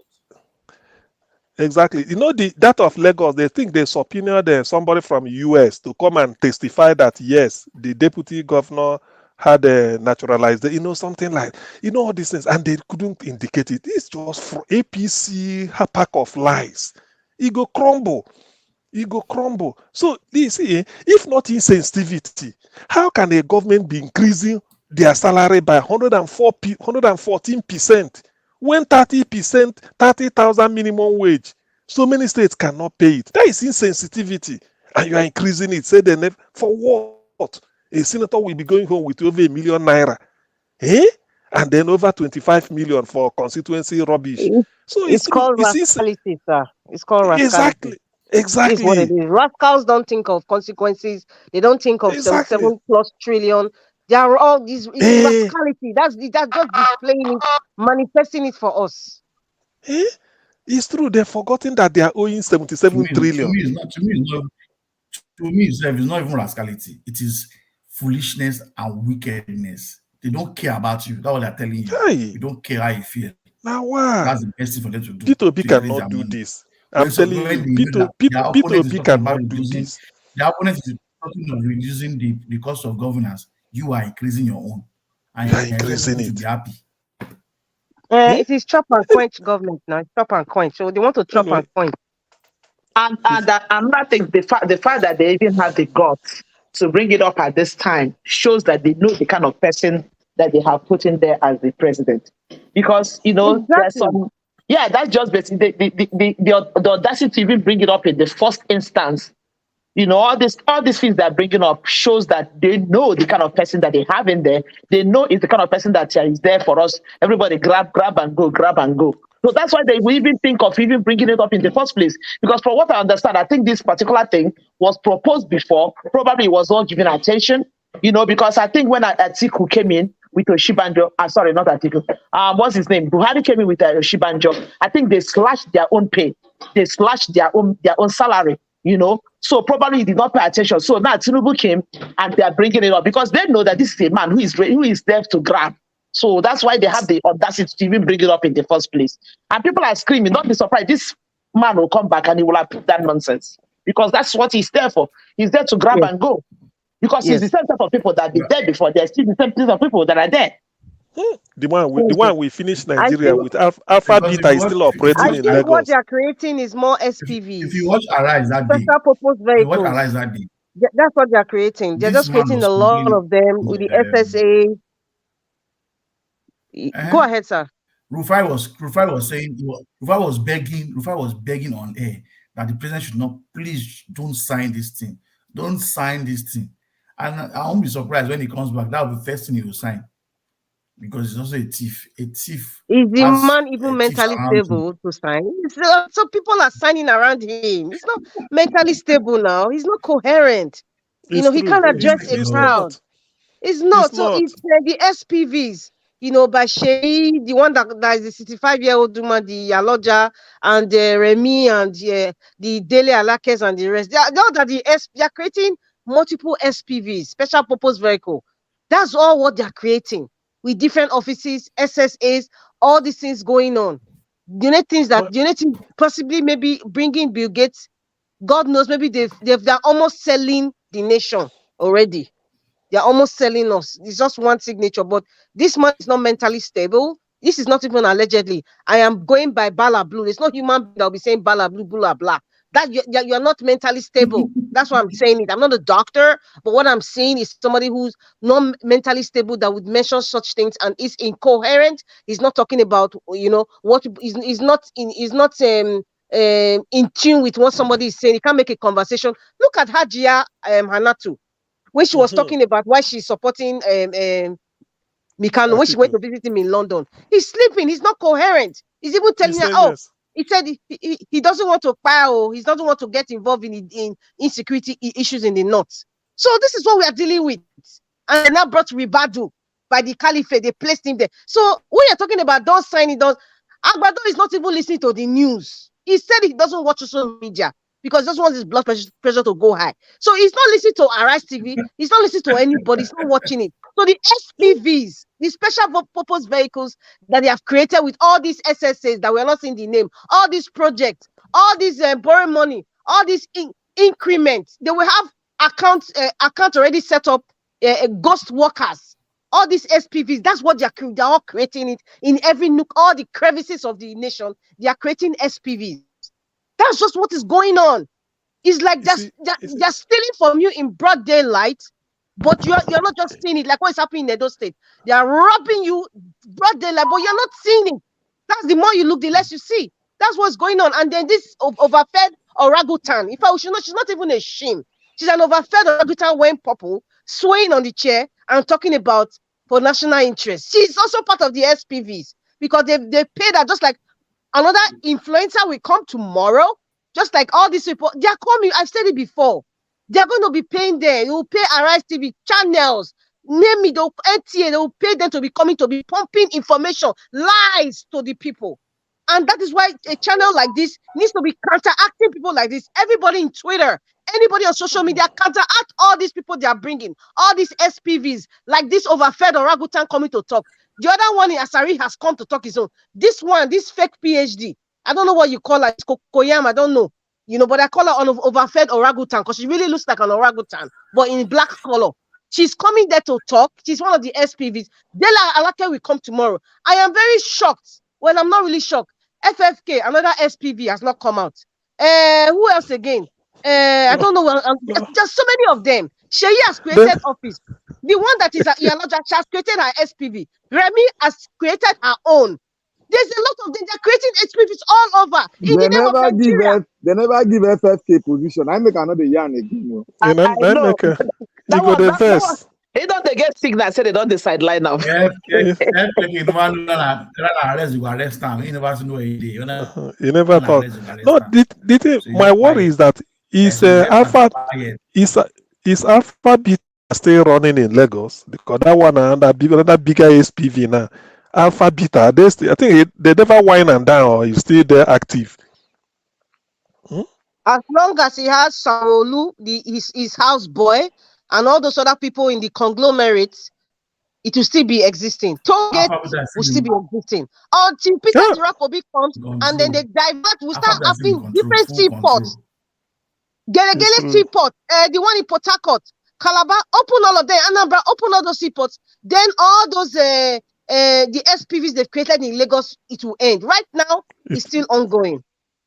Exactly. You know, the that of Lagos, they think they subpoenaed uh, somebody from U S to come and testify that yes, the deputy governor had a naturalized, you know, something like, you know, all these things, and they couldn't indicate it. It's just for A P C, a pack of lies. It go crumble. It go crumble. So you see, eh, if not insensitivity, how can a government be increasing their salary by one hundred and four, one hundred and fourteen percent when thirty percent, thirty thousand minimum wage? So many states cannot pay it. That is insensitivity. And you are increasing it. Say the next, for what? A senator will be going home with over a million naira. Eh? And then over twenty-five million for constituency rubbish. It's, So it's it's, called it's, it's rascality, sir. It's called rascality. Exactly. It's what it Exactly. Is. Rascals don't think of consequences. They don't think of Exactly. Seven plus trillion. They are all these it's Eh. Rascality. That's the, that's just displaying it, manifesting it for us. Eh? It's true. They've forgotten that they are owing To seventy-seven me, to trillion. me, it's not to me, it's not to me, it's, it's not even rascality. It is foolishness and wickedness. They don't care about you. That's what they're telling you. Hey, You don't care how you feel. now why? That's the best thing for them to do. P two P To increase their cannot do money. This. I'm When so telling when you, they know P two, that their P two, opponent is P2P talking about cannot do reducing, this. their opponent is talking of reducing the, the cost of governance, you are increasing your own. And You are you expect increasing people to it. Be happy. Uh, Hmm? It is chop and quench government now. It's chop and quench. So they want to chop Anyway, and quench. And and that, another thing, the fact the fact that they even have the guts to bring it up at this time shows that they know the kind of person that they have put in there as the president. Because you know, there's Exactly. some yeah, that's just basically the the, the, the, the, the audacity to even bring it up in the first instance. You know, all this all these things they're bringing up shows that they know the kind of person that they have in there. They know it's the kind of person that uh, is there for us. Everybody grab, grab and go, grab and go. So that's why they will even think of even bringing it up in the first place. Because from what I understand, I think this particular thing was proposed before. Probably it was not given attention, you know, because I think when A- Atiku came in with Oshibanjo, I'm sorry, not Atiku, um, what's his name? Buhari came in with uh, Oshibanjo. I think they slashed their own pay. They slashed their own their own salary, you know. So probably he did not pay attention. So now Tinubu came and they are bringing it up because they know that this is a man who is re- who is there to grab. So that's why they have the audacity to even bring it up in the first place. And people are screaming, "Don't be surprised. This man will come back and he will approve that nonsense because that's what he's there for. He's there to grab Yes. And go." Because he's Yes. The same type of people that be Yeah. There before. They're still the same type of people that are there. Hmm. The one we, the Yes. one we finish I Nigeria think with Alpha, Alpha Because if Beta you is watch, still if you operating I watch, in think what Lagos. they are creating is more if, if you S P Vs, watch Arise that day, special purpose if you watch vehicles. Arise that day, Th- That's what they are creating. They're this just man creating was a lot speaking. Of them with the Um, F S A. Y- Go eh? ahead, sir. Rufai was Rufai was saying he wa- Rufai was begging Rufai was begging on air that the president should not, please don't sign this thing, don't sign this thing, and I, I won't be surprised when he comes back. That will be the first thing he will sign because he's also a thief. A thief Is the has man uh, even thieves mentally around him. Stable to sign? It's, uh, so people are signing around him. He's not mentally stable now. He's not coherent. You It's know, he true. Can't It's, address it's, a it's crowd. not. It's not. It's So not. It's uh, the S P Vs. You know, by Sheyi, the one that, that is the sixty-five year old woman, the Aloja, and uh, Remy, and uh, the Dele Alakes, and the rest. They are, they are, that the S, they are creating multiple S P Vs, special purpose vehicle. That's all what they are creating. with different offices, S S As, all these things going on. The only things that the only thing possibly maybe bringing Bill Gates, God knows, maybe they've, they've they're almost selling the nation already. They're almost selling us. It's just one signature, but this man is not mentally stable. This is not even allegedly. I am going by Bala Blue. There's no human being that will be saying Bala Blue, blah blah. That you're, you're not mentally stable. That's why I'm saying it. I'm not a doctor, but what I'm saying is somebody who's not mentally stable that would mention such things and is incoherent. He's not talking about, you know, what is is not in is not um, um in tune with what somebody is saying. He can't make a conversation. Look at Hajia um, Hanatu when she was talking about why she's supporting um, um Mikano when she went to visit him in London. He's sleeping. He's not coherent. He's even telling her, oh, he said he, he, he doesn't want to pile. He doesn't want to get involved in in insecurity issues in the north. So this is what we are dealing with. And they now brought Ribadu by the caliphate. They placed him there. So when you're talking about don't sign it, don't Agbado is not even listening to the news. He said he doesn't watch social media because he doesn't want his blood pressure, pressure to go high. So he's not listening to Arise T V. He's not listening to anybody. He's not watching it. So the S P Vs, the special purpose vehicles that they have created with all these S S As that we're not seeing the name, all these projects, all these uh, borrowing money, all these in- increments, they will have accounts uh, accounts already set up, uh, uh, ghost workers. All these S P Vs, that's what they're, they're all creating it in every nook, all the crevices of the nation. They are creating S P Vs. That's just what is going on. It's like they're, see, they're, they're stealing from you in broad daylight, but you're you're not just seeing it like what is happening in Edo State. They are robbing you broad daylight, but you're not seeing it. That's the more you look, the less you see. That's what's going on. And then this overfed orangutan. In fact, she's not, she's not even a shame. She's an overfed orangutan wearing purple, swaying on the chair and talking about for national interest. She's also part of the S P Vs because they they paid her just like another influencer will come tomorrow, just like all these people. They are coming. I've said it before. They are going to be paying there. They will pay Arise T V channels. Name me, they'll N T A, they will pay them to be coming to be pumping information, lies to the people. And that is why a channel like this needs to be counteracting people like this. Everybody in Twitter, anybody on social media, counteract all these people they are bringing, all these S P Vs, like this overfed orangutan coming to talk. The other one in Asari has come to talk his own. This one, this fake P H D, I don't know what you call her. It's Kokoyam, I don't know. You know, but I call her an overfed orangutan because she really looks like an orangutan, but in black color. She's coming there to talk. She's one of the S P Vs. Dela Alake will come tomorrow. I am very shocked. Well, I'm not really shocked. F F K, another S P V has not come out. Uh, who else again? Uh, I don't know. Well, um, there's so many of them. Sheyi has created office. The one that is at Iyaloja, she has created her S P V. Remi has created her own. There's a lot of them. They're creating S P Vs all over. In They the name of never give Nigeria. F, they never give F F K position. I make another yarn again. Oh. You know, I, I let know. make a, you That go one, the that, that one, first. He don't dey get signal. Say they don't dey sideline now. F F K no wan run am, run am arrest, you go arrest am. He never know where he dey. You know, You never run am talk. arrest, you go arrest No, am. the, the thing, So you my just worry quiet. Is that is Yes, you uh, get am Alpha quiet. is uh, is Alpha Beta still running in Lagos because that one another big another bigger S P V now. Alpha Beta, they still, I think it, they never wind and down or is still there active. Hmm? As long as he has Sanwo-Olu, the his, his house boy, and all those other people in the conglomerate, it will still be existing. Toll Gate Alpha Beta will still still be dey existing until Peter Yeah. Dirakobi comes, and then control. They divert. We Alpha start Beta still dey having control, different full seaports. control. It's Gelegele true. Seaport, uh, the one in Port Harcourt, Calabar, open all of them. Anambra, open all those seaports. Then all those uh, uh, the S P Vs they've created in Lagos, it will end. Right now, it's It's still ongoing.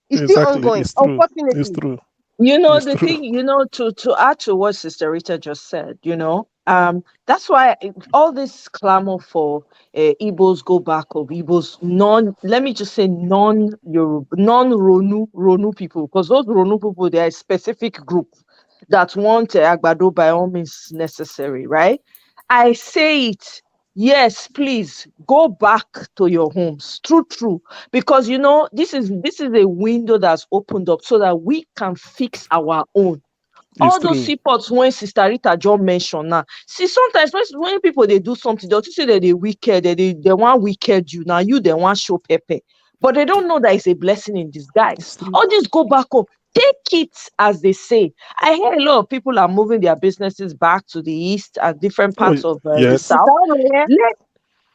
It's still exactly ongoing. it's true. It's Unfortunately, true. You know It's the true. thing. You know to to add to what Sister Rita just said. You know, um, that's why it- all this clamor for uh, Igbos go back of Igbos non. Let me just say non Yoruba, non Ronu Ronu people, because those Ronu people, they are a specific group that want uh, Agbado by all means necessary, right? I say it. Yes, please go back to your homes. True, true. Because you know, this is this is a window that's opened up so that we can fix our own. All It's those true. Seaports when Sister Rita just mentioned now. See, sometimes when, when people they do something, they'll just say that they wicked, that they, they want wicked you. Now you they want show pepper. But they don't know that it's a blessing in disguise. It's true. All this go back home. Take it as they say. I hear a lot of people are moving their businesses back to the east and different Oh parts of uh, the yes. south. Down here, Let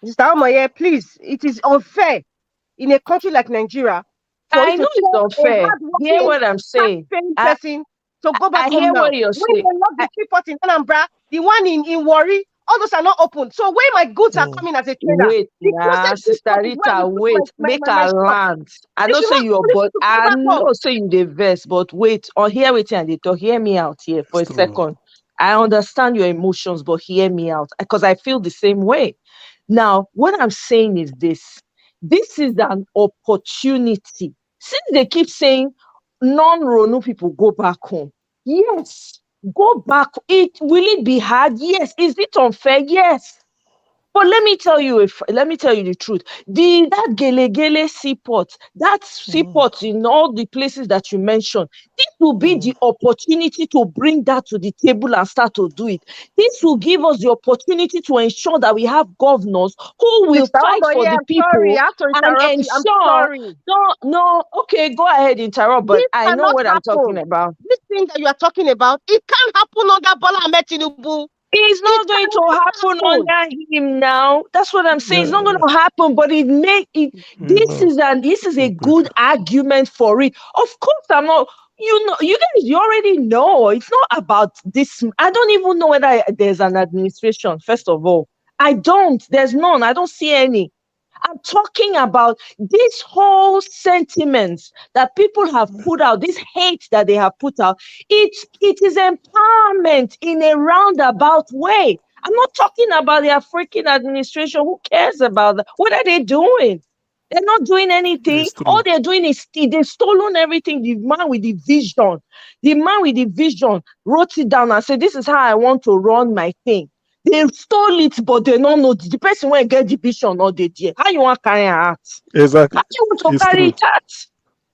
Mister Omoye, please, it is unfair in a country like Nigeria for I you to know it's tell a unfair. Hear hardworking, what I'm saying. hardpaying I, person to go back I home hear now. What you're When saying. They lock the I, seaport in Anambra, the one in, in Warri, all those are not open. So where my goods are Mm. coming as a trader? Wait, The nah, closest seaport Sister is where I Rita, will put wait, my, my, make my, my her stuff. land. I They know should say not you're, put it but to go I back home. know say you dey vex, but wait, or hear wetin I dey talk. Hear me out here for a It's true. second. I understand your emotions, but hear me out because I feel the same way. Now, what I'm saying is this. This is an opportunity. Since they keep saying non-Ronu people go back home, yes, go back. It will it be hard? Yes. Is it unfair? Yes. But let me tell you, if let me tell you the truth, the that Gelegele seaport, that Mm. seaport in all the places that you mentioned, this will be Mm. the opportunity to bring that to the table and start to do it. This will give us the opportunity to ensure that we have governors who will Mister fight for Omoye, the I'm sorry. people I have to and interrupt you. I'm ensure. Sorry. No, no, okay, go ahead, interrupt, but This I know cannot what I'm talking happen. About. This thing that you are talking about, it can't happen under Bola Ahmed Tinubu. It's not going to Cannot happen happen. Under him now. That's what I'm saying. It's not Yeah. going to happen, but it may. It, this No. is an this is a Okay. Good argument for it. Of course, I'm not. You know, you guys, you already know. It's not about this. I don't even know whether there's an administration. First of all, I don't. There's none. I don't see any. I'm talking about this whole sentiments that people have put out, this hate that they have put out. It it is empowerment in a roundabout way. I'm not talking about the African administration. Who cares about that? What are they doing? They're not doing anything. It's true. All they're doing is sti- they've stolen everything. The man with the vision, the man with the vision wrote it down and said, "This is how I want to run my thing." They stole it, but they don't know the person when get the vision or they there. How you want carry am out? Exactly. How you want to It's carry true. It out?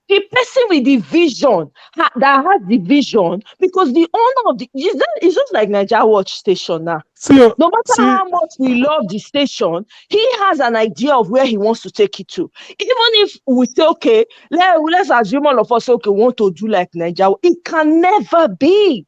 The person with the vision ha- that has the vision, because the owner of the it's just, it's just like Naija Watch station now. See, uh, No matter see, how much we love the station, he has an idea of where he wants to take it to. Even if we say, "Okay, let, let's assume all of us say, okay, we want to do like Naija," it can never be,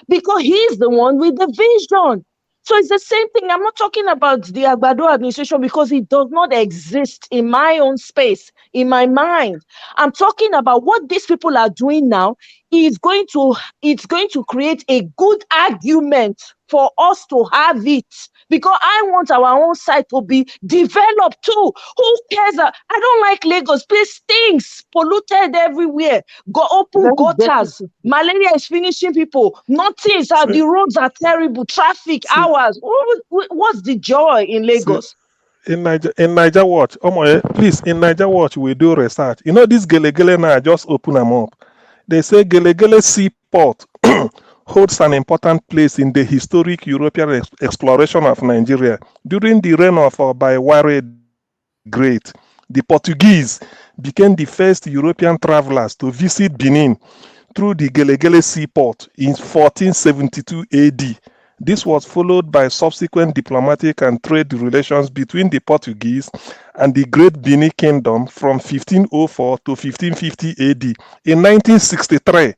because he's the one with the vision. So it's the same thing. I'm not talking about the Agbado administration because it does not exist in my own space, in my mind. I'm talking about what these people are doing now is going to it's going to create a good argument for us to have it, because I want our own side to be developed too. Who cares? Uh, I don't like Lagos. Place stinks, polluted everywhere. Go open Very gutters. dirty. Malaria is finishing people. Nothing is out. See, The roads are terrible. Traffic, see, hours. What, what- what's the joy in see, Lagos? in Naija, in Naija Watch, Omoye, please, in Naija Watch, we do research. You know, this Gelegele now, I just open them up. They say Gelegele Seaport holds an important place in the historic European ex- exploration of Nigeria. During the reign of Oba Iware the Great, the Portuguese became the first European travelers to visit Benin through the Gelegele seaport in fourteen seventy-two A D. This was followed by subsequent diplomatic and trade relations between the Portuguese and the Great Benin Kingdom from fifteen oh four to fifteen fifty A D. In nineteen sixty-three,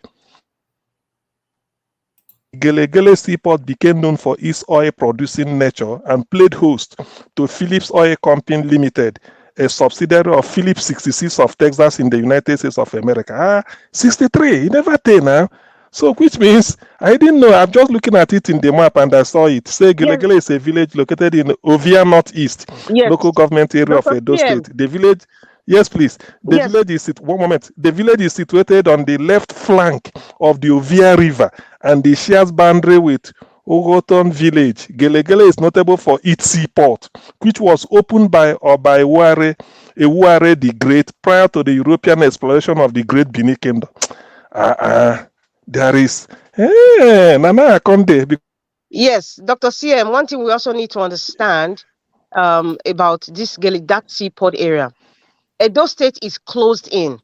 Gelegele Seaport became known for its oil producing nature and played host to Phillips Oil Company Limited, a subsidiary of Phillips sixty-six of Texas in the United States of America. Ah, sixty-three, it never tey now. So, which means I didn't know. I'm just looking at it in the map and I saw it. Say Yes, Gelegele is a village located in Ovia Northeast, yes. local government area of Doctor Edo C M. State. The village, yes, please. The Yes. village is sit- one moment. The village is situated on the left flank of the Ovia River and it shares boundary with Ogoton village. Gelegele is notable for its seaport, which was opened by Oba Ewuare, Ewuare the Great prior to the European exploration of the Great Benin Kingdom. Uh-uh. There is. Eh, Nana Akonde. Be- Yes, Doctor C M, one thing we also need to understand um, about this Gele- that seaport area, Edo State is closed in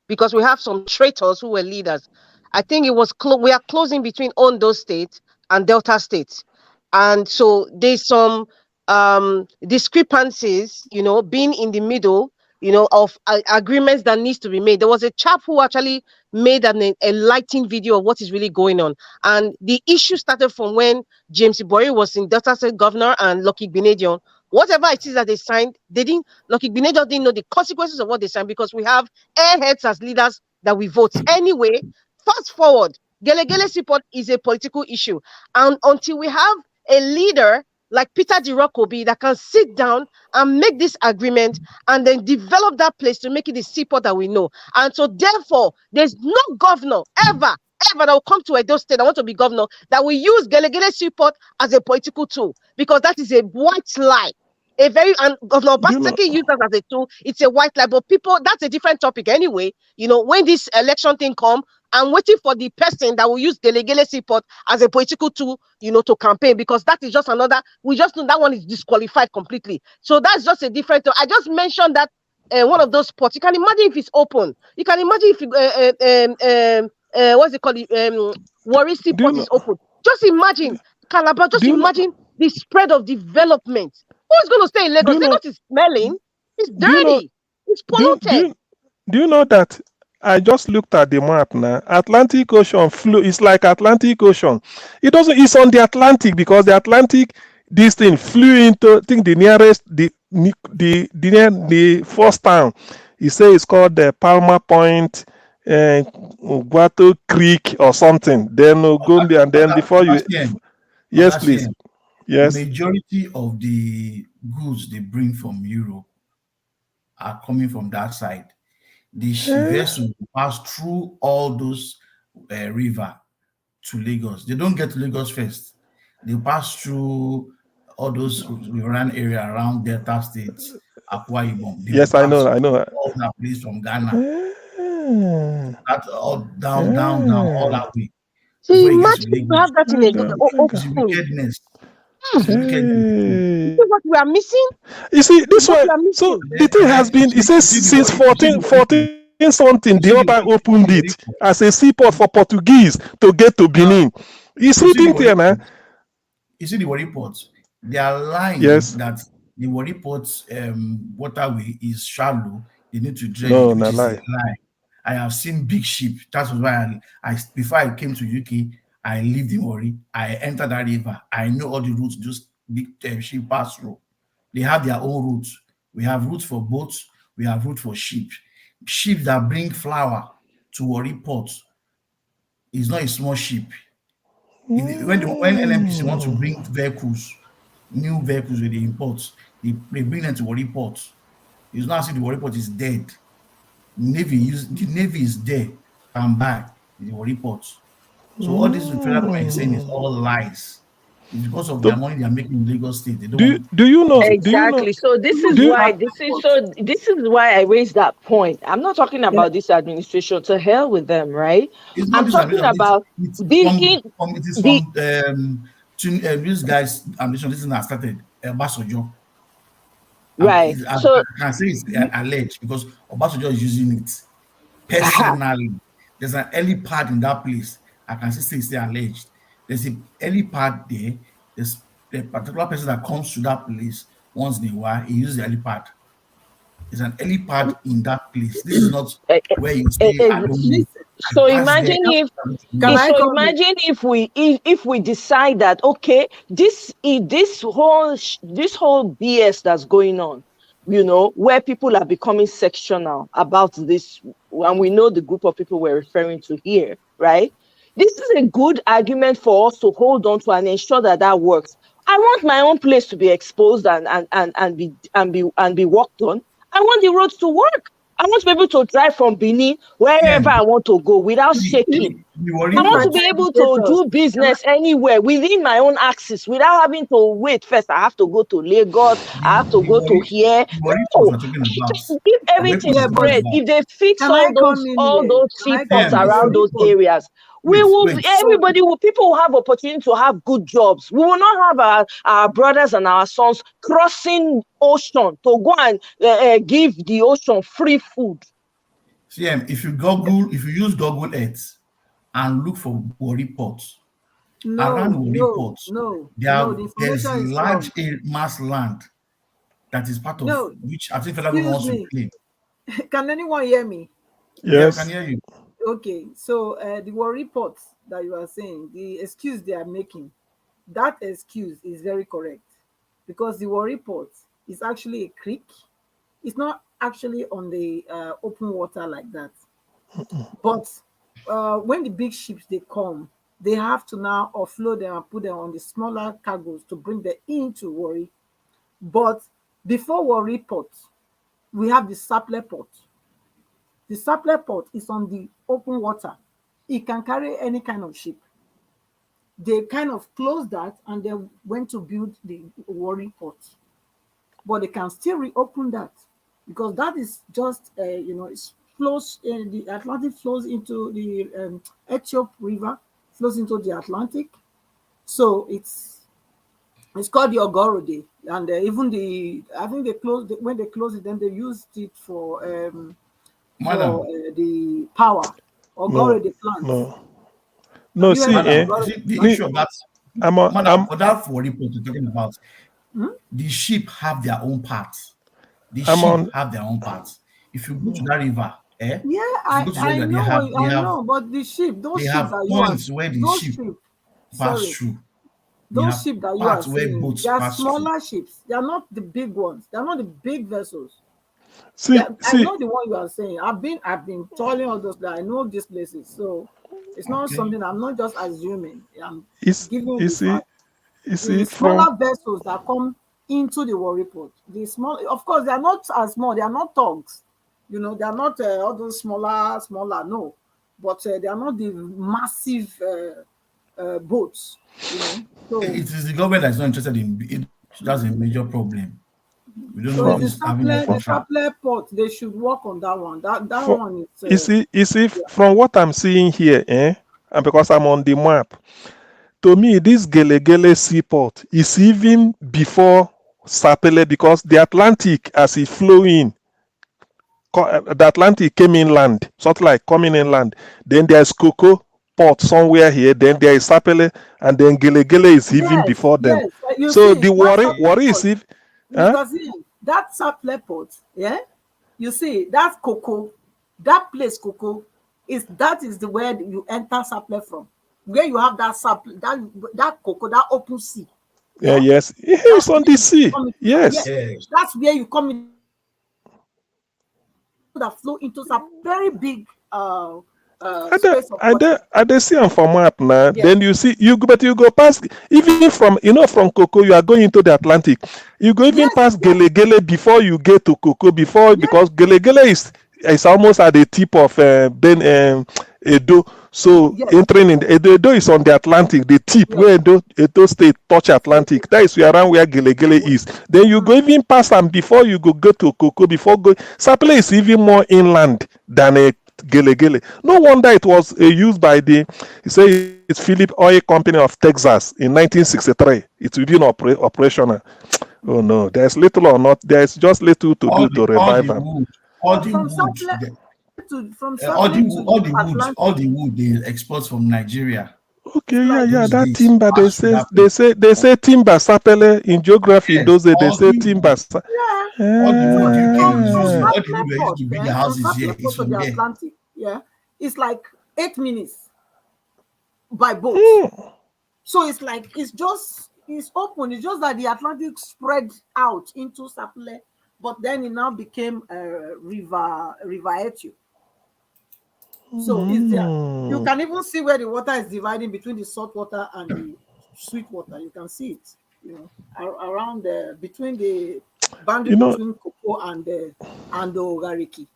because we have some traitors who were leaders. I think it was clo- we are closing between Ondo State and Delta State, and so there's some um, discrepancies, you know, being in the middle, you know, of uh, agreements that needs to be made. There was a chap who actually made an enlightening video of what is really going on, and the issue started from when James Ibori was in Delta State Governor and Lucky Igbinedion whatever it is that they signed, they didn't, Lucky Gbine just didn't know the consequences of what they signed, because we have airheads as leaders that we vote. Anyway, fast forward, Gelegele Seaport is a political issue. And until we have a leader like Peter Jirokobi that can sit down and make this agreement and then develop that place to make it the seaport that we know. And so therefore, there's no governor ever, ever that will come to Edo State that want to be governor that will use Gelegele Seaport as a political tool, because that is a white lie. A very, and Governor Obaseki used that as a tool. It's a white lie, but people, that's a different topic anyway. You know, when this election thing come, I'm waiting for the person that will use Gelegele Seaport as a political tool, you know, to campaign, because that is just another. We just know that one is disqualified completely. So that's just a different. I just mentioned that uh, one of those spots. You can imagine if it's open. You can imagine if uh, uh, um, um, uh, what's it called? Um, Warri Seaport is open. Just imagine, Calabar. Just imagine the spread of development. Who's going to stay in Lagos? Lagos is smelling. It's dirty. It's polluted. Do you, do you know that I just looked at the map now? Atlantic Ocean flow. It's like Atlantic Ocean. It doesn't. It's on the Atlantic, because the Atlantic, this thing flew into, I think, the nearest, the the the, the first town. He say it's called the Palmer Point, uh, Guato Creek or something. Then Ogombe, and then before you, yes, please. Yes. Majority of the goods they bring from Europe are coming from that side. The vessel pass through all those uh, river to Lagos. They don't get to Lagos first. They pass through all those riverine area around Delta State, Akwa Ibom. Yes, I know, I know. All that place from Ghana. That all down, down, down, all that way. So imagine you have that in a open. Wickedness. It's wickedness. This is what we are missing. You see, this one. So the thing has been, it says since fourteen, fourteen something, the other opened it as a seaport for Portuguese to get to Benin. You see the thing here, man. You see the Warri port. They are lying yes. that the Warri port um, waterway is shallow. They need to dredge. No, not lie. I have seen big ship. That's why I, I before I came to U K, I lived in Warri. I entered that river. I know all the routes those big uh, ship pass through. They have their own routes. We have routes for boats. We have routes for ship. Ships that bring flour to Warri port is not a small ship. Mm. When the, when N N P C want to bring vehicles, new vehicles with the imports, they, they bring them to Warri port. It's not as if the Warri port is dead. Navy use the navy is there and by the Warri port. So all this federal government is saying is all lies. It's because of the money they are making in Lagos State. They don't do, do you know? Exactly. Do you know, so this is why this is so this is why I raised that point. I'm not talking about yeah. this administration. To hell with them, right? I'm talking about this. From, um, to, uh, this guy's administration. This is not started. Uh, Obasanjo. Right. I, so I can say it's uh, alleged because Obasanjo is using it personally. There's an helipad in that place. I can still say it's alleged. There's a helipad there. There's a particular person that comes to that place once in a while. He uses the helipad. There's an helipad in that place. This is not where you stay. I don't know. So imagine if so imagine if we if, if we decide that, okay, this this whole this whole B S that's going on, you know, where people are becoming sectional about this, and we know the group of people we're referring to here, right? This is a good argument for us to hold on to and ensure that that works. I want my own place to be exposed and and and, and be and be and be worked on. I want the roads to work. I want to be able to drive from Benin wherever yeah. I want to go without shaking. I want to be able to do business anywhere within my own axis without having to wait first. I have to go to Lagos. I have to go to here. No, if everything is great, if they fix all those all those seaports around those areas, we will everybody will people will have opportunity to have good jobs. We will not have our, our brothers and our sons crossing ocean to go and uh, uh, give the ocean free food. C M, if you Google, if you use Google Earth and look for Warri Port, no, around Warri no, Port, no, there no, the there's large mass land that is part of no. which I think federal government wants to claim. Can anyone hear me? Yes, yeah, I can hear you. Okay, so uh, the Warri Port that you are saying, the excuse they are making, that excuse is very correct. because the Warri port is actually a creek. It's not actually on the uh, open water like that. But uh, when the big ships they come, they have to now offload them and put them on the smaller cargoes to bring them into Warri. But before Warri port, we have the Sapele port. The Sapele port is on the open water. It can carry any kind of ship. They kind of closed that and then went to build the Warri port. But they can still reopen that because that is just, uh, you know, it flows, uh, the Atlantic flows into the um, Ethiop River, flows into the Atlantic. So it's it's called the Ogorode, and uh, even the I think they closed when they closed it, then they used it for um, Madam, for uh, the power. Ogorode plant. No, no, see, eh, the issue of that, I'm, a, Madam, I'm for that Warri port you're talking about, hmm? The sheep have their own part. The I'm sheep on, have their own part. If you go to that river, eh? Yeah, I, I know, have, I have, know, but the sheep, those they sheep have that points where the sheep, sheep pass through. Those sheep that you are seeing, they are smaller ships. They are not the big ones. They are not the big vessels. See, see, I know the one you are saying. I've been, I've been touring all those. I know these places, so it's not okay. Something I'm not just assuming. I'm it's, giving you see, you see, the smaller from... vessels that come into the Warri port. The small, of course, they are not as small. They are not tugs. You know, they are not uh, all those smaller, smaller. No, but uh, they are not the massive uh, uh, boats. You know, so, it is the government that's not interested in it. That's a major problem. We don't so know the Sapele port. They should work on that one. That that for, one is. Uh, you see, you see, yeah. From what I'm seeing here, eh, and because I'm on the map, to me, this Gelegele seaport is even before Sapele because the Atlantic, as it flow in, uh, the Atlantic came inland, sort of like coming inland. Then there's cocoa port somewhere here. Then there is Sapele, and then Gelegele is even yes, before them. Yes. So see, the Warri, Warri is if. Huh? Because see, that Sapele port, yeah, you see that cocoa, that place cocoa is that is the where you enter Sapele from, where you have that Sapele, that that cocoa, that open sea. Yeah, yeah? Yes, it's on the sea. Yes. Yes, that's where you come in. That flow into some very big uh, uh, I, dey, I, dey, I dey see am for map now. Yes. Then you see you go, but you go past even from you know from Cocoa you are going into the Atlantic. You go even yes, pass yes. Gelegele before you get to Cocoa before yes. Because Gelegele is it's almost at the tip of uh, Ben um, Edo. So yes. Entering in Edo, Edo is on the Atlantic, the tip yes. Where Edo, Edo State touch Atlantic. That is around where Gelegele is. Then you go even pass them before you go go to Cocoa before go. Sapele is even more inland than a Gelegele. No wonder it was uh, used by the, he say it's Philip Oil Company of Texas in nineteen sixty-three. It's been opera- operational. Oh no, there's little or not. There's just little to all do the, to revive them. All the wood, to, from uh, all the wood, all the wood, all the wood they export from Nigeria. Okay, yeah, yeah. That timber they say they say they say timber Sapele in geography in those days they say timber. All the wood you can use, all the wood they use to build the houses here is from there. Yeah, it's like eight minutes by boat. Mm. So it's like it's just it's open. It's just that the Atlantic spread out into Sapele, but then it now became a uh, river river Ethiopia. So mm. It's there. You can even see where the water is dividing between the salt water and the sweet water. You can see it, you know, around the between the boundary you know, between Cocoa and the and the Ogariki.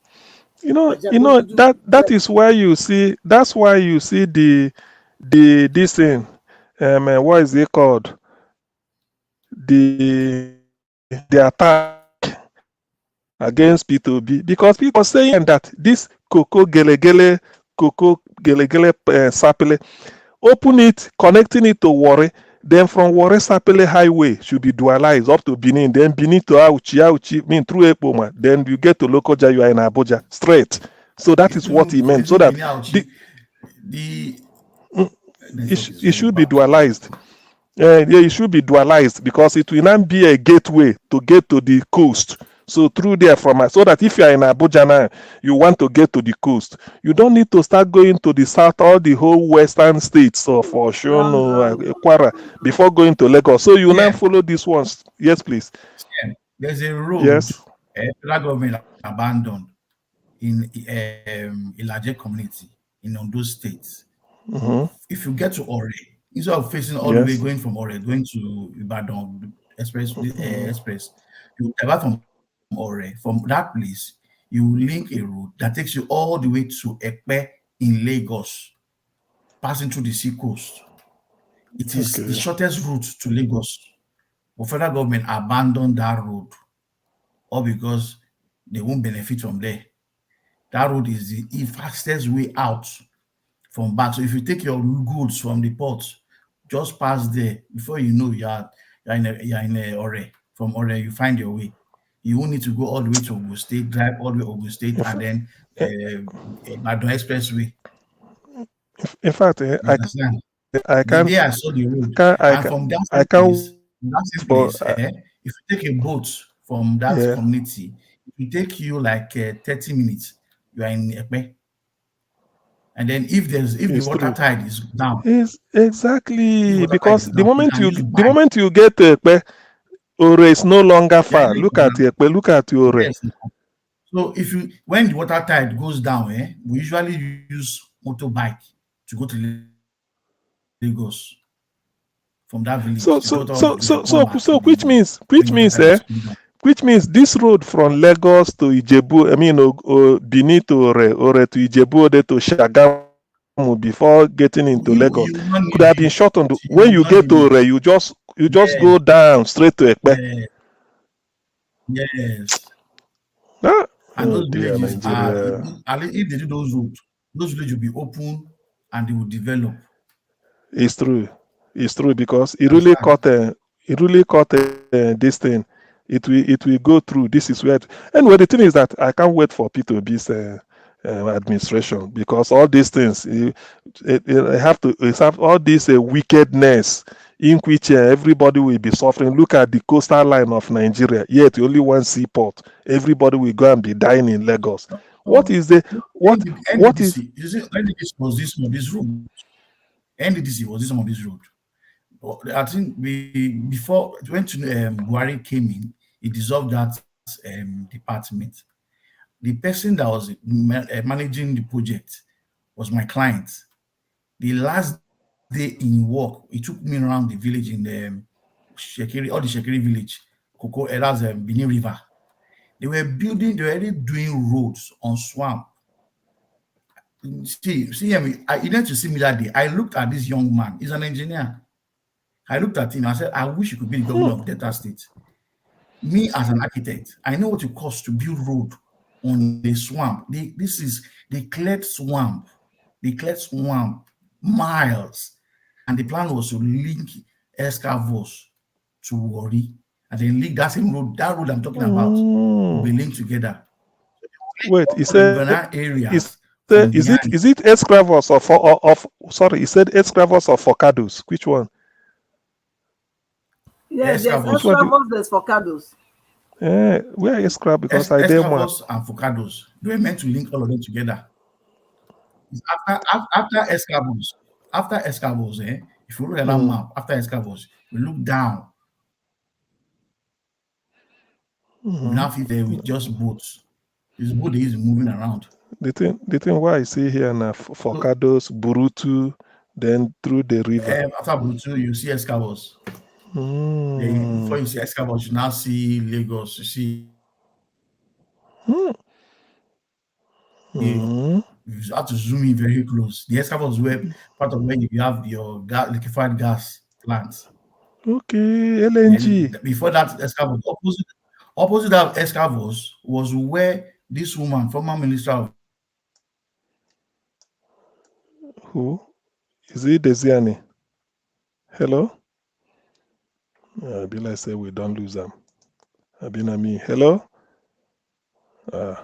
You know, you know that that is why you see that's why you see the the this thing, um, uh, what is it called? The the attack against P two B because people saying that this Cocoa Gelegele, Cocoa Gelegele uh, Sapele, open it, connecting it to Warri. Then from Warri Sapele Highway should be dualized up to Benin, then Benin to Auchi, Auchi, mean through Ekpoma. Then you get to Lokoja, you are in Abuja straight. So that is what he meant. So that the, the mm, it, sh- it should be dualized. Uh, yeah, it should be dualized because it will not be a gateway to get to the coast. So through there from, so that if you are in Abuja now, you want to get to the coast, you don't need to start going to the south, all the whole western states of Osun, uh, Kwara, before going to Lagos. So you now follow these ones. Yes, please. There's a road. Yes. Uh, federal government abandoned in um, Ilaje community in Ondo State. Mm-hmm. If you get to Ore, instead of facing all yes. the way going from Ore, going to Ibadan Express, mm-hmm. uh, Express, you divert from Ore. From that place, you link a road that takes you all the way to Epe in Lagos, passing through the sea coast. It is okay. the shortest route to Lagos. But federal government abandoned that road, all because they won't benefit from there. That road is the fastest way out from back. So if you take your goods from the port, just pass there, before you know, you are, you are in a, you are in a Ore. From Ore, you find your way. You won't need to go all the way to Ogun State, drive all the way Ogun State, and then uh, Ibadan Expressway. In fact, uh, I, I can't. Yeah, I saw the road. Can, I and can, from that I can't. Place, that place, uh, if you take a boat from that yeah. community, it will take you like uh, thirty minutes. You are in Epe. And then if there's if it's the water true. tide is down, it's exactly the because the moment you the moment you get to Epe, Ore is no longer far. Yeah, look at Epe, look at Ore. Yes. So if you when the water tide goes down, eh, we usually use motorbike to go to Lagos. From that village. So so so so so so which means which means eh which means this road from Lagos to Ijebu, I mean, uh, Benin to Ore, Ore to Ijebu, Ore to Shagamu before getting into you, Lagos you could have been shortened. When you get to Ore, you just you just yeah. go down straight to Epe. Yeah. Yes. Huh? And oh, those villages are, if they do those roads, those villages will be open and they will develop. It's true. It's true because it really caught a it really caught uh, this thing. It will it will go through. This is where. It, anyway, the thing is that I can't wait for P two B's uh, uh, administration because all these things it, it, it have to it have all this uh, wickedness in which uh, everybody will be suffering. Look at the coastal line of Nigeria. Yet only one seaport. Everybody will go and be dying in Lagos. What is the what? What is? You see, N D D C was this on this road. N D D C was this on this road. I think we before when um, Buhari came in, he dissolved that um, department. The person that was ma- uh, managing the project was my client. The last day in work, he took me around the village in the um, Shekiri, all the Shekiri village, Koko, eh, that's um, Benin River. They were building, they were already doing roads on swamp. See, see, I mean, I, you need to see me that day. I looked at this young man. He's an engineer. I looked at him. I said, I wish you could be the governor of Delta State. Me as an architect, I know what it costs to build road on the swamp. They, this is they cleared swamp. They cleared swamp miles, and the plan was to link Escavos to Warri, and then link that same road. That road I'm talking about will be linked together. Wait, he said area. Is it is it Escravos or for or, of sorry? He said Escravos or Forcados. Which one? Yeah, there's Escravos, there's Forcados. Eh, where is Escravos? Because I dare one. And Forcados. They were meant to link all of them together. After after Escravos, after Escravos, eh? If you look at that mm. map, after Escravos, you look down. Mm-hmm. We now fit there with just boats. This boat is moving around. The thing, the thing why I see here now, Forcados, Burutu, then through the river. Um, after Burutu, you see Escavos. Mm. Then before you see Escavos, you now see Lagos. You see. Mm. You, mm-hmm. you have to zoom in very close. The Escavos were part of where you have your gas, liquefied gas plants. Okay, L N G. And before that, Escavos opposite opposite that Escavos was where this woman, former minister of who is it, Desiani? Hello. Uh, be like say we don't lose them. I been me. Hello. Uh,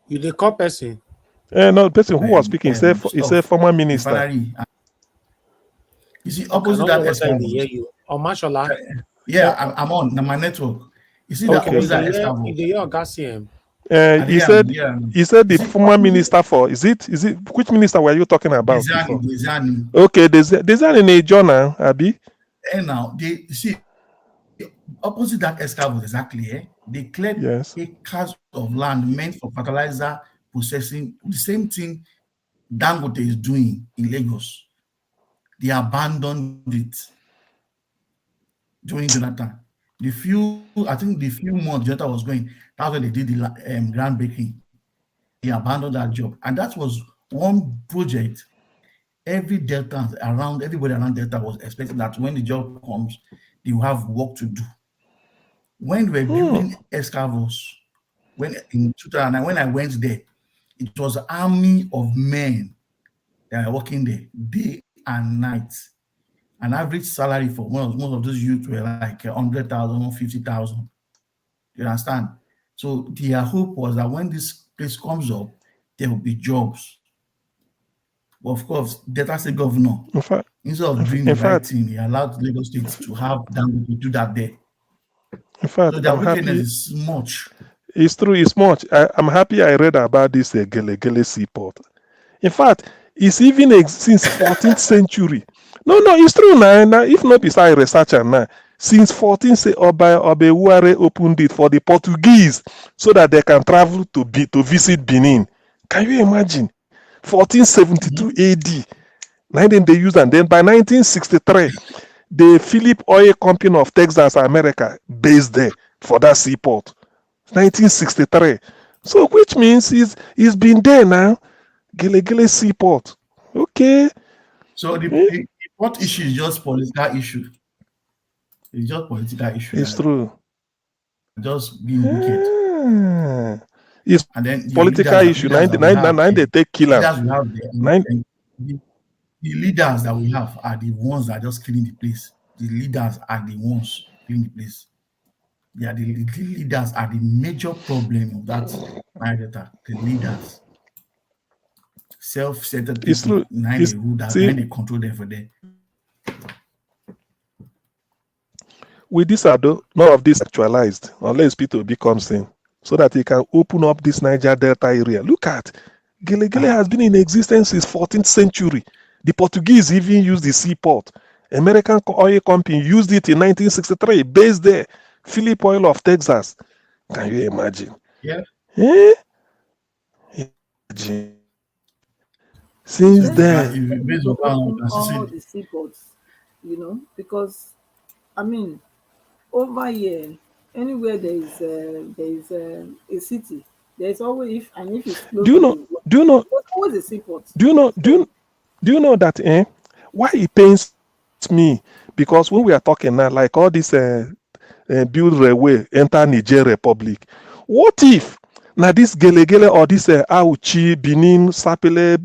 you the call person. Eh, no, the person who was speaking said he said former minister. You see, opposite that Escavos. You. Oh, mashallah. Yeah, I'm, I'm on my network. You see that Okay. Officer They Escavo? they hear Oga C M. Uh, he said he said the former minister for, is it is it which minister were you talking about before? Dezani. Okay, Dez- Dezani in a journal, Abi. And now they you see opposite that Escavo exactly. Eh? They cleared Yes. acres of land meant for fertilizer processing. The same thing Dangote is doing in Lagos. They abandoned it during Jonathan. The few, I think the few months Jonathan was going, that's when they did the la- um, groundbreaking. They abandoned that job. And that was one project every Delta around, everybody around Delta was expecting that when the job comes, they will have work to do. When we were building Escavos, when in two thousand nine, when I went there, it was army of men that are working there day and night. An average salary for one of, most of those youth were like a hundred thousand, fifty thousand. You understand? So their hope was that when this place comes up, there will be jobs. But of course, Delta State governor, In fact, instead of doing in the right fact, thing, he allowed Lagos State to have Dangote do that there. in fact, So their I'm happy. wickedness is much. It's true. It's much. I, I'm happy. I read about this uh, Gele Gele seaport. In fact, it's even ex- since fourteenth century. No, no, it's true now. Now, if not beside research and now, since fourteen say Oba Obewuare opened it for the Portuguese so that they can travel to be to visit Benin. Can you imagine? fourteen seventy-two A D. Now then they use and then by nineteen sixty-three, the Philip Oil Company of Texas, America, based there for that seaport. nineteen sixty-three. So which means he's he's been there now. Gele Gele seaport. Okay, So the, Hmm? the port issue is just political issue. It's just political issue. It's that true. Just being wicked. Ah. It's And then the political leaders, issue. leaders Nine, that we nine, have, nine, they take killer. Leaders we have there, Nine. And the, the leaders that we have are the ones that are just killing the place. The leaders are the ones killing the place. They are the, the leaders are the major problem of that Niger Delta. The leaders, self-centered It's people. true. Now It's they rule that. see, Now they control them for there. with this Ado, none of this actualized unless Peter Obi comes in so that he can open up this Niger Delta area. Look at Gele Gele has been in existence since fourteenth century. The Portuguese even used the seaport. American co- oil company used it in nineteen sixty-three, based there. Philip Oil of Texas. Can you imagine? Yeah. Eh? Imagine. Since Uh, then, if you based on Open how all the seaports, you know, because I mean, over here, anywhere there is uh, there is uh, a city, there is always if and if it's close do you to know? the Do you know? there's always a seaport. Do you know? Do you, do you know that? Eh? Why it pains me? Because when we are talking now, like all this uh, uh, build railway enter Niger Republic. What if now this Gele Gele or this uh, Auchi, Benin, Sapele,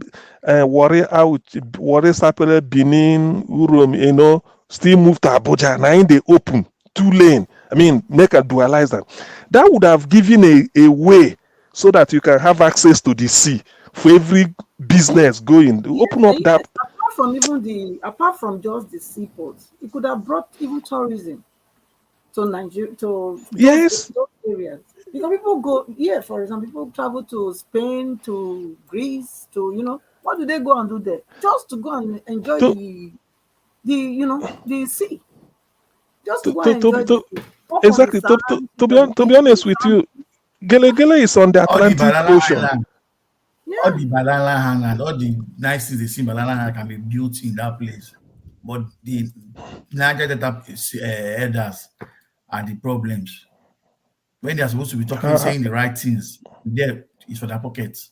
uh, Warri Auchi, Warri Sapele, Benin, Urom, you know, still move to Abuja. Now in the open, two lane. I mean, make a dualize that. That would have given a, a way so that you can have access to the sea for every business going. Open up Yes, that. Apart from even the apart from just the seaports, it could have brought even tourism to Nigeria to those, Yes. those areas. Because people go, yeah, for example, people travel to Spain, to Greece, to you know, what do they go and do there? Just to go and enjoy To- the the you know the sea. Just To- to go to- and to- enjoy to- the sea. Walk on the Exactly. To, to, sand, to be you hon- know, to be honest with you, Gele Gele is on the All the Atlantic Banana Ocean. Island, yeah. All the Banana Island, all the nice things they see in Banana Island can be built in that place. But the Niger Delta uh, elders are the problems. When they are supposed to be talking, Uh, saying the right things, there is for their pockets.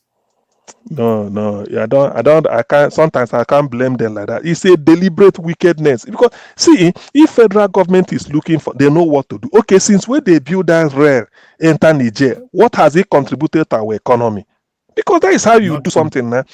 No, no, I don't, I don't, I can't. Sometimes I can't blame them like that. It's a deliberate wickedness because see, if federal government is looking for, they know what to do. Okay, since when they build that rail enter Niger, what has it contributed to our economy? Because that is how you do Nothing. Something now.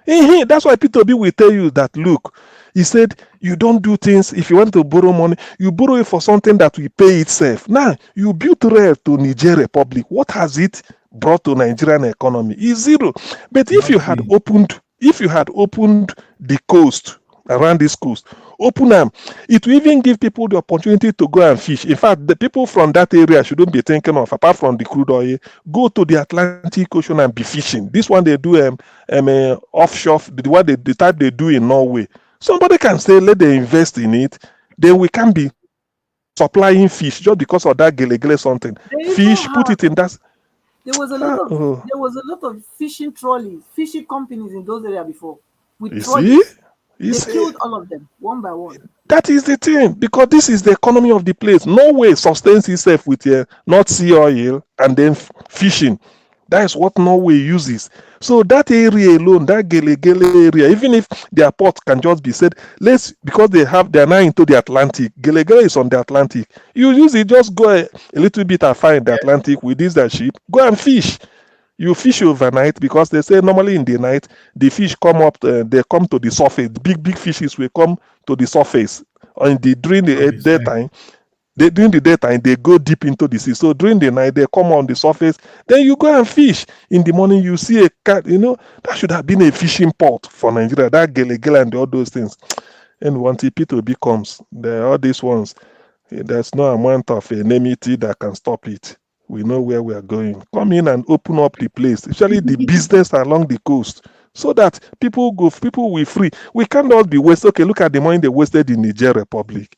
Eh, that's why Peter Obi will tell you that look, he said you don't do things if you want to borrow money, you borrow it for something that will pay itself. Now you built rail to Niger Republic. What has it brought to Nigerian economy? Is zero. But if you had Nothing. opened, if you had opened the coast, around this coast. Open am. It will even give people the opportunity to go and fish. In fact, the people from that area shouldn't be thinking of, apart from the crude oil, go to the Atlantic Ocean and be fishing. This one they do um, um uh, offshore, the one they, the type they do in Norway. Somebody can say, let them invest in it. Then we can be supplying fish just because of that gelegele something. They even Fish, put have it in that. There was a lot Ah, of oh. there was a lot of fishing trolleys, fishing companies in those areas before. With You trolleys. see? You They see? killed all of them one by one. That is the thing, because this is the economy of the place. Norway sustains itself with uh, not sea oil and then f- fishing. That is what Norway uses. So that area alone, that Gelegele area, even if their port can just be said, let's because they have they are now into the Atlantic. Gelegele is on the Atlantic. You use it, just go a, a little bit afar in the Atlantic with this their ship, go and fish. You fish overnight because they say normally in the night the fish come up, uh, they come to the surface. Big big fishes will come to the surface in the during the uh, Obviously. daytime. They during the daytime they go deep into the sea. So during the night they come on the surface. Then you go and fish. In the morning you see a cat. You know that should have been a fishing port for Nigeria. That Gelegele and all those things. And once P two B comes, the, all these ones, eh, there's no amount of enmity that can stop it. We know where we are going. Come in and open up the place, especially the business along the coast, so that people go, people will free. We cannot be waste. Okay, look at the money they wasted in Niger Republic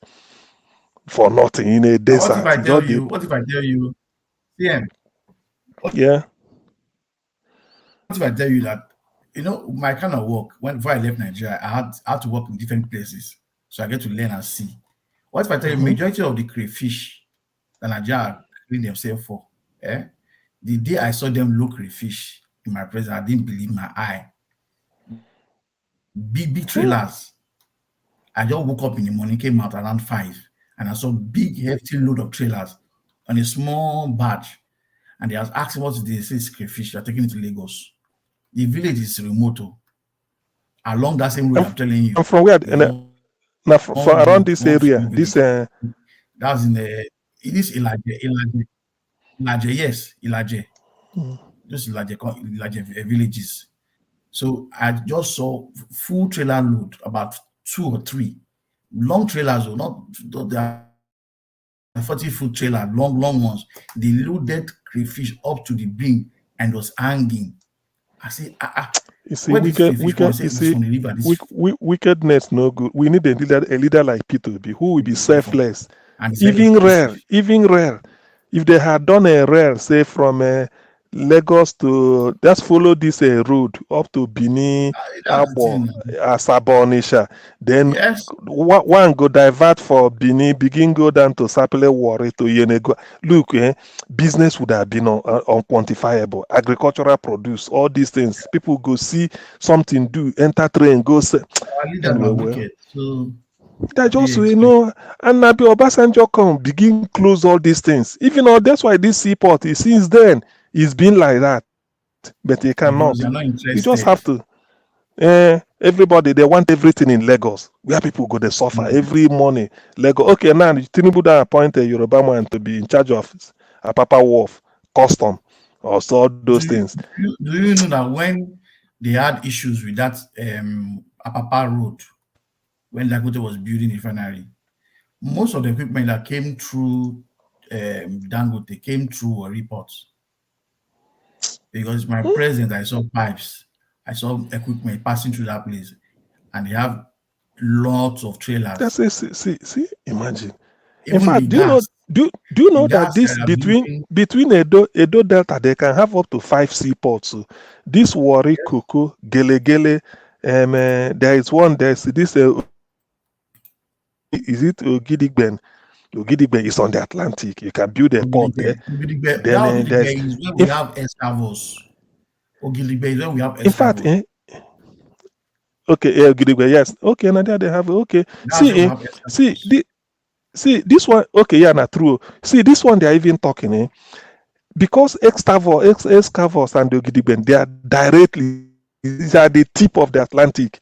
for nothing in a What if desert. I tell Just the, you? What if I tell you? C M, yeah. What if I tell you that, you know, my kind of work, when before I left Nigeria, I had, I had to work in different places. So I get to learn and see. What if I tell you Mm-hmm. majority of the crayfish that Nigeria clean themselves for, eh? The day I saw them look crayfish in my presence, I didn't believe my eye. Big, big trailers. I just woke up in the morning, came out around five, and I saw big, hefty load of trailers on a small barge. And they was asking what they say is crayfish. They're taking it to Lagos. The village is remote. Oh. Along that same road, I'm, I'm telling you. I'm from where? They And, uh, don't now, for, for around this area, this uh, That's in the, it is Ilaje, Ilaje, Ilaje, yes, Ilaje. Mm. Just Ilaje, co- Ilaje v- villages. So I just saw f- full trailer load, about two or three long trailers, oh, not not the forty foot trailer, long, long ones. They loaded crayfish up to the brim and was hanging. I say, ah, ah, You see, where this wicked, crayfish wicked, come? Say you it's see, from the river. This wick, wick, wickedness no good. We need a leader, a leader like P two B who will be selfless. And it's very Even rare, expensive. Even rare. If they had done a rare, say from uh, Lagos to just follow this uh, road up to Benin, Ah, that's the Abo, thing now. Asaba, Onisha, then Yes. one, one go divert for Benin, begin go down to Sapele, Warri to Yenagoa. Look, eh, business would have been un, uh, unquantifiable. Agricultural produce, all these things. People go see something do, enter train, go sell. Our leaders Anyway, are well. wicked. So That just they you know, and Nabi Obasanjo come begin close all these things. Even though that's why this seaport is since then it's been like that, but he cannot. Because they're not You just interested. have to. Eh, everybody they want everything in Lagos where people go they suffer Mm. every morning. Lagos. Okay, now Tinubu that appointed Yoruba man to be in charge of Apapa Wharf, custom, or so all those Do you, things. do you, do you know that when they had issues with that um, Apapa road, when Dangote was building the refinery, most of the equipment that came through um, Dangote came through a report. Because my Hmm? presence, I saw pipes, I saw equipment passing through that place, and they have lots of trailers. That's it. See, see, see, imagine. In Even fact, the do you know? gas, Do, do you know the that gas this that are between building between Edo Edo Delta they can have up to five seaports? So this Warri, Cocoa, Gelegele, um, uh, there is one. There's this. Uh, is it Ogidigben? Ogidigben is on the Atlantic. You can build a port there. Ogidigbe. Ogidigbe. Then That uh, Ogidigbe there's is where we if have escarvos. Ogidigbe is where we have in fact, escarvos. Eh, okay, yeah, Ogidigbe, yes. Okay, now there they have okay. That's See, where we eh, have see escarvos. the see this one. Okay, yeah, not true. See this one they are even talking, eh? Because Extavor, Ex, Excavos and the Ogidigben, they are directly these are the tip of the Atlantic.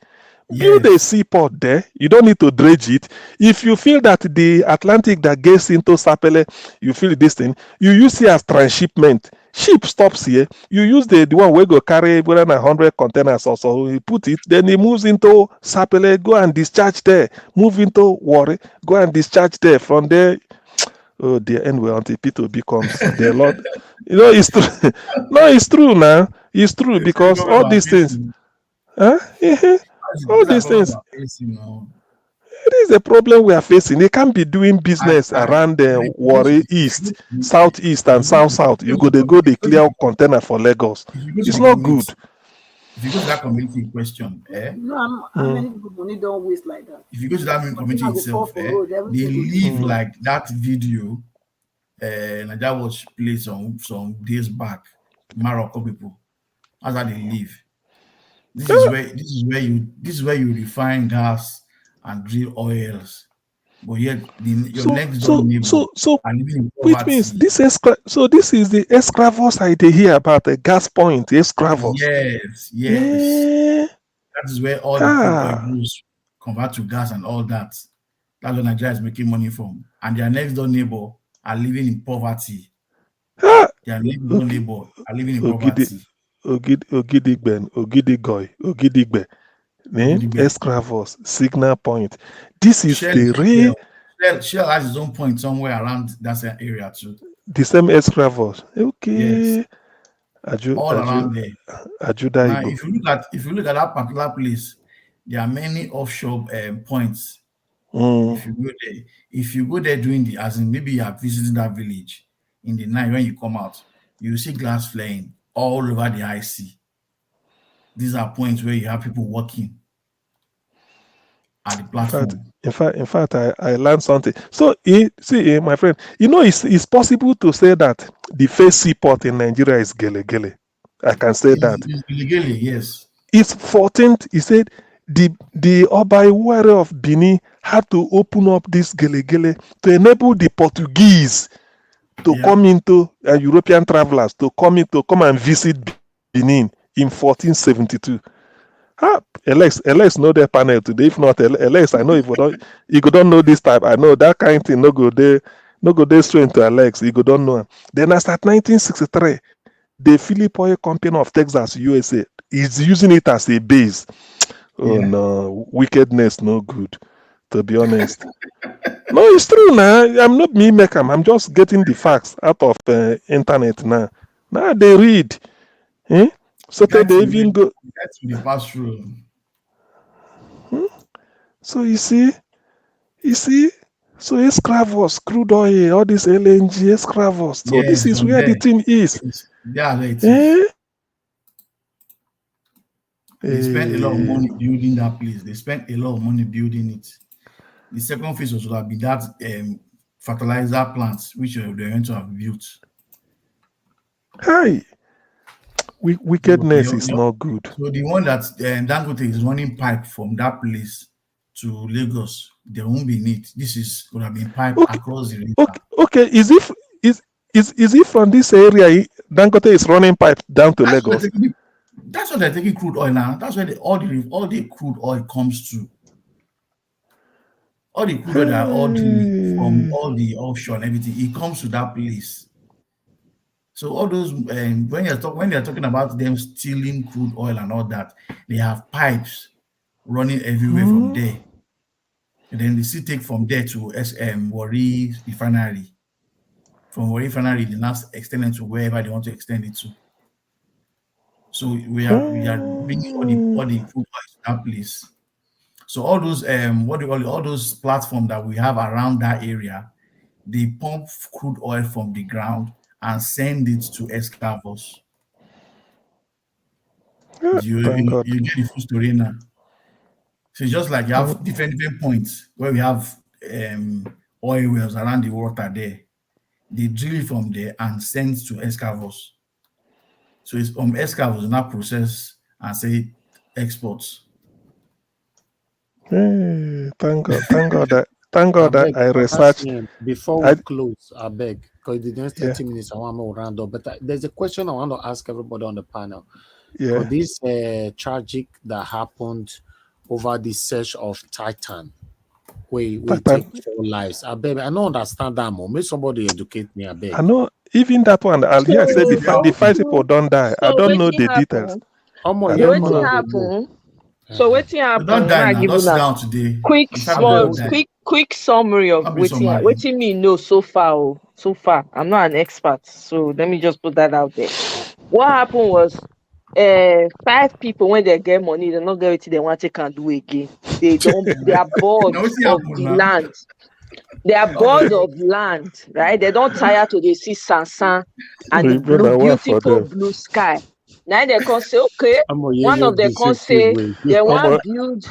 Build a Yes. seaport there. You don't need to dredge it. If you feel that the Atlantic that gets into Sapele, you feel this thing, you use it as transshipment. ship stops here, you use the, the one wey go carry whether na hundred containers or so, you put it, then it moves into Sapele, go and discharge there, move into Warri, go and discharge there. From there, oh dear, anyway, until Peter Obi comes, the Lord, you know, it's true. No, it's true now. It's true because all these things, huh? All these things. It is a problem we are facing. They can't be doing business around the Warri East, Southeast, and South South. You go, they go, they clear container for Lagos. It's not good. If you go to that community in question, eh? No, I'm, how many people money don't waste like that? If you go to that community itself, eh, they live like that video uh, that was played some some days back. Morocco people, that's how they live. This is where this is where you this is where you refine gas and drill oils. But yet, the, your so, next so, door neighbor so, so, are living in which means poverty. This escra, so this is the Escravos I dey hear about, the gas point, Escravos. Yes, yes. Eh, That is where all the Ah. crude oil goes convert to gas and all that. That's where Nigeria is making money from. And their next door neighbor are living in poverty. ah, Their next door Okay. neighbor are living in Ogidi- poverty. Ogid, Ogidigben, Ogidigoi, Ogidigbe, eh? Ogidigbe. Escravos, Signal Point. This is Shell, the real, Shell, Shell, Shell has its own point somewhere around that same area too. the same Escravos. Okay. Aju, All Aju, around there. Ajuda Now, Igbo. If you look at if you look at that particular place, there are many offshore um, points. Mm. If you go there, if you go there during the as in maybe you are visiting that village in the night when you come out, you see glass flying all over the high sea. These are points where you have people working at the In platform. fact, in fact, in fact, I, I learned something. So, eh, see, eh, my friend, you know, it's, it's possible to say that the first seaport in Nigeria is Gele Gele. I can say that. It's, it's illegally, yes. It's fourteenth. He said the the Oba Iwere of Benin had to open up this Gele Gele to enable the Portuguese to Yeah. come into uh, European travelers to come in to come and visit Benin in fourteen seventy-two. Ah, Alex, Alex know the panel today. If not, Ale- Alex, I know if you don't, you go don't know this type. I know that kind of thing. No go there, no go there straight to Alex. You go don't know. Then as at nineteen sixty-three, the Philip Oil Company of Texas, U S A, is using it as a base. Oh Yeah. No, wickedness no good. To be honest, no, it's true now. I'm not me make 'em. I'm just getting the facts out of uh, internet now. Now they read. Eh? So That's they the even way- go. That's the pass through. So you see, you see, so Escravos, crude oil, all this L N G, Escravos. So this Yeah, is from where the there. thing is. It's, yeah, it is. Eh? They spent a lot of Eh, money building that place. They spent a lot of money building it. The second phase was would have been that um, fertilizer plants, which uh, they went to have built. Hi. Wi- wickedness Your- is your- not good. So the one that um, Dangote is running pipe from that place to Lagos, there won't be need. This is would have been pipe Okay, across the river. Okay, okay. Is if is is is it from this area eh, Dangote is running pipe down to That's what Lagos? they're taking- That's what they're taking crude oil now. That's where the, all the all the crude oil comes to. All the crude oil that are all the, from Hey. All the offshore and everything, it comes to that place. So all those um, when you're talk, when they're talking about them stealing crude oil and all that, they have pipes running everywhere from Hmm. there. And then they still take from there to S M Warri refinery. From Warri refinery, they now extend it to wherever they want to extend it to. So we are we are bringing all the all the crude oil to that place. So all those um what do you call it, all those platforms that we have around that area, they pump crude oil from the ground and send it to Escravos. Yeah, You, thank you, God. You get the full story now. So it's just like you have different different points where we have um oil wells around the water there. They drill it from there and send it to Escravos. So it's um Escravos now process and say exports. Hey, thank God, thank God that thank God that Abeg, I Papa researched. C M, before we I close, I beg, because the next Yeah, thirty minutes I want to round up. But I, there's a question I want to ask everybody on the panel. yeah. For this uh, tragic that happened over the search of Titan, Wey wey Papa. Take four lives. I beg, I no understand that more. Make somebody educate me. I beg. I know even that one. I hear say the, fa- the five people don't die. I So don't know wetin the details. happen? Omo, I yeah, don't Wetin know. Happen? They So don't wetin happen? die Make I now. give Don't sit una down today. quick In fact, they small, don't die. Quick, quick summary of Not be some wetin man. Wetin me know so far. Oh, so far, I'm not an expert, so let me just put that out there. What happened was, uh, five people, when they get money, they not get wetin they want to can do again. They don't. They are bored Now, wetin of happen the now? Land. They are How bored they of land, right? They don't tire to dey see sand, sand and the We bring blue, our work for beautiful them. Blue sky. Now they come say, okay, Omo, yeah, one yeah, of them the come same thing say way. they want Omo, build.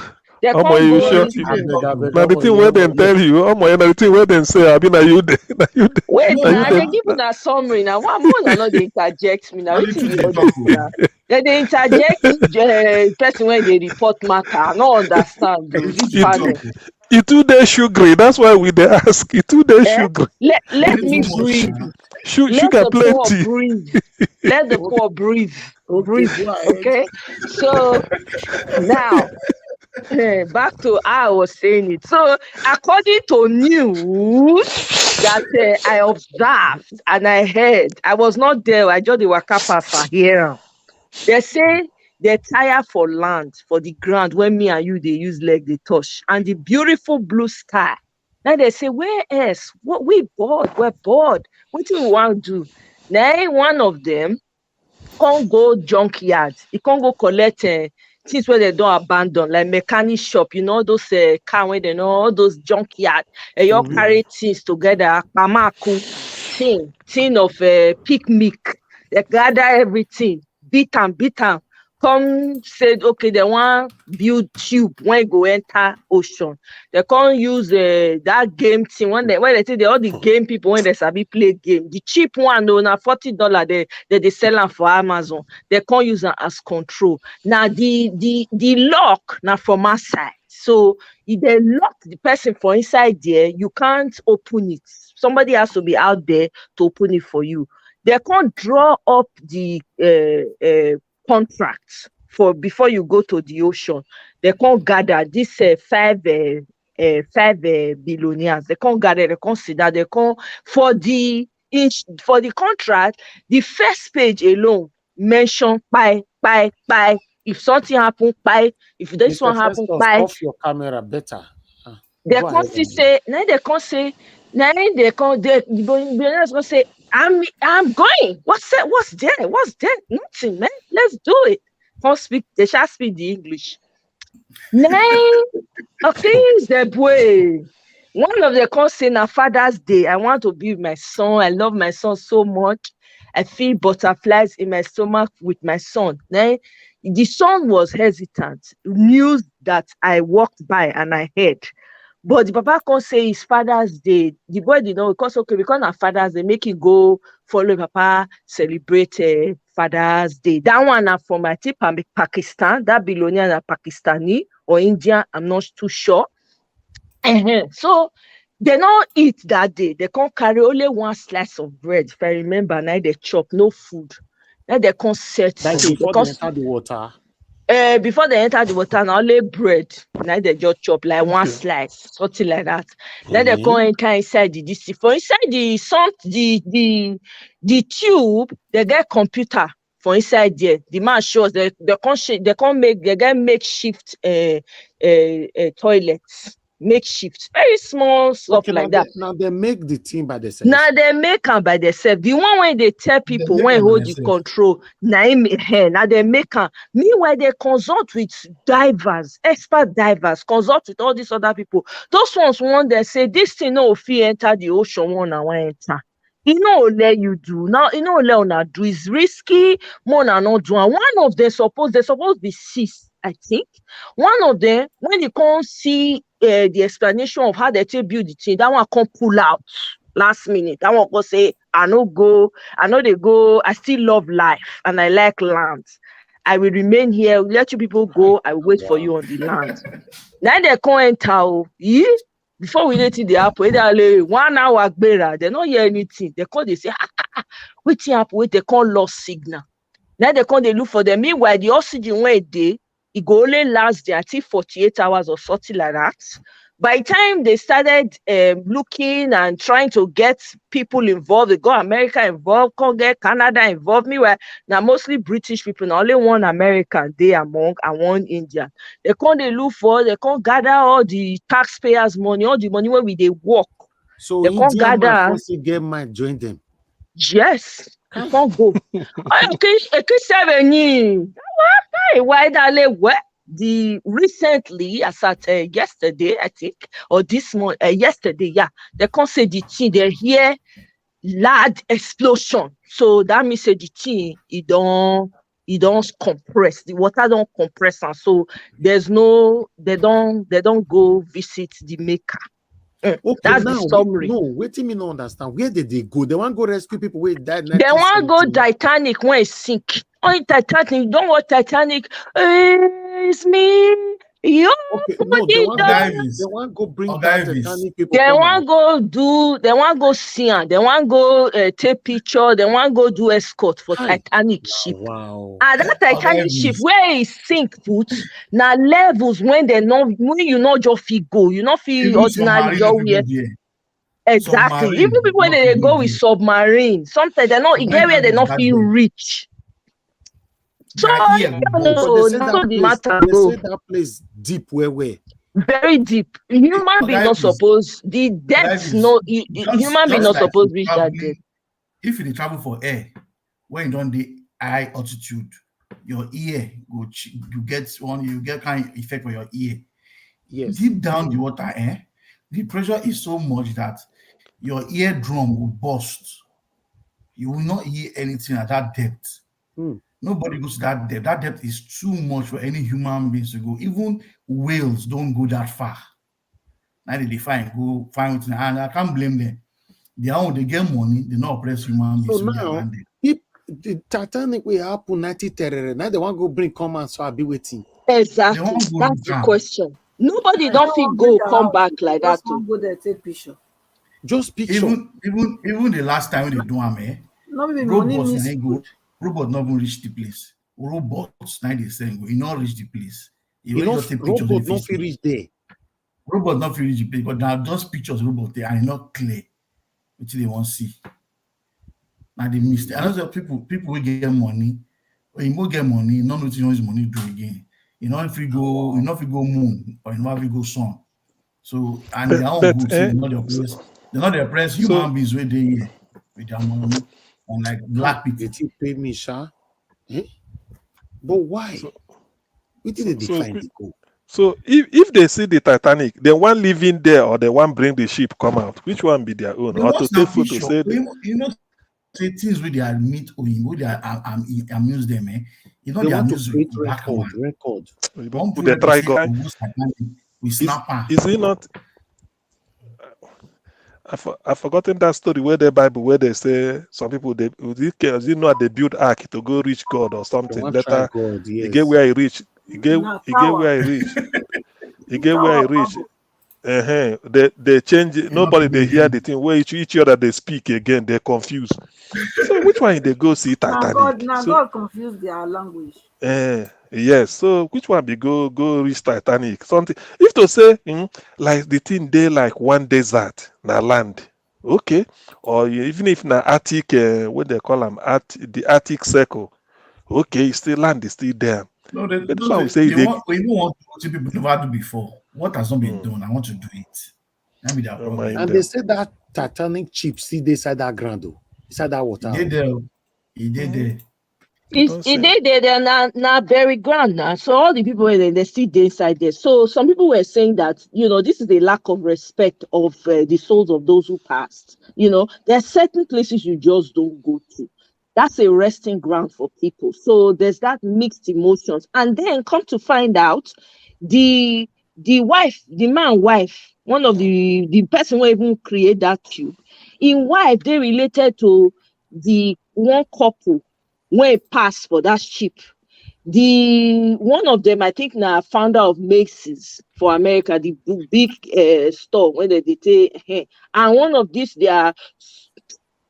They Omo, come you go sure? this I thing. beg, I beg, Now the Omo, thing yeah, where yeah, they yeah. Tell you, Omo, yeah, na the thing where they say, I be na you dey, na you Wait, dey, na now you I dey dey. Give una summary now. One more, una no dey interject me now. Only Wetin truth be dey all talk. This now? They dey interject uh, person when they report matter. I no understand. Only This truth dey panel. Talk. It too dey sugary. That's why we dey ask. It too dey Eh? Sugary. Let let Only me too much breathe. Sugar. Su- Let sugar the poor plenty. Breathe. Let the poor breathe. Okay, Breathe. Go ahead. Okay. So now, eh, back to how I was saying it. So according to news that uh, I observed and I heard, I was not there. I just the waka pass and hear am. They say they tire for land, for the ground when me and you they use leg they touch, and the beautiful blue sky. Now they say, where else? What, we bored, we're bored. What do we want to do? Now one of them can't go junkyard. He can't go collect uh, things where they don't abandon, like mechanic shop. You know those uh, car when they know all those junkyard. And you all Mhm. Carry things together. Pamaku, thing, thing of uh, picnic. They gather everything, beat and beat and come said, okay, they want build tube when go enter ocean. They can't use uh, that game thing when they when they think they all the game people when they sabi play game. The cheap one, no, na forty dollar they they they sell am for Amazon. They can't use am as control. Now the the the lock na from outside. So if they lock the person for inside there, you can't open it. Somebody has to be out there to open it for you. They can't draw up the uh, uh, contract for before you go to the ocean. They can't gather this uh, five uh, uh, five uh, billionaires. They can't gather. They can't sit down. They can't for the in, for the contract. The first page alone mention pie pie pie. If something happen, pie. If this Mister One happen, Festus, pie. Off your camera better. Ah, They go can't ahead. See say, now they can't say, now they can't, they, the billionaires can't say, I'm, I'm going. What's that? What's there? What's there? Nothing, man. Let's do it. Can't speak, they shall speak the English. Now, okay, the boy. One of the can't say, now Father's Day, I want to be with my son. I love my son so much. I feel butterflies in my stomach with my son. Now, the son was hesitant, news that I walked by and I heard. But the papa can't say his Father's Day. The boy did not, because okay, because na Father's Day, make him go follow papa celebrate uh, Father's Day. That one na from, I think, Pa- Pakistan. That billionaire na Pakistani or Indian, I'm not too sure. Ehen. So they not eat that day. They can't carry only one slice of bread. If I remember, now they chop, no food. Now they can't set Like food. They before can't they enter the water. uh, before they enter the water, na only bread. Now they just chop like one Okay. Slice, something like that. Then they Mhm. Come enter inside the this thing. For inside the salt, the the the tube, they get computer for inside there. The man shows they they can't sh- they can't make they get makeshift uh, uh, uh, toilets, makeshift, very small stuff Okay, like now that. They, now they make the thing by themselves. Now they make am by themselves. The one when they tell They people make when am by hold the themselves. Control, now him, eh, now they make am. Meanwhile, they consult with divers, expert divers, consult with all these other people. Those ones want they say this thing no fit enter the ocean one and one enter. E no let you do now. E no let una do. It's risky. More una not do. And one of them suppose they suppose be six, I think. One of them when they come see uh, the explanation of how they take build the thing, that one come pull out last minute. That one go say, I no go, I know they go. I still love life and I like land. I will remain here. Let you people go. I will wait for you on the land. Now they come enter. Oh, yeah? Before we let it happen, they are like, one hour gbera. They don't hear anything. They call. They say, ah, ah, ah, wetin happen? Wait, they call lost signal. Now they come. They look for them. Meanwhile, the oxygen where they it go only last there, I think, forty-eight hours or something like that. by the time they started um, looking and trying to get people involved, they got America involved, come get Canada involved. Meanwhile, now mostly British people, now only one American they among and one Indian. They come they look for, they come gather all the taxpayers' money, all the money where we they work. So They you come Indian man gather. First you get mind join them. Yes, you can't go. Okay, okay, seven. Why that? Well, the recently, as at uh, yesterday, I think, or this month, uh, yesterday, yeah, they can't say the thing. They hear loud explosion, so that means say the thing it don't it don't compress. The water don't compress, and so there's no they don't they don't go visit the maker. Mm, Okay, that's now the we- summary. No, wait till me no understand. Where did they go? They want to go rescue people where died. They want go Titanic when it sink. On Titanic, you don't watch Titanic. Eh, it's me. You Okay, no, they did want that. go, Guys, they want go bring Oga back Elvis. Titanic people. They Come want out. go do. They want go see and they want go uh, take picture. They want go do escort for Hi. Titanic ship. Wow. And that Oga Titanic ship Elvis. Where it sink put, now levels when they not when you not just feel go, you not feel Even ordinary submarine your people way. there. Exactly. Submarine, Even people when not they people go with there. Submarine, sometimes they not Submarine get where they captains not that feel go. Rich. So Their ear go no, burst. But they no, say no, that the place, matter they go say that place deep where where. Very deep. Human Oga being not Elvis, supposed the Oga depth Elvis, no you- just human being just not like supposed you reach that traveling, depth. If you dey travel for air, when you don dey high altitude, your ear go ch- you get one you get kind effect for your ear. Yes. Deep down the water, eh? The pressure is so much that your eardrum will burst. You will not hear anything at that depth. Hmm. Nobody goes to that depth. That depth is too much for any human beings to go. Even whales don't go that far. Now they dey find go find wetin, and I can't blame them. They are they get money. They not oppress human beings. So So they are now, landed. if the Titanic will happen ninety terror, now they want go bring come and so I'll be waiting. Exactly. They won't go That's do the that. Question. Nobody don't fit go come back like that. Too. Go there take picture. Just picture. Even even even the last time when they do am, eh? No be money Robots miss na go. Food. Robot not even reach the place. Robots na dey send go. E not reach the place. E You will know, just take picture. Robot Dey not face fit me. Reach there. Robot not fit reach the place, but now just pictures robot there and e not clear. Which they want see. Now the mistake. I know some people people will get money. When you get money, not nothing use money do again. You know if you go, you know if you go moon or you know if you go sun. So and But- their own but, good. eh, They not the oppress. They not the oppress so- human beings where they here with their money, unlike black people. They still pay me, sha. Eh? But why? So- We didn't so define quick- the goal. So if if they see the Titanic, they want living there or they want bring the ship come out. Which one be their own? They Or want to snap take photo picture. say You know, you know, say things with their meet or you with their um, um, amuse them, eh? You know, They they want to amuse create with black record, man. record. you One put the people try say go. Ogun Satan with Is, snapper. Is it not? I for, I forgotten that story where the Bible where they say some people they is it, is it not they build ark to go reach God or something. One Later, God, yes. You get where I reach. You get Na you get power. Where I reach. You get where I reach. Uh-huh. They they change it. Nobody they hear the thing where each, each other they speak again. They're confused. So which one they go see Titanic? Now God, now So, God confuse their language. Eh, yes. So which one be go go reach Titanic? Something if to say hmm, like the thing they like one desert na land, okay, or you, even if na Arctic, uh, what they call them, Art, the Arctic Circle, okay, it's still land is still there. No, they, But no, some they, say they they- want, we don't want what people never do before. What has not been Mm. done, I want to do it. That be their Oh problem. my And God. They say that Titanic ship see they inside that ground, oh, inside that water. He did there. He did there. It's, Don't it say- dey there, there na, na bury ground now. So all the people wey dey, they still dey inside there. So some people were saying that, you know, this is a lack of respect of uh, the souls of those who passed. You know, there are certain places you just don't go to. That's a resting ground for people. So there's that mixed emotions. And then come to find out, the the wife, the man wife, one of the the person who even create that tube, in wife they related to the one couple when pass for that ship. The one of them, I think, now founder of Macy's for America, the b- big uh, store where they, they take, eh, and one of these their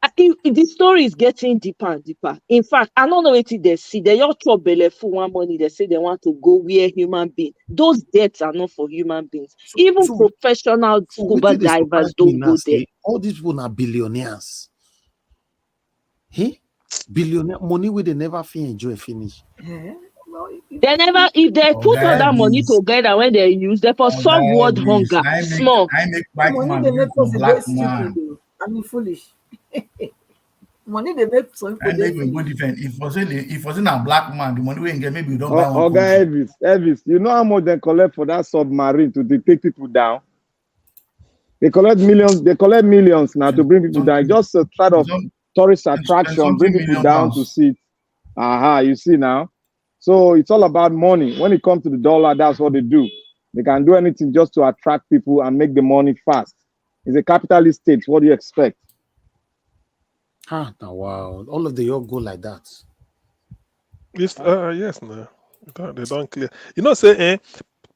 I- it- the story is getting deeper and deeper. In fact, I don't know what they see. They all chop belle full one morning. They say they want to go where human being. Those debts are not for human beings. Even so- professional So scuba wetin dey divers surprise me don't now go there. say all these people na billionaires. Hey, billionaire money wey they never fit enjoy finish. Eh, well, if- They never, if they put all Oga that money Elvis. Together when they use, they for solve Oga world Elvis, hunger I make, small. I make white Money man they drink make for us dey black very stupid man. Though. I mean, foolish. Money they make some people I dey make we go foolish. Different. If for say the, if for say na black man, the money we get, maybe we don't buy O- one Oga country. Elvis, Elvis, you know how much they collect for that submarine to dey take people down? They collect millions. They collect millions now to bring people down. Something, Just a sort of some, tourist some, attraction, something bring people million down to pounds. see. Aha, you see now. So it's all about money. When it comes to the dollar, that's what they do. They can do anything just to attract people and make the money fast. It's a capitalist state. What do you expect? Ah, now wow. All of the all go like that. Yes, uh, yes, no. They don't, they don't clear. You know, say, eh,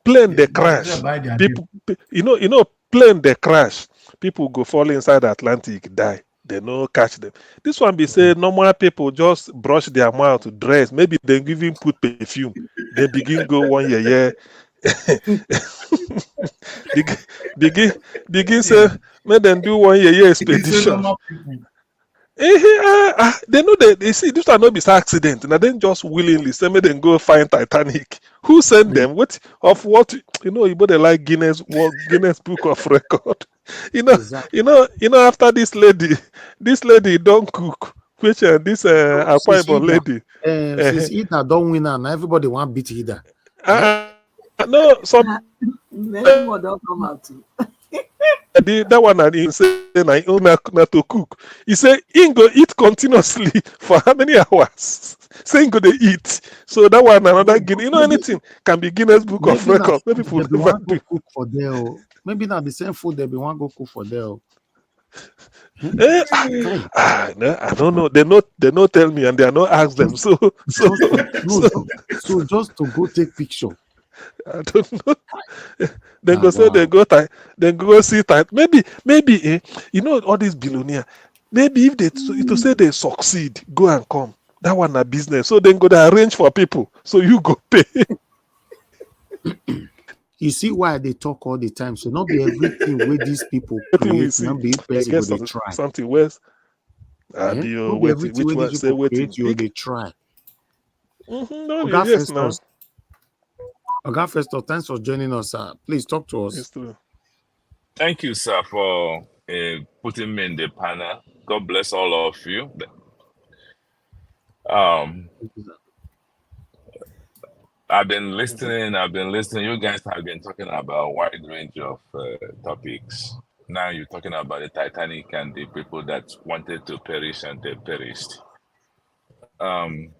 plane they They crash. just buy their People, pe- you know, you know, plane they crash. People go fall inside the Atlantic, die. They no catch them. This one be say normal people just brush their mouth, dress. Maybe they even put perfume. They begin go one year, yeah. begin, begin, begin say, make them do one year, yeah It is so expedition. Normal people. Eh, eh, ah, ah, they know they, they see this one no be accident. Now then just willingly say make them go find Titanic. Who sent them? What of what you know? You they like Guinness World Guinness Book of Record. You know, Exactly. you know, you know. After this lady, this lady don't cook. Which uh, this uh, Oh, Akwa since Ibom Ida, lady. um, Eh, since Ida don't win, and everybody want beat Ida. uh, no, some Many more don't come out too. the, that one and he say na him own na, na to cook. He say he go eat continuously for how many hours? Say he go dey eat. So that one another Guinness. You know anything can be Guinness Book of Maybe na Record. Maybe food people they be never want go do. Cook for there. Oh. Maybe not the same food they be want go cook for there. Oh. Eh, ah, ah, no, I don't know. They not they not tell me and they are not ask them. So so Just to, no, so so, so just to go take picture. I don't know. Then Ah, go say they wow. go time. Then go see time. Maybe maybe eh, you know all these billionaire. Maybe if they to, to say they succeed, go and come. That one na business. So then go they arrange for people. So you go pay. You see why they talk all the time. So not be everything where these people Everything we create, see, not be they person get go they some, try. Something worse. Eh? Abi you Not be waiting. Everything Which where one these say people waiting? Create, you Big. They try. Mm-hmm, no, Oga yes, Festus, now. Oga Festus, thanks for joining us. Sir. Please talk to us. It's true. Thank you, sir, for uh, putting me in the panel. God bless all of you. Um, I've been listening. I've been listening. You guys have been talking about a wide range of uh, topics. Now you're talking about the Titanic and the people that wanted to perish and they perished. Um,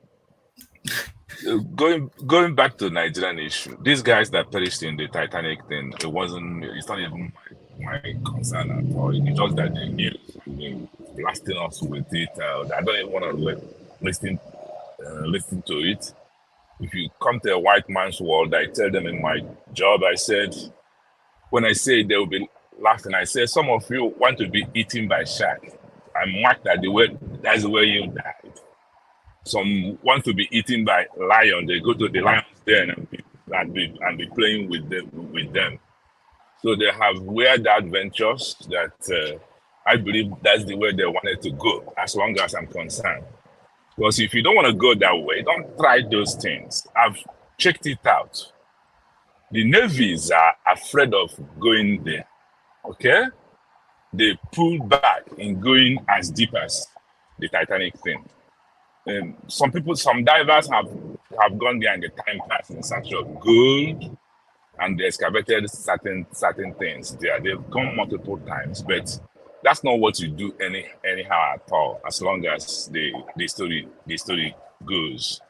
going going back to Nigerian issue, these guys that perished in the Titanic thing, it wasn't. It's not even my, my concern at all. It's just that the news has been blasting us with it. Uh, I don't even want to li- listen uh, listen to it. If you come to a white man's world, I tell them in my job, I said, when I say they will be laughing, I said, some of you want to be eaten by shark. I marked that the way that's the way you died. Some want to be eaten by lion. They go to the lion's den and be and be, and be playing with them with them. So they have weird adventures that uh, I believe that's the way they wanted to go, as long as I'm concerned. Because if you don't want to go that way, don't try those things. I've checked it out. The navies are afraid of going there. Okay? They pull back in going as deep as the Titanic thing. Um, some people, some divers have have gone there and the time passed in search of gold, and they excavated certain certain things there. They've gone multiple times, but that's not what you do any anyhow at all. As long as the the story the story goes.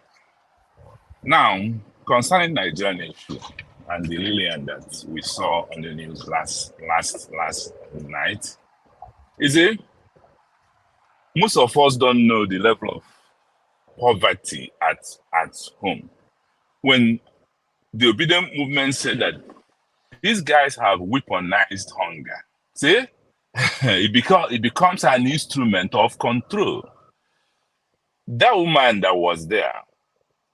Now, concerning Nigerian issue and the Lillian that we saw on the news last last last night, is it most of us don't know the level of poverty at at home. When the Obedient movement said that these guys have weaponized hunger. See, it becomes it becomes an instrument of control. That woman that was there,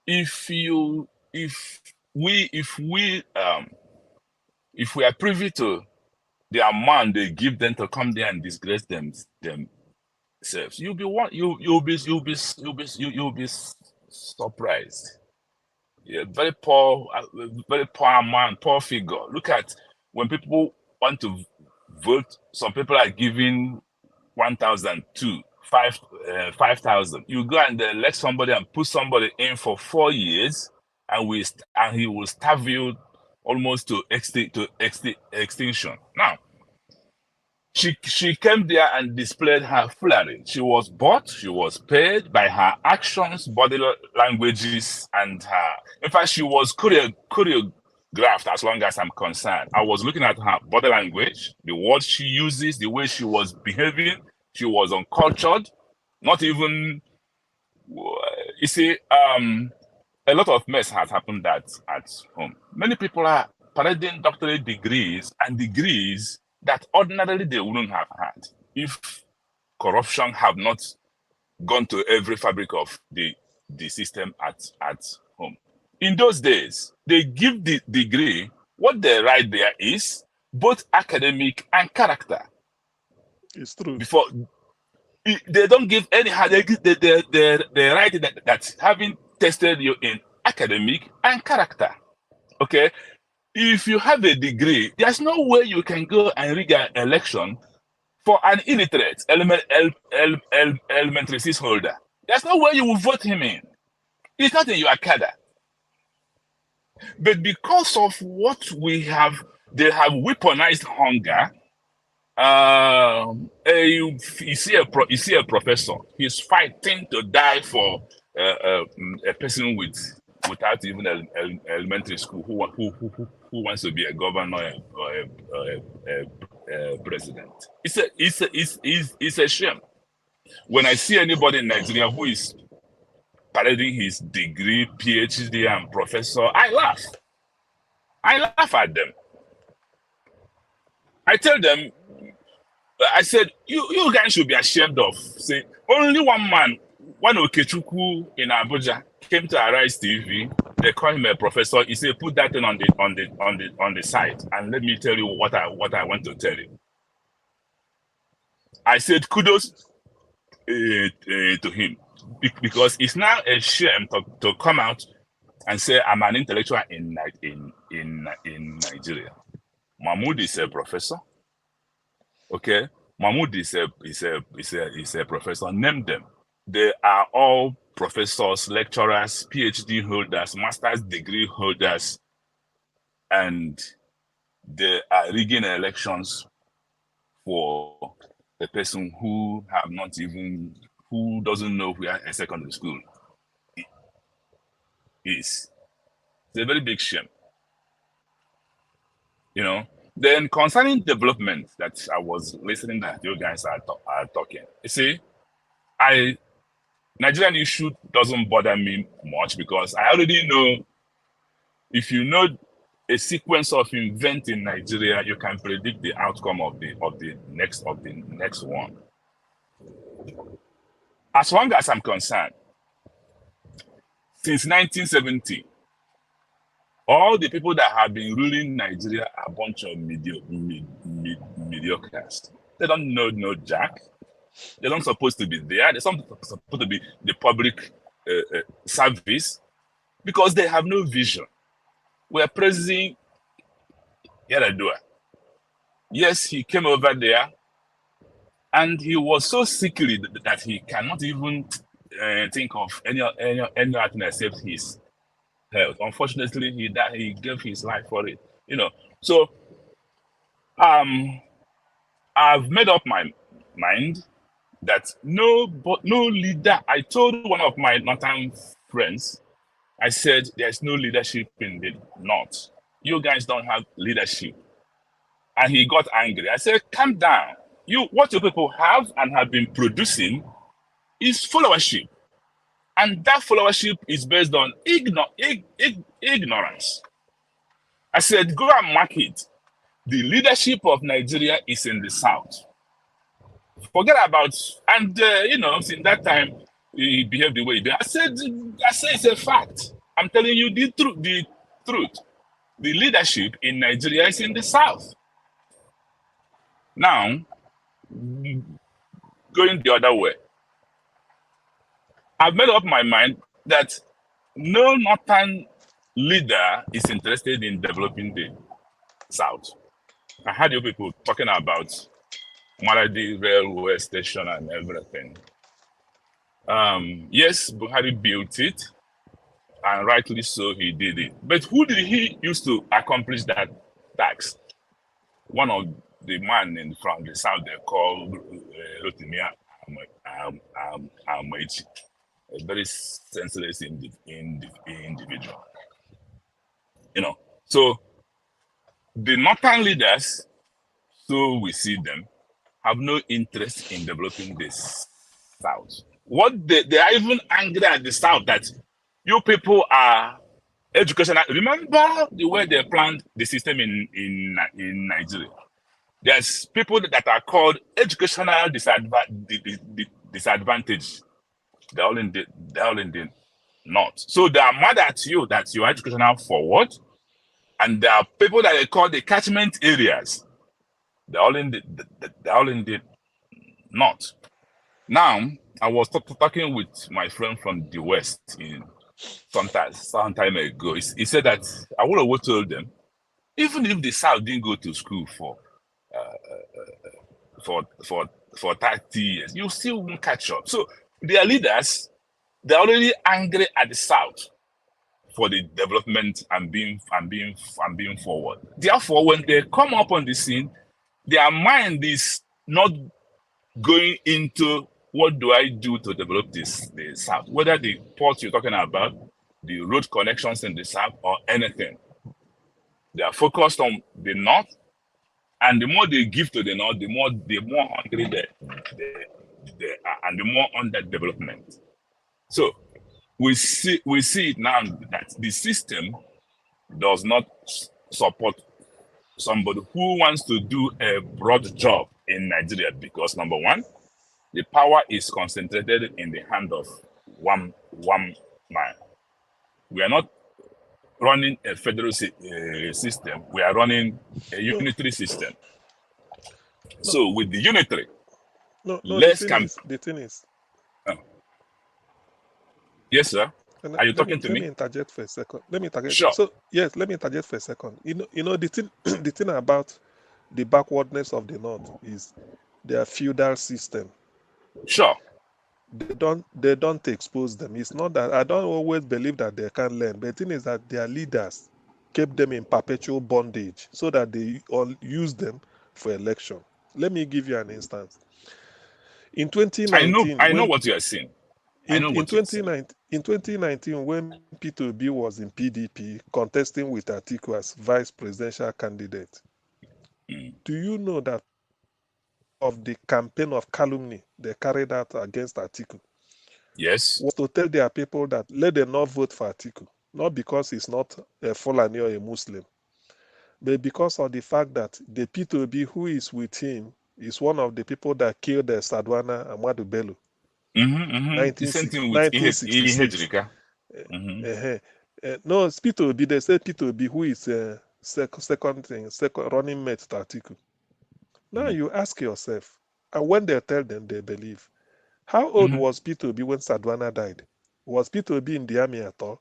if you if we if we um if we are privy to the amount they give them to come there and disgrace them themselves, you'll be one you you'll be you'll be you'll be you, you'll be surprised. Yeah, very poor, uh, very poor man, poor figure. Look at when people want to vote, some people are giving one thousand, two, five, uh, five thousand. You go and elect somebody and put somebody in for four years, and we st- and he will starve you almost to exti- to exti- extinction. Now, she she came there and displayed her foolery. She was bought, she was paid by her actions, body languages, and her. In fact, she was choreo- choreographed as long as I'm concerned. I was looking at her body language, the words she uses, the way she was behaving. She was uncultured, not even. You see, um, a lot of mess has happened at at home. Many people are parading doctorate degrees and degrees that ordinarily they wouldn't have had if corruption have not gone to every fabric of the the system at at home. In those days, they give the degree. What they write there is both academic and character. It's true. Before, they don't give any. They they they, they, they write that, that having tested you in academic and character, okay, if you have a degree, there's no way you can go and rig an election for an illiterate element, el, el, el, elementary six holder. There's no way you will vote him in. It's not in your cadre. But because of what we have, they have weaponized hunger. Um, a, you, you see a pro, you see a professor. He's fighting to die for uh, uh, mm, a person with without even el, el, elementary school who wa- who who, who, who wants to be a governor or a, or a, a, a, a president. It's a it's a it's, it's it's a shame. When I see anybody in Nigeria who is parading his degree, PhD, and professor, I laugh. I laugh at them. I tell them, I said, you you guys should be ashamed of. Say only one man, one Okechukwu in Abuja, came to Arise T V. They call him a professor. He said, put that thing on the on the on the on the site, and let me tell you what I what I want to tell you. I said kudos uh, uh, to him because it's now a shame to, to come out and say I'm an intellectual in in in in Nigeria. Mahmoud is a professor. Okay, Mahmoud is a is a is a is a professor. Name them. They are all professors, lecturers, PhD holders, master's degree holders, and they are rigging elections for a person who have not even who doesn't know where a secondary school is. It's a very big shame. You know. Then concerning development that I was listening that you guys are, to- are talking, you see, I Nigerian issue doesn't bother me much because I already know if you know a sequence of events in Nigeria, you can predict the outcome of the of the next of the next one. As long as I'm concerned, since nineteen seventy, all the people that have been ruling Nigeria are a bunch of medio- mid, mid, mediocres. They don't know no jack. They're not supposed to be there. They're not supposed to be the public uh, uh, service because they have no vision. We are praising Yar'Adua. Yes, he came over there and he was so sickly th- that he cannot even uh, think of any any any other thing except his health. Unfortunately, he died. He gave his life for it. You know. So, um, I've made up my mind that no, but no leader. I told one of my northern friends, I said, "There's no leadership in the north. You guys don't have leadership." And he got angry. I said, "Calm down. You, what your people have and have been producing is followership. And that followership is based on igno- ig- ig- ignorance." I said, "Go and mark it. The leadership of Nigeria is in the south. Forget about, and uh, you know, since that time, he behaved the way he did. I said, I say it's a fact. I'm telling you the truth. The truth. The leadership in Nigeria is in the south. Now, going the other way, I've made up my mind that no northern leader is interested in developing the south. I heard you people talking about Maradi railway station and everything. Um, yes, Buhari built it, and rightly so, he did it. But who did he use to accomplish that task? One of the man in, from the south they call uh, Rotimi Am- Am- Am- Amaechi, a very senseless indi- indi- individual. You know, so the northern leaders, so we see them, have no interest in developing this south. What they, they are even angry at the south that you people are educational. Remember the way they planned the system in in in Nigeria. There's people that are called educational disadva- di- di- di- disadvantage. They're all in the they're all in the north. So they are mad at you that you are educational forward, and there are people that they call the catchment areas. They're all in the they're all in the north. Now, I was t- talking with my friend from the west in some time, some time ago. He, he said that Awolowo told them, even if the south didn't go to school for uh, for for for thirty years, you still won't catch up. So their leaders, they're already angry at the south for the development and being and being and being forward. Therefore, when they come up on the scene, their mind is not going into what do I do to develop this the south, whether the ports you're talking about, the road connections in the south, or anything. They are focused on the north, and the more they give to the north, the more the more hungry they, they, they are, and the more underdevelopment. So we see we see it now that the system does not s- support somebody who wants to do a broad job in Nigeria, because number one, the power is concentrated in the hand of one one man. We are not running a federal sy- uh, system. We are running a unitary system. So with the unitary, No, no, let's the thing come. Is, the thing is, Yes, sir. can Are you let talking me, to let me? Me interject for a second. Let me interject. Sure. So yes, let me interject for a second. You know, you know the thing, the thing about the backwardness of the north is their feudal system. Sure. They don't, they don't expose them. It's not that I don't always believe that they can learn, but the thing is that their leaders kept them in perpetual bondage so that they all use them for election. Let me give you an instance. In twenty nineteen, I know. I know when- what you are saying. I in, know in what you're saying. twenty nineteen, in twenty nineteen, when Peter Obi was in P D P contesting with Atiku as vice presidential candidate, Mm. Do you know that of the campaign of calumny they carried out against Atiku Yes. was to tell their people that let them not vote for Atiku, not because he's not a Fulani or a Muslim, but because of the fact that the Peter Obi who is with him is one of the people that killed the Sadwana Amadu Bello. Mm-hmm, mm-hmm. The same thing with nineteen sixty-six. Ejirika. Mm-hmm. Uh-huh. Uh, no, Peter Obi, they say Peter Obi, who is uh, sec- second thing, second running mate to Atiku. Now Mm-hmm. You ask yourself, and when they tell them, they believe. How old Mm-hmm. Was Peter Obi when Sadwana died? Was Peter Obi in the army at all?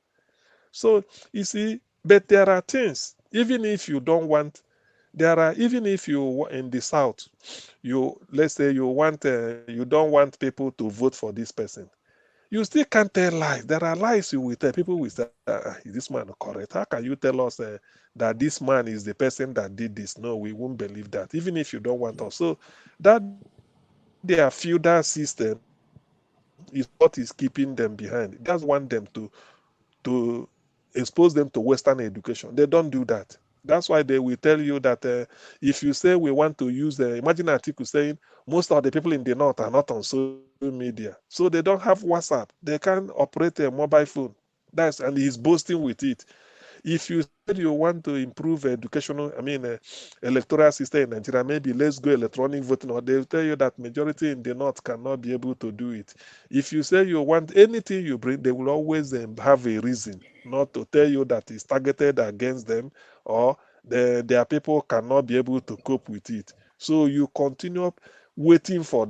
So you see, but there are things, even if you don't want, there are, even if you wa- in the South, you, let's say you want, uh, you don't want people to vote for this person. You still can't tell lies. There are lies you will tell. People will say, "Ah, ah, is this man correct? How can you tell us uh, that this man is the person that did this?" No, we won't believe that, even if you don't want us. So that their feudal system is what is keeping them behind. That's want them to to expose them to Western education. They don't do that. That's why they will tell you that uh, if you say we want to use, uh, imagine Atiku saying most of the people in the north are not on social media, so they don't have WhatsApp. They can't operate a mobile phone. That's, and he's boasting with it. If you said you want to improve educational, I mean, uh, electoral system in Nigeria, maybe let's go electronic voting, or they'll tell you that majority in the north cannot be able to do it. If you say you want anything you bring, they will always um, have a reason not to tell you that it's targeted against them, or the, their people cannot be able to cope with it. So you continue waiting for.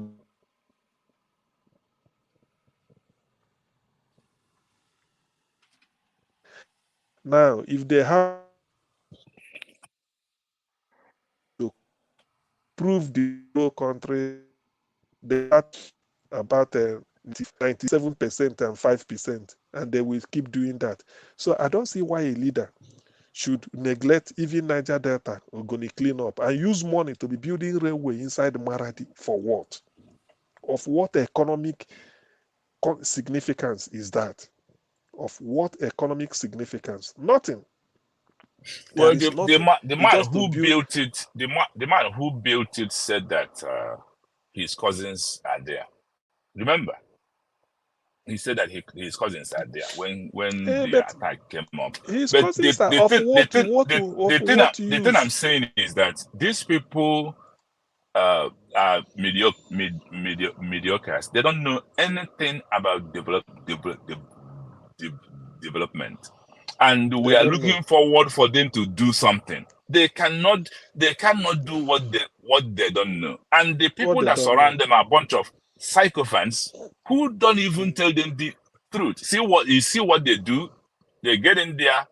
Now, if they have to prove the whole country, they had about uh, ninety-seven percent and five percent, and they will keep doing that. So I don't see why a leader should neglect even Niger Delta, Ogoni cleanup, and use money to be building railway inside Maradi for what? Of what economic co- significance is that? Of what economic significance? Nothing. There Well, is the, the, nothing. ma- the It's man just to who build. built it, the, ma- the man who built it said that uh, his cousins are there. Remember, he said that he, his cousins are there when when Eh, the but attack came up. his But the, cousins are the of thing, the what, thing, what, the, of the thing, what I- the thing I'm use? saying is that these people uh, are mediocre, med, medio, mediocres. They don't know anything about develop, develop, de, de, development, and we They are don't know. looking forward for them to do something. They cannot. They cannot do what they what they don't know. And the people What they that don't surround know. them are a bunch of sycophants who don't even tell them the truth. See what you see what they do. They get in there.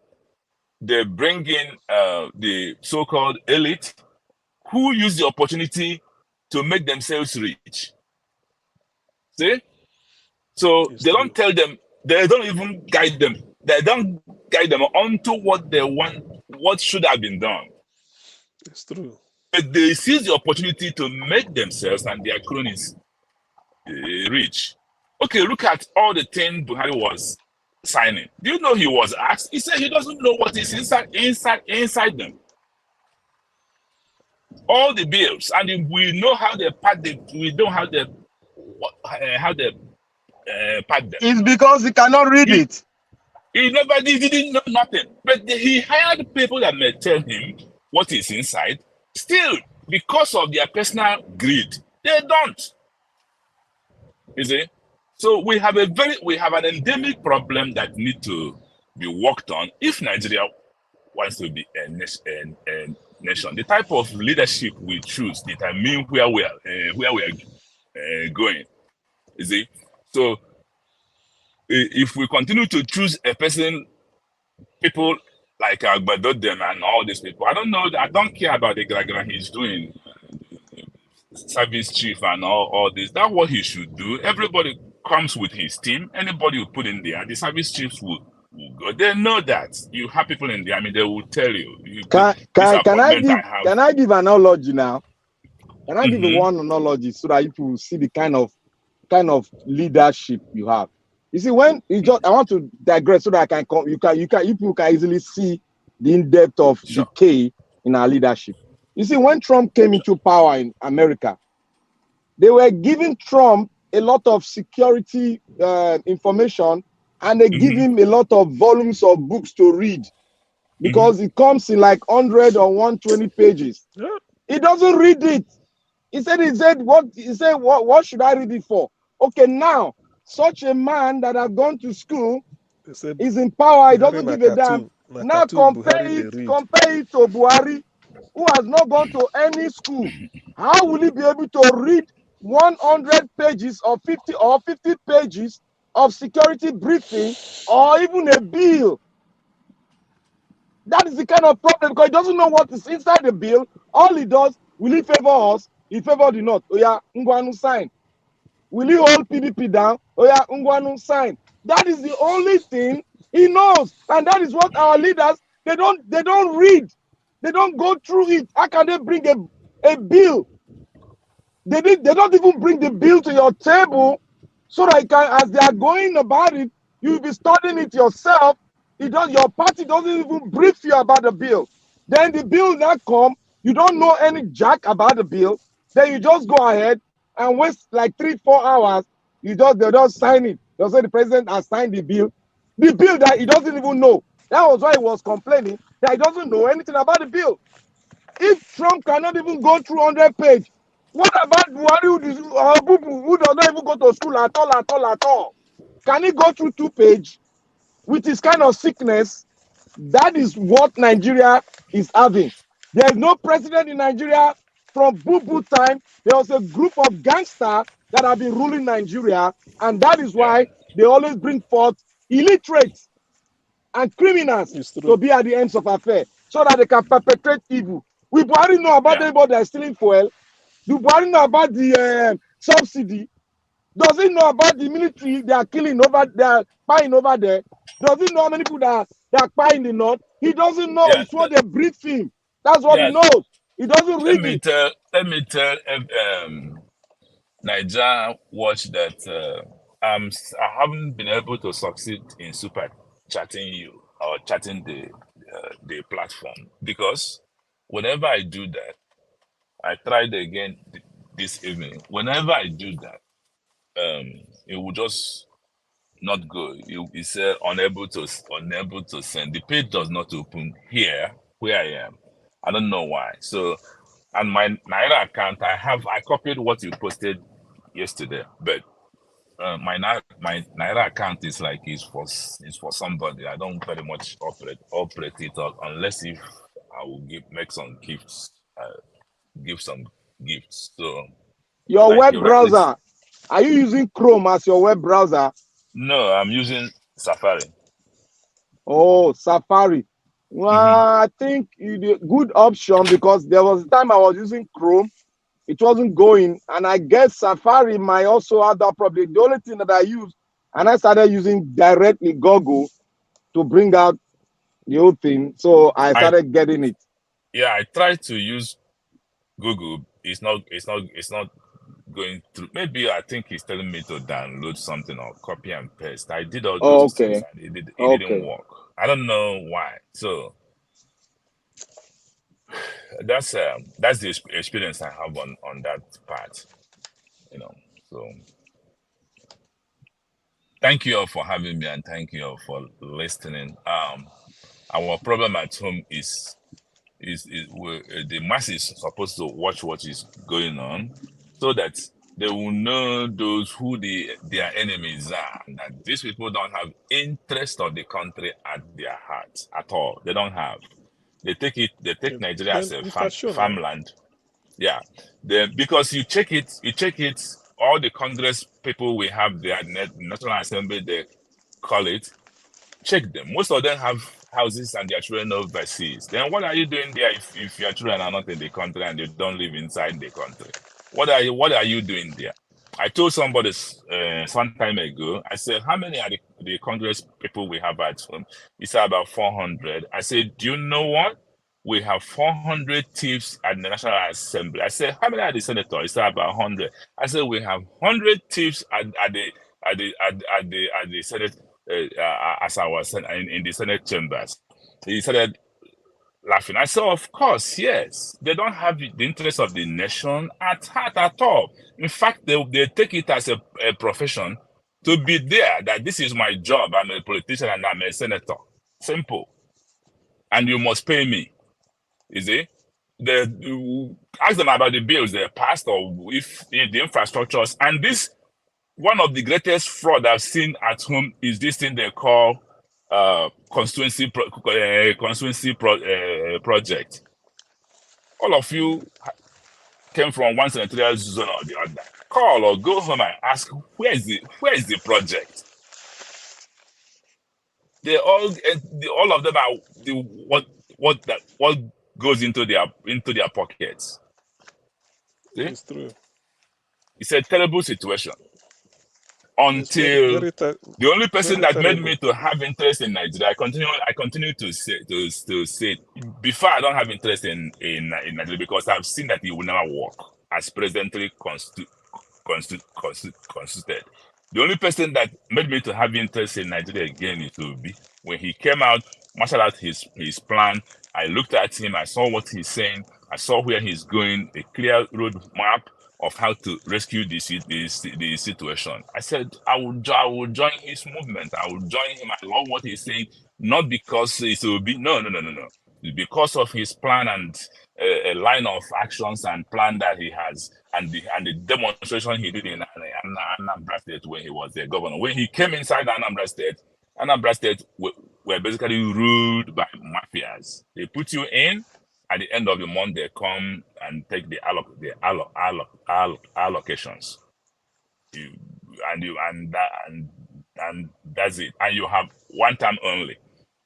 They bring in uh, the so-called elite who use the opportunity to make themselves rich. See? So It's they don't true. tell them, they don't even guide them. They don't guide them onto what they want, what should have been done. It's true. But they seize the opportunity to make themselves and their cronies uh, rich. Okay, look at all the things Buhari was signing. Do you know he was asked? He said he doesn't know what is inside, inside, inside them. All the bills, and we know how they pack the, we know how they, what, uh, how they uh, pack them. It's because he cannot read He- it. He never did, he didn't know nothing. But the, he hired people that may tell him what is inside. Still, because of their personal greed, they don't. You see? So we have a very, we have an endemic problem that need to be worked on if Nigeria wants to be a, nation, a, a nation. The type of leadership we choose determine where we are, uh, where we are uh, going. You see? So i- if we continue to choose a person, people like Agbado them and all these people, I don't know. I don't care about the gragra he's doing, service chief and all, all this. That's what he should do. Everybody comes with his team. Anybody you put in there, the service chiefs will, will go. They know that you have people in the army. They will tell you. you Can this can can I appointment give I have. Can I give analogy now? Can I give you Mhm. one analogy so that you will see the kind of kind of leadership you have? You see, when you just I want to digress so that I can come. You can you can you people can easily see the in depth of Sure. decay in our leadership. You see, when Trump came into power in America, they were giving Trump a lot of security uh, information, and they give Mhm. him a lot of volumes of books to read because it comes in like hundred or one twenty pages. Yeah. He doesn't read it. He said, he said, what he said, what, what should I read it for? Okay, now such a man that has gone to school They said is in power. He Buhari doesn't na give a damn. cartoon. Na Now cartoon compare Buhari it, dey read. Compare it to Buhari, who has not gone to any school. How will he be able to read one hundred pages or fifty or fifty pages of security briefing or even a bill? That is the kind of problem because he doesn't know what is inside the bill. All he does, will he favor us? He favor the North. Oh yeah, Ngwanu sign. Will he hold P D P down? Oh yeah, Ngwanu sign. That is the only thing he knows, and that is what our leaders they don't they don't read, they don't go through it. How can they bring a, a bill? They did, they don't even bring the bill to your table so that you can, as they are going about it, you'll be studying it yourself. It does your party doesn't even brief you about the bill. Then the bill now come, you don't know any jack about the bill. Then you just go ahead and waste like three, four hours. You just they don't sign it. They say the president has signed the bill. The bill that he doesn't even know. That was why he was complaining that he doesn't know anything about the bill. If Trump cannot even go through hundred page, what about Buhari, who does, or people who does not even go to school at all, at all, at all? Can he go through two page with his kind of sickness? That is what Nigeria is having. There is no president in Nigeria from Bubu time. There was a group of gangsters that have been ruling Nigeria, and that is why they always bring forth illiterates and criminals It's to true. be at the ends of affair so that they can perpetrate evil. Will Buhari know about Yeah. anybody that is stealing fuel? Do Buhari know about the um, subsidy? Does he know about the military they are killing over, they are buying over there? Does he know how many people that, that are buying in the north? He doesn't know. Yeah, It's what they brief him. That's what he yeah. knows. He doesn't Let read me it. tell let me tell um, um, Niger Watch that uh, I'm s- I haven't been able to succeed in super chatting you or chatting the uh, the platform, because whenever I do that, I tried again th- this evening. Whenever I do that, um, it will just not go. It, it said unable to s- unable to send. The page does not open here where I am. I don't know why. So, and my Naira account, I have I copied what you posted yesterday, but uh, my Naira my Naira account is like is for s- is for somebody. I don't very much operate operate it out unless if I will give make some gifts, uh, give some gifts. So Your like web you rightly s- browser. Are you using Chrome as your web browser? No, I'm using Safari. Oh, Safari. Well, Mm-hmm. I think you did good option because there was a time I was using Chrome, it wasn't going, and I guess Safari might also have that problem. The only thing that I used, and I started using directly Google to bring out the whole thing, so I I started getting it. Yeah, I tried to use Google. It's not. It's not. It's not going through. Maybe I think he's telling me to download something or copy and paste. I did all Oh, those things okay, and it did. It didn't okay. Work. I don't know why. So that's um that's the exp- experience I have on on that part. You know. So thank you all for having me and thank you all for listening. Um, our problem at home is is, is we- uh, the masses supposed to watch what is going on so that they will know those who the their enemies are, and that these people don't have interest of the country at their heart at all. They don't have. They take it. They take Then, Nigeria as then a Mr. farm, Show, farmland. Yeah. Then because you check it, you check it. All the Congress people we have there, at Nat- National Assembly, they call it. Check them. Most of them have houses and their children overseas. Then what are you doing there if, if your children are not in the country and you don't live inside the country? What are you What are you doing there? I told somebody s- uh, some time ago. I said, "How many are the, the Congress people we have at home?" He said, "About four hundred." I said, "Do you know what? We have four hundred thieves at the National Assembly." I said, "How many are the senators?" He said, "About hundred." I said, "We have hundred thieves at, at the at the at, at the at the Senate uh, uh, as our sen- in, in the Senate chambers." He started laughing. I said, "Of course, yes. They don't have the interest of the nation at heart at all. In fact, they, they take it as a, a profession to be there, that this is my job. I'm a politician and I'm a senator. Simple. And you must pay me." You see? The, you ask them about the bills they passed or if the infrastructures. And this, one of the greatest fraud I've seen at home is this thing they call uh, constituency pro, uh, constituency pro, uh, project. All of you ha- came from one senatorial zone or the other. Call or go home and ask, "Where is the where is the project?" They all eh, the, all of them are the what what that what goes into their into their pockets. See? It's true. It's a terrible situation. It's very, Until very ter- the only person very that made me terrible. to have interest in Nigeria, I continue I continue to say to, to say it. Before, I don't have interest in in, in Nigeria because I've seen that it will never work as presidentially constitu- constitu- constitu- constituted. The only person that made me to have interest in Nigeria again is Obi. When he came out, marshaled out his his plan. I looked at him. I saw what he's saying. I saw where he's going. A clear road map of how to rescue the, si- the, si- the situation. I said, I will, jo- I will join his movement. I will join him. I love what he's saying. Not because it's Obi. No, no, no, no, no. It's because of his plan and a, a line of actions and plan that he has, and the and the demonstration he did in Ana- Ana- Anambra State when he was the governor. When he came inside Anambra State, Anambra State were, were basically ruled by mafias. They put you in. At the end of the month, they come and take the alloc the alloc alloc alloc allocations. You, and you and that and and that's it. And you have one term only.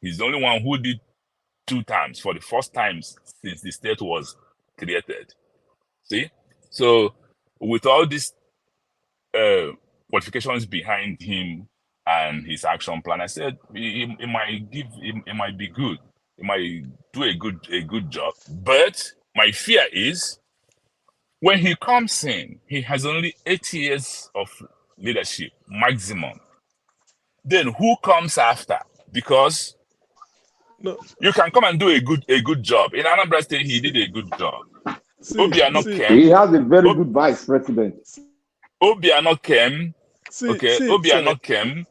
He's the only one who did two terms for the first time since the state was created. See, so with all these uh, qualifications behind him and his action plan, I said he, he, he might give, he, he might be good, he might do a good a good job. But my fear is when he comes in, he has only eight years of leadership maximum. Then who comes after? Because No, you can come and do a good a good job in Anambra State. He did a good job. see, Obiano see, came. He has a very Ob- good vice president. Obiano came. see, Okay, see, Obiano sorry. came,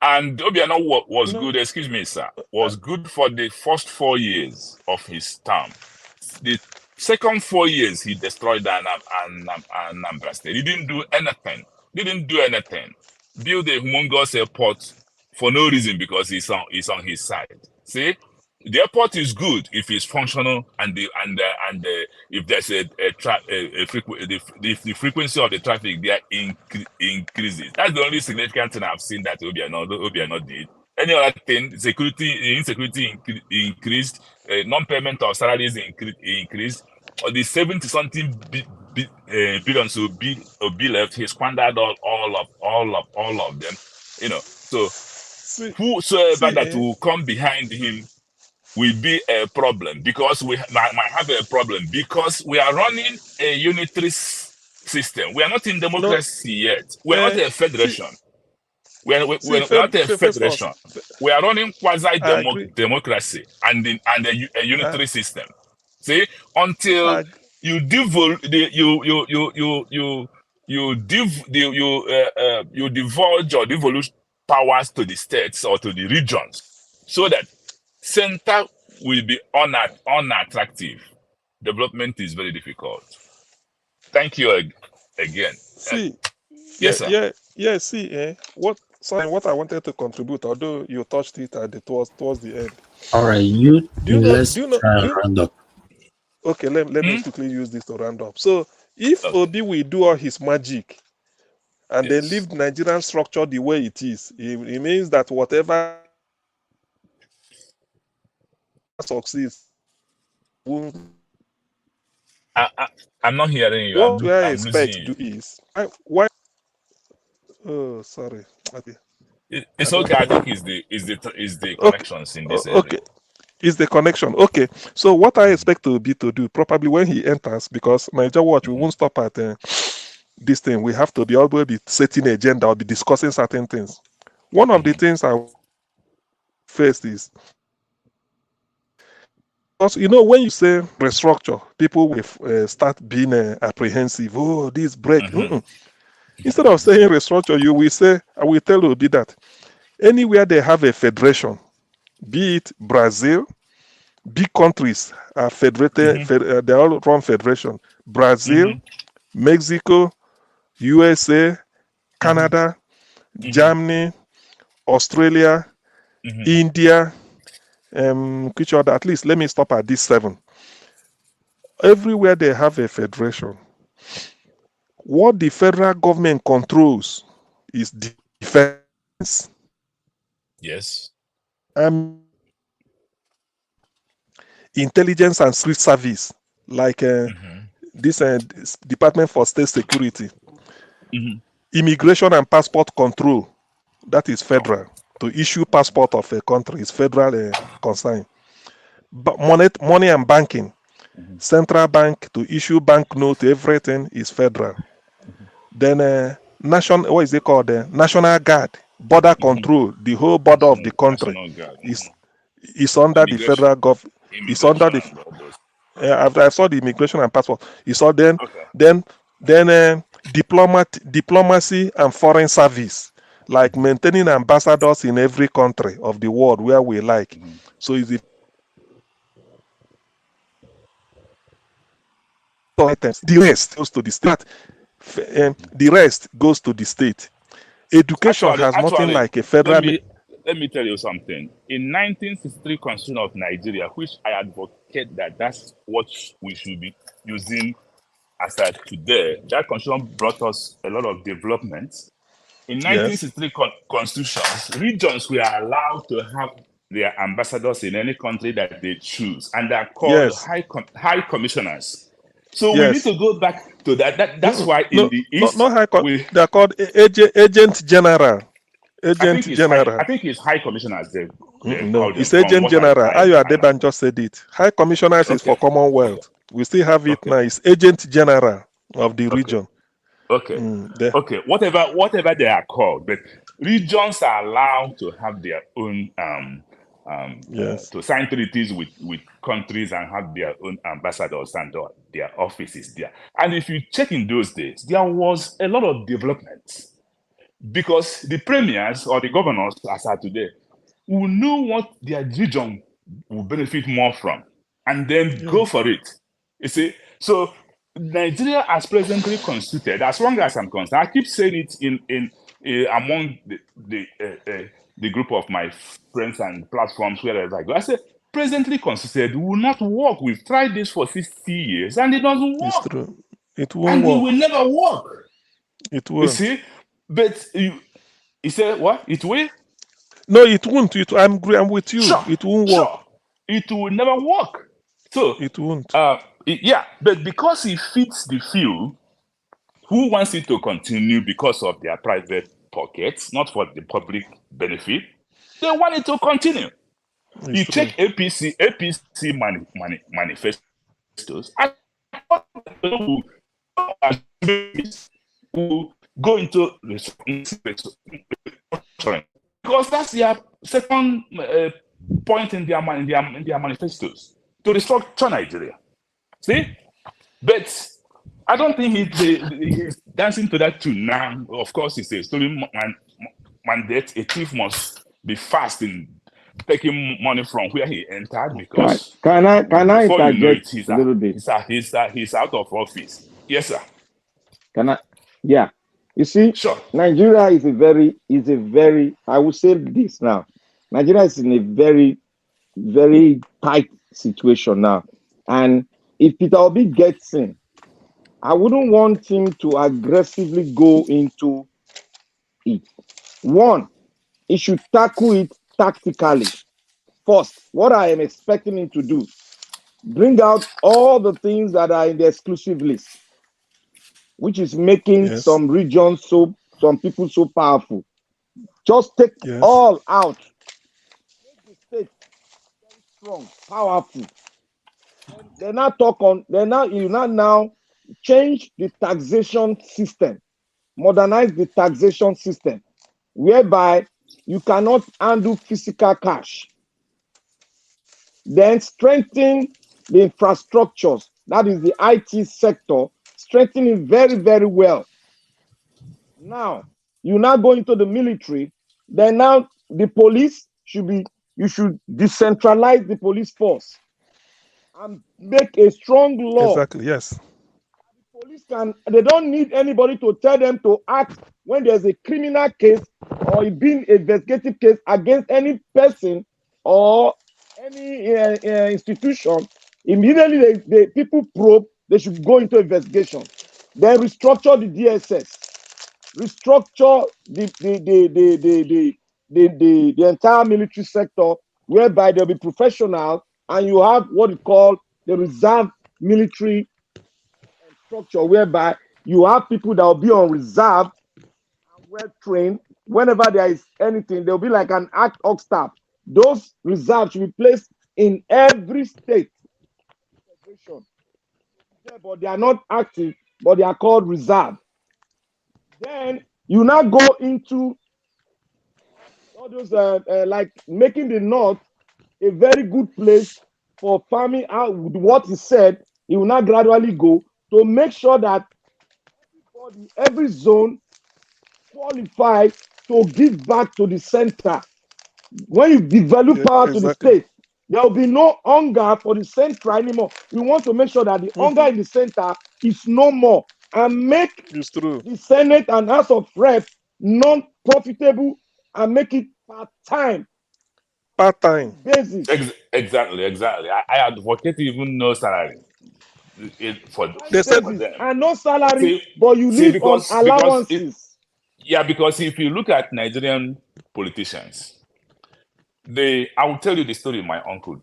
and Obiano wa- was No. good. Excuse me, sir. Was good for the first four years of his term. The second four years, he destroyed Anam- Anam- Anambra State. He didn't do anything. Didn't do anything. Build a humongous airport for no reason because he's on he's on his side. See, the airport is good if it's functional and the and uh, and uh, if there's a a, tra- a, a frequ- the, the, the frequency of the traffic there incre- increases. That's the only significant thing I've seen that Obiano Obiano did. Any other thing, security insecurity incre- increased, uh, non-payment of salaries incre- increased, or the seventy something bi- bi- uh, billions will be will be left. He squandered all all of all of all of them. You know, so See, whosoever see, that eh? will come behind him will be a problem because we might, might have a problem because we are running a unitary s- system. We are not in democracy yet. We are not Eh, a federation. We are, we, see, we are Fed- not a Fed- Fed- federation. Fed- We are running quasi I agree. democracy and in, and a, u- a unitary system. See, until I- you devolve the you you you you you you div the, you uh, uh, you divulge or devolve powers to the states or to the regions, so that center will be un- unattractive. Development is very difficult. Thank you ag- again. See, Yes, yeah, sir. yeah, yeah. See, eh, what, sorry, what I wanted to contribute, although you touched it at the towards towards the end. All right, you Do you know? let's Do you know? try Do and you, round up. okay, let, let me Hmm? quickly use this to round up. So, if Okay. Obi will do all his magic and then Yes. leave Nigerian structure the way it is, it, it means that whatever succeeds won't. I, I, I'm not hearing you. What I'm, do I I'm expect losing to you. Is I, why? Oh, sorry. Okay. It, it's I okay. don't I know. think it's the it's the it's the Okay. connections in O- this area. Okay. Is the connection. Okay. So what I expect Obi to do, probably when he enters, because Niger Watch, we Mhm. won't stop at uh, this thing. We have to be always be setting agenda or be discussing certain things. One of the Mhm. things I first is because, you know, when you say restructure, people will uh, start being uh, apprehensive. Oh, this break. Mhm. Mm-mm. Instead of saying restructure, you will say, I will tell Obi that anywhere they have a federation, be it Brazil, big countries are federated, Mhm. fed, uh, they all run federation. Brazil, Mhm. Mexico, U S A, Mhm. Canada, Mhm. Germany, Australia, Mhm. India, um, which other? At least let me stop at these seven. Everywhere they have a federation, what the federal government controls is defense, Yes. um, intelligence and secret service, like uh, Mhm. this uh, s- Department for State Security, Mhm. immigration and passport control, that is federal. To issue passport of a country is federal uh, concern. But money, money and banking, Mhm. central bank to issue banknote, everything is federal. Then uh, nation, what is it called? Uh, National Guard, border Mhm. control, the whole border of the National country National Guard. is Mhm. is under the Immigration, federal gov. It's under the. immigration and all those. Uh, I, I saw the immigration and passport. It's all then Okay. then Then uh, diplomat, diplomacy and foreign service, like maintaining ambassadors in every country of the world where we like. So it's the items. The rest goes to the state. F- um, the rest goes to the state. Education Actually, has nothing actually, like a federal. let me let me tell you something. In nineteen sixty-three Constitution of Nigeria, which I advocate that that's what we should be using as at today, that constitution brought us a lot of developments. In Yes. nineteen sixty-three con- constitutions, regions were allowed to have their ambassadors in any country that they choose, and they're called Yes. high com- high commissioners. So we Yes. need to go back to that. That that's why in No, the no, east, not high court. we, They're called a- agent, agent general. I Agent think it's general. high, I think it's high commissioners. They, they Mm, call No, them it's from agent what I- general. I- Ayo I- Adebanjo said it. High commissioners is for Okay. Commonwealth. We still have it Okay. now. It's agent general of the region. Okay. Mm, the- Okay, whatever whatever they are called, but regions are allowed to have their own um, um, Yes. uh, to sign treaties with with countries and have their own ambassadors and their- their offices there. And if you check in those days, there was a lot of developments because the premiers or the governors, as are today, will know what their region will benefit more from and then go for it. You see, so Nigeria, as presently constituted, as long as I'm concerned, I keep saying it in in uh, among the the, uh, uh, the group of my friends and platforms wherever I go. I say presently constituted will not work. We've tried this for sixty years and it doesn't It's work, true. It won't and it work. will never work. It You won't. See, but you, you say what? It will. No, it won't. It, I'm agree. I'm with you. Sure, It won't work. Sure, it will never work. So It won't. uh, it- yeah, but because it fits the few who wants it to continue because of their private pockets, not for the public benefit, they want it to continue. It's You true. Check A P C, A P C mani, mani, manifestos. I who go into restructuring because that's their second uh, point in their, man- in their in their manifestos to restructure Nigeria. See, but I don't think he, he- he's dancing to that tune now. Of course, it's a stolen man, mandate. A thief must be fast in taking money from where he entered Can, because can I can I before you know it, interject he's a out, little bit? he's, out, he's, out, he's out of office. Yes, sir. Can I? Yeah. You see, Sure. Nigeria is a very is a very I will say this now. Nigeria is in a very very tight situation now, and if Peter Obi gets in, I wouldn't want him to aggressively go into it. One, he should tackle it tactically first. What I am expecting him to do, bring out all the things that are in the exclusive list, which is making Yes. some regions so some people so powerful. Just take Yes. all out. Make the state very strong, powerful. They now talk on. They now you now now change the taxation system, modernize the taxation system, whereby you cannot handle physical cash. Then strengthen the infrastructures, that is the I T sector, strengthen it very, very well. Now, you now go into the military, then now the police should be, you should decentralize the police force and make a strong law. Exactly. Yes. Police can, they don't need anybody to tell them to act when there's a criminal case or a being investigative case against any person or any uh, uh, institution. Immediately, the, the people probe, they should go into investigation. Then restructure the D S S, restructure the the the the the, the, the, the, the entire military sector, whereby they'll be professional, and you have what we call the reserve military structure, whereby you have people that will be on reserve and well trained. Whenever there is anything, they'll be like an ad hoc staff. Those reserves should be placed in every state. Yeah, but they are not active, but they are called reserve. Then you now go into all those uh, uh, like making the north a very good place for farming. Out with what he said, he will now gradually go to make sure that Every zone qualify to give back to the center. When you develop Yeah, power to the exactly. state, there will be no hunger for the central anymore. We want to make sure that the Mm-hmm. hunger in the center is no more and make It's true. the Senate and House of Reps non-profitable and make it part-time Part time. basis. Ex- exactly, exactly. I, I advocate even no salary. It, for They for said Basis them. And no salary, See, but you see, live on because because if, allowances. yeah, because if you look at Nigerian politicians, they I will tell you the story my uncle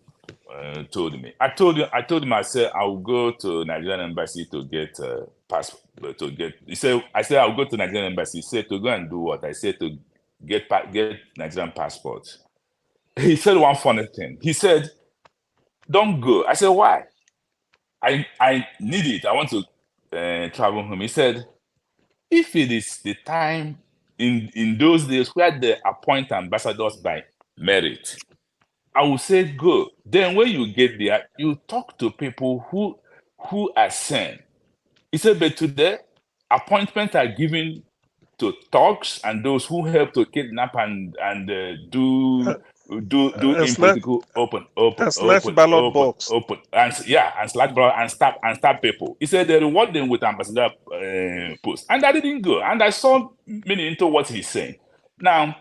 uh, told me. I told you, I told him, I said I will go to Nigerian embassy to get uh, passport to get. He said, I said I'll go to Nigerian embassy. He said, "To go and do what?" I said, "To get pa- get Nigerian passport." He said one funny thing. He said, "Don't go." I said, "Why?" "I I need it. I want to uh, travel home." He said, "If it is the time in in those days where they appoint ambassadors by merit, I will say go. Then when you get there, you talk to people who who are sent." He said, "But today, appointments are given to thugs and those who help to kidnap and and uh, do do do And in snatch political open open and snatch open ballot open box. open and s- yeah, and snatch ballot and stab and stab people." He said they reward them with ambassador uh, post, and I didn't go. And I saw many into what he's saying. Now,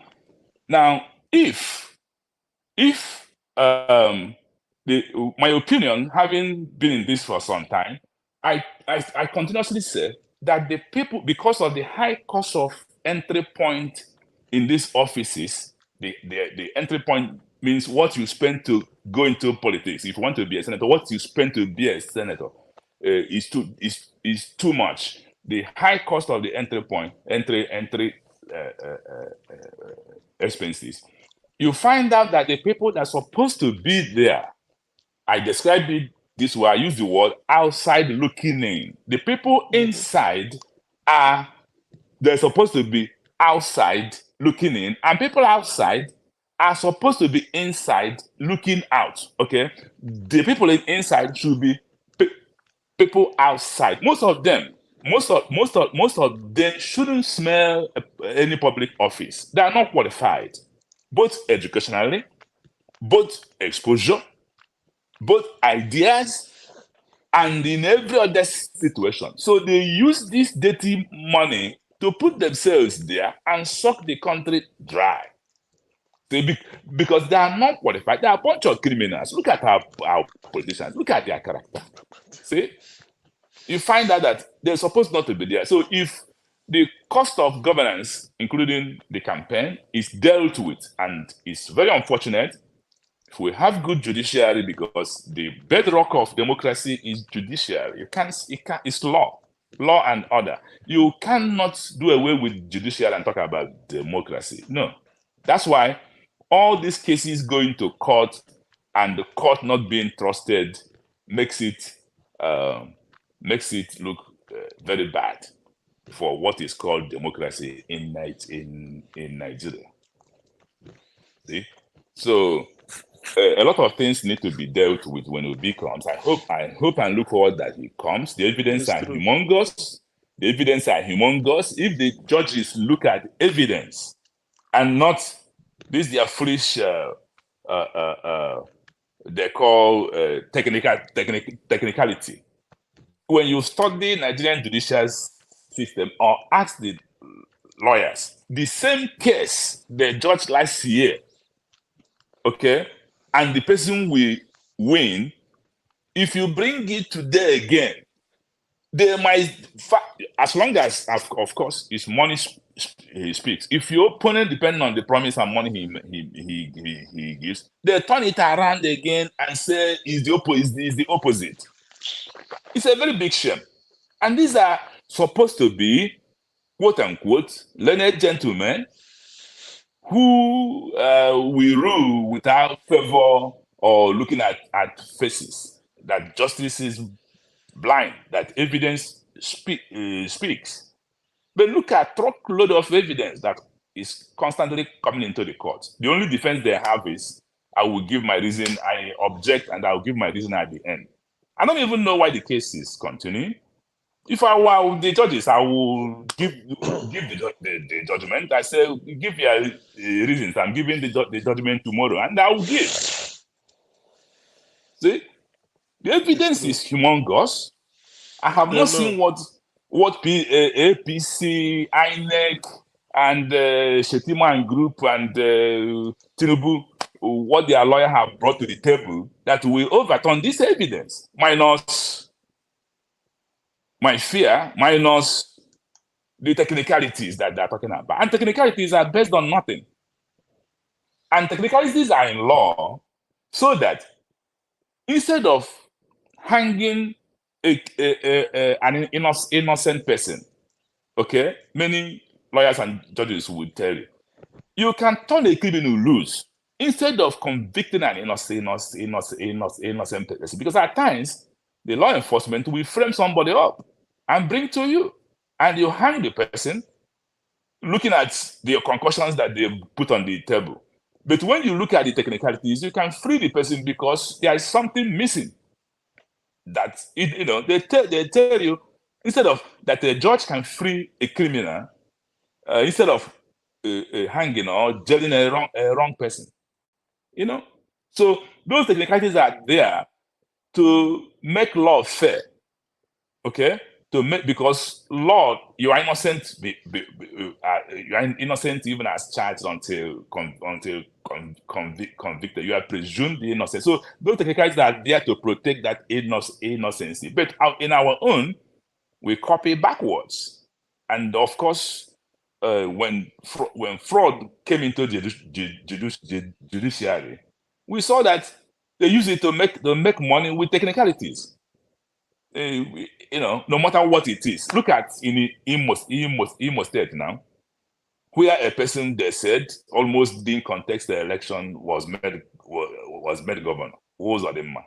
now, if if um the my opinion, having been in this for some time, I I, I continuously say that the people, because of the high cost of entry point in these offices, the, the the entry point means what you spend to go into politics. If you want to be a senator, what you spend to be a senator uh, is too is is too much. The high cost of the entry point, entry entry uh, uh, uh, uh, expenses. You find out that the people that are supposed to be there, I describe it this way. I use the word outside looking in. The people inside are they're supposed to be outside looking in, and people outside are supposed to be inside looking out. Okay, the people in- inside should be pe- people outside. Most of them, most of most of most of them shouldn't smell uh, any public office. They are not qualified, both educationally, both exposure, both ideas, and in every other situation. So they use this dirty money to put themselves there and suck the country dry. They be, because they are not qualified. They are a bunch of criminals. Look at our, our politicians. Look at their character. See, you find out that they're supposed not to be there. So if the cost of governance, including the campaign, is dealt with, and it's very unfortunate if we have good judiciary, because the bedrock of democracy is judiciary. You can't, you can't, it's law, law and order. You cannot do away with judiciary and talk about democracy. No, that's why all these cases going to court and the court not being trusted makes it um, makes it look uh, very bad for what is called democracy in Ni- in in Nigeria. See, so uh, a lot of things need to be dealt with when Obi comes. I hope I hope and look forward that he comes. The evidence It's are true. humongous. The evidence are humongous. If the judges look at evidence and not this, their foolish uh, uh, uh, uh, they call uh, technical technic, technicality. When you study Nigerian judicial system or ask the lawyers, the same case the judge last year, okay, and the person will win. If you bring it today again, they might, fa- as long as, of, of course, his money sp- sp- he speaks. If your opponent, depending on the promise and money he he he he, he gives, they turn it around again and say is the oppo- is the, is the opposite. It's a very big shame, and these are supposed to be quote unquote learned gentlemen who uh, we rule without favor or looking at, at faces, that justice is blind, that evidence speak, uh, speaks. But look at truckload of evidence that is constantly coming into the court. The only defense they have is, "I will give my reason, I object, and I will give my reason at the end." I don't even know why the case is continuing. If I were the judges, I will give give the, ju- the, the judgment. I say, give your uh, reasons. I'm giving the, ju- the judgment tomorrow, and I will give. See, the evidence is humongous. I have not seen what what P, uh, A P C, INEC, and uh, Shetima and Group and uh, Tinubu, what their lawyer have brought to the table that will overturn this evidence, minus my fear, minus the technicalities that they're talking about. And technicalities are based on nothing. And technicalities are in law so that instead of hanging a, a, a, a- an innoc- innocent person, okay, many lawyers and judges will tell you, you can turn a criminal loose instead of convicting an innocent, innocent, innocent, innocent, innocent person. Because at times, the law enforcement will frame somebody up and bring to you, and you hang the person looking at the concoctions that they put on the table. But when you look at the technicalities, you can free the person because there is something missing. That it, you know, they tell they tell you instead of that a judge can free a criminal, uh, instead of uh, uh, hanging or jailing a wrong a wrong person. You know, so those technicalities are there to make law fair, okay? To make, because law, you are innocent. Be, be, be- uh, you are innocent even as charged until con, until con, convic, convicted. You are presumed innocent. So those technicalities are there to protect that innoc, innocency. But our, in our own, we copy backwards. And of course, uh, when fr, when fraud came into the judi, judi, judi, judiciary, we saw that they use it to make to make money with technicalities. Uh, we- you know, no matter what it is. Look at in Imo, Imo, Imo State now, where a person they said almost didn't contest the election was made wa- was made governor. Who was the man?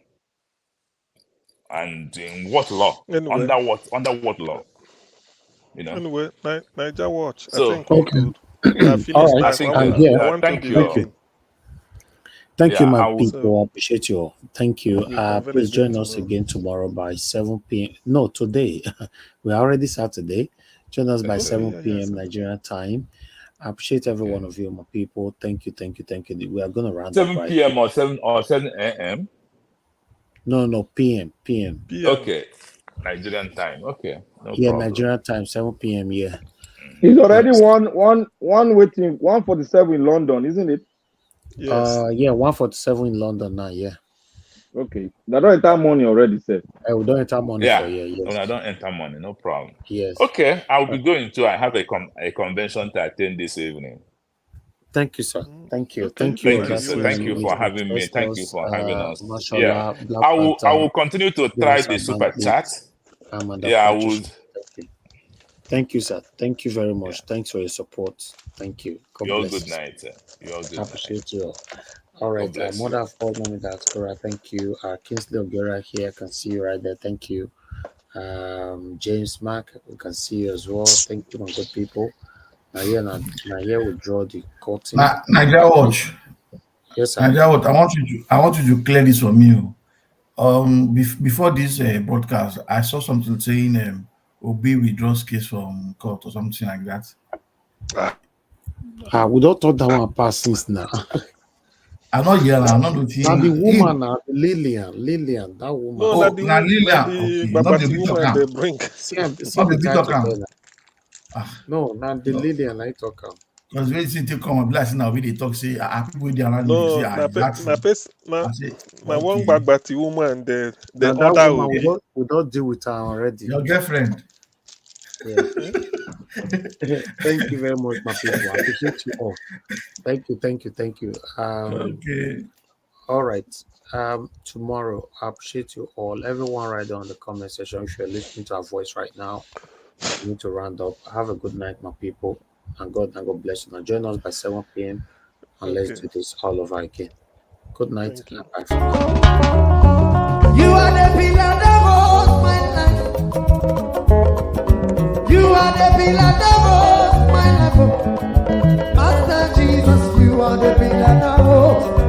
And in what law? Anyway, Under what under what law? You know. Anyway, Ni- Niger Watch. I So think we Okay. could. We have All finished right. time. I think How I'm we uh, here. we uh, want to thank be you Thank all. talking. you. Thank you, Yeah, my I will. people. So I appreciate you all. Thank you. we Uh, can please finish it join us tomorrow. Again tomorrow by seven p m. No, today. We are already Saturday. Join us by Yeah, seven yeah, yeah. p m. So Nigerian time. I appreciate every Okay. One of you, my people. Thank you, thank you, thank you. We are going to round up Seven right p.m. here. Or seven or seven a.m. No, no, p m, p m. P M. Okay, Nigerian time. Okay, no Yeah, problem. Nigerian time, seven p m. Yeah. It's already Yes. one, one, one waiting, one forty-seven in London, isn't it? Yes. Uh, yeah, one forty-seven in London now. Yeah. Okay. They don't enter money already, sir. Eh, we don't enter money for Yeah, here. when I Yes. don't enter money, no problem. Yes. Okay, I'll be Uh, going to. I have a con, a convention to attend this evening. Thank you, sir. Mm, Thank you. Okay. Thank you. Thank you, That's sir. why Thank you you for missed the having me. Thank you investors. For having Uh, us. Yeah, Mashallah, Black I will. I Panther, will continue to give try us the a super big chat. Amanda Yeah, I Patricia. would. Thank you. Thank you, sir. Thank you very Yeah, much. Thanks for your support. Thank you. God you all good bless. Night. Sir. You all good I night. Appreciate you all. All God right. Uh, bless you. Mother of all mommy diaspora, thank you. Uh, Kingsley Ogera here. I can see you right there. Thank you. Um, James Mark, we can see you as well. Thank you, my good people. Now here, now, now here we draw the curtain. Na Niger Watch. Yes, sir. Niger Watch. I want you to I want you to clear this for me. Oh. Um, bef- before this uh, broadcast, I saw something saying um, Obi withdraws case from court or something like that. Ah, Ah, we don't talk that one pass since now. I'm not here. I'm not Now looking the him. woman, now the Lillian, Lillian, that woman. no, na Oh, the na na Lillian. the Okay, not the Gbagbati big woman talker. They bring. See, am- see Not the the big title talker. There now. Ah, No, now the no. Lillian I talk am. Because when you see take come, bless now we dey talk say ah, ah, people dey around me dey No, say ah, na pe, relax. na pes, na I say na one okay. Gbagbati woman. The the Now that other woman, we Obi. don't we don't deal with her already. Your girlfriend. Yeah. Thank you very much, my people. I appreciate you all. Thank you, thank you, thank you. Um, Okay. all right. Um, tomorrow, I appreciate you all. Everyone, right down in the comment section. If you're listening to our voice right now, we need to round up. Have a good night, my people, and God and God bless you. Now join us by seven p m and let's Okay. Do this all over again. Good night Thank you. And bye for now. You are the pillar that holds my life. You are the pillar that holds my life. Oh. Master Jesus, you are the pillar that holds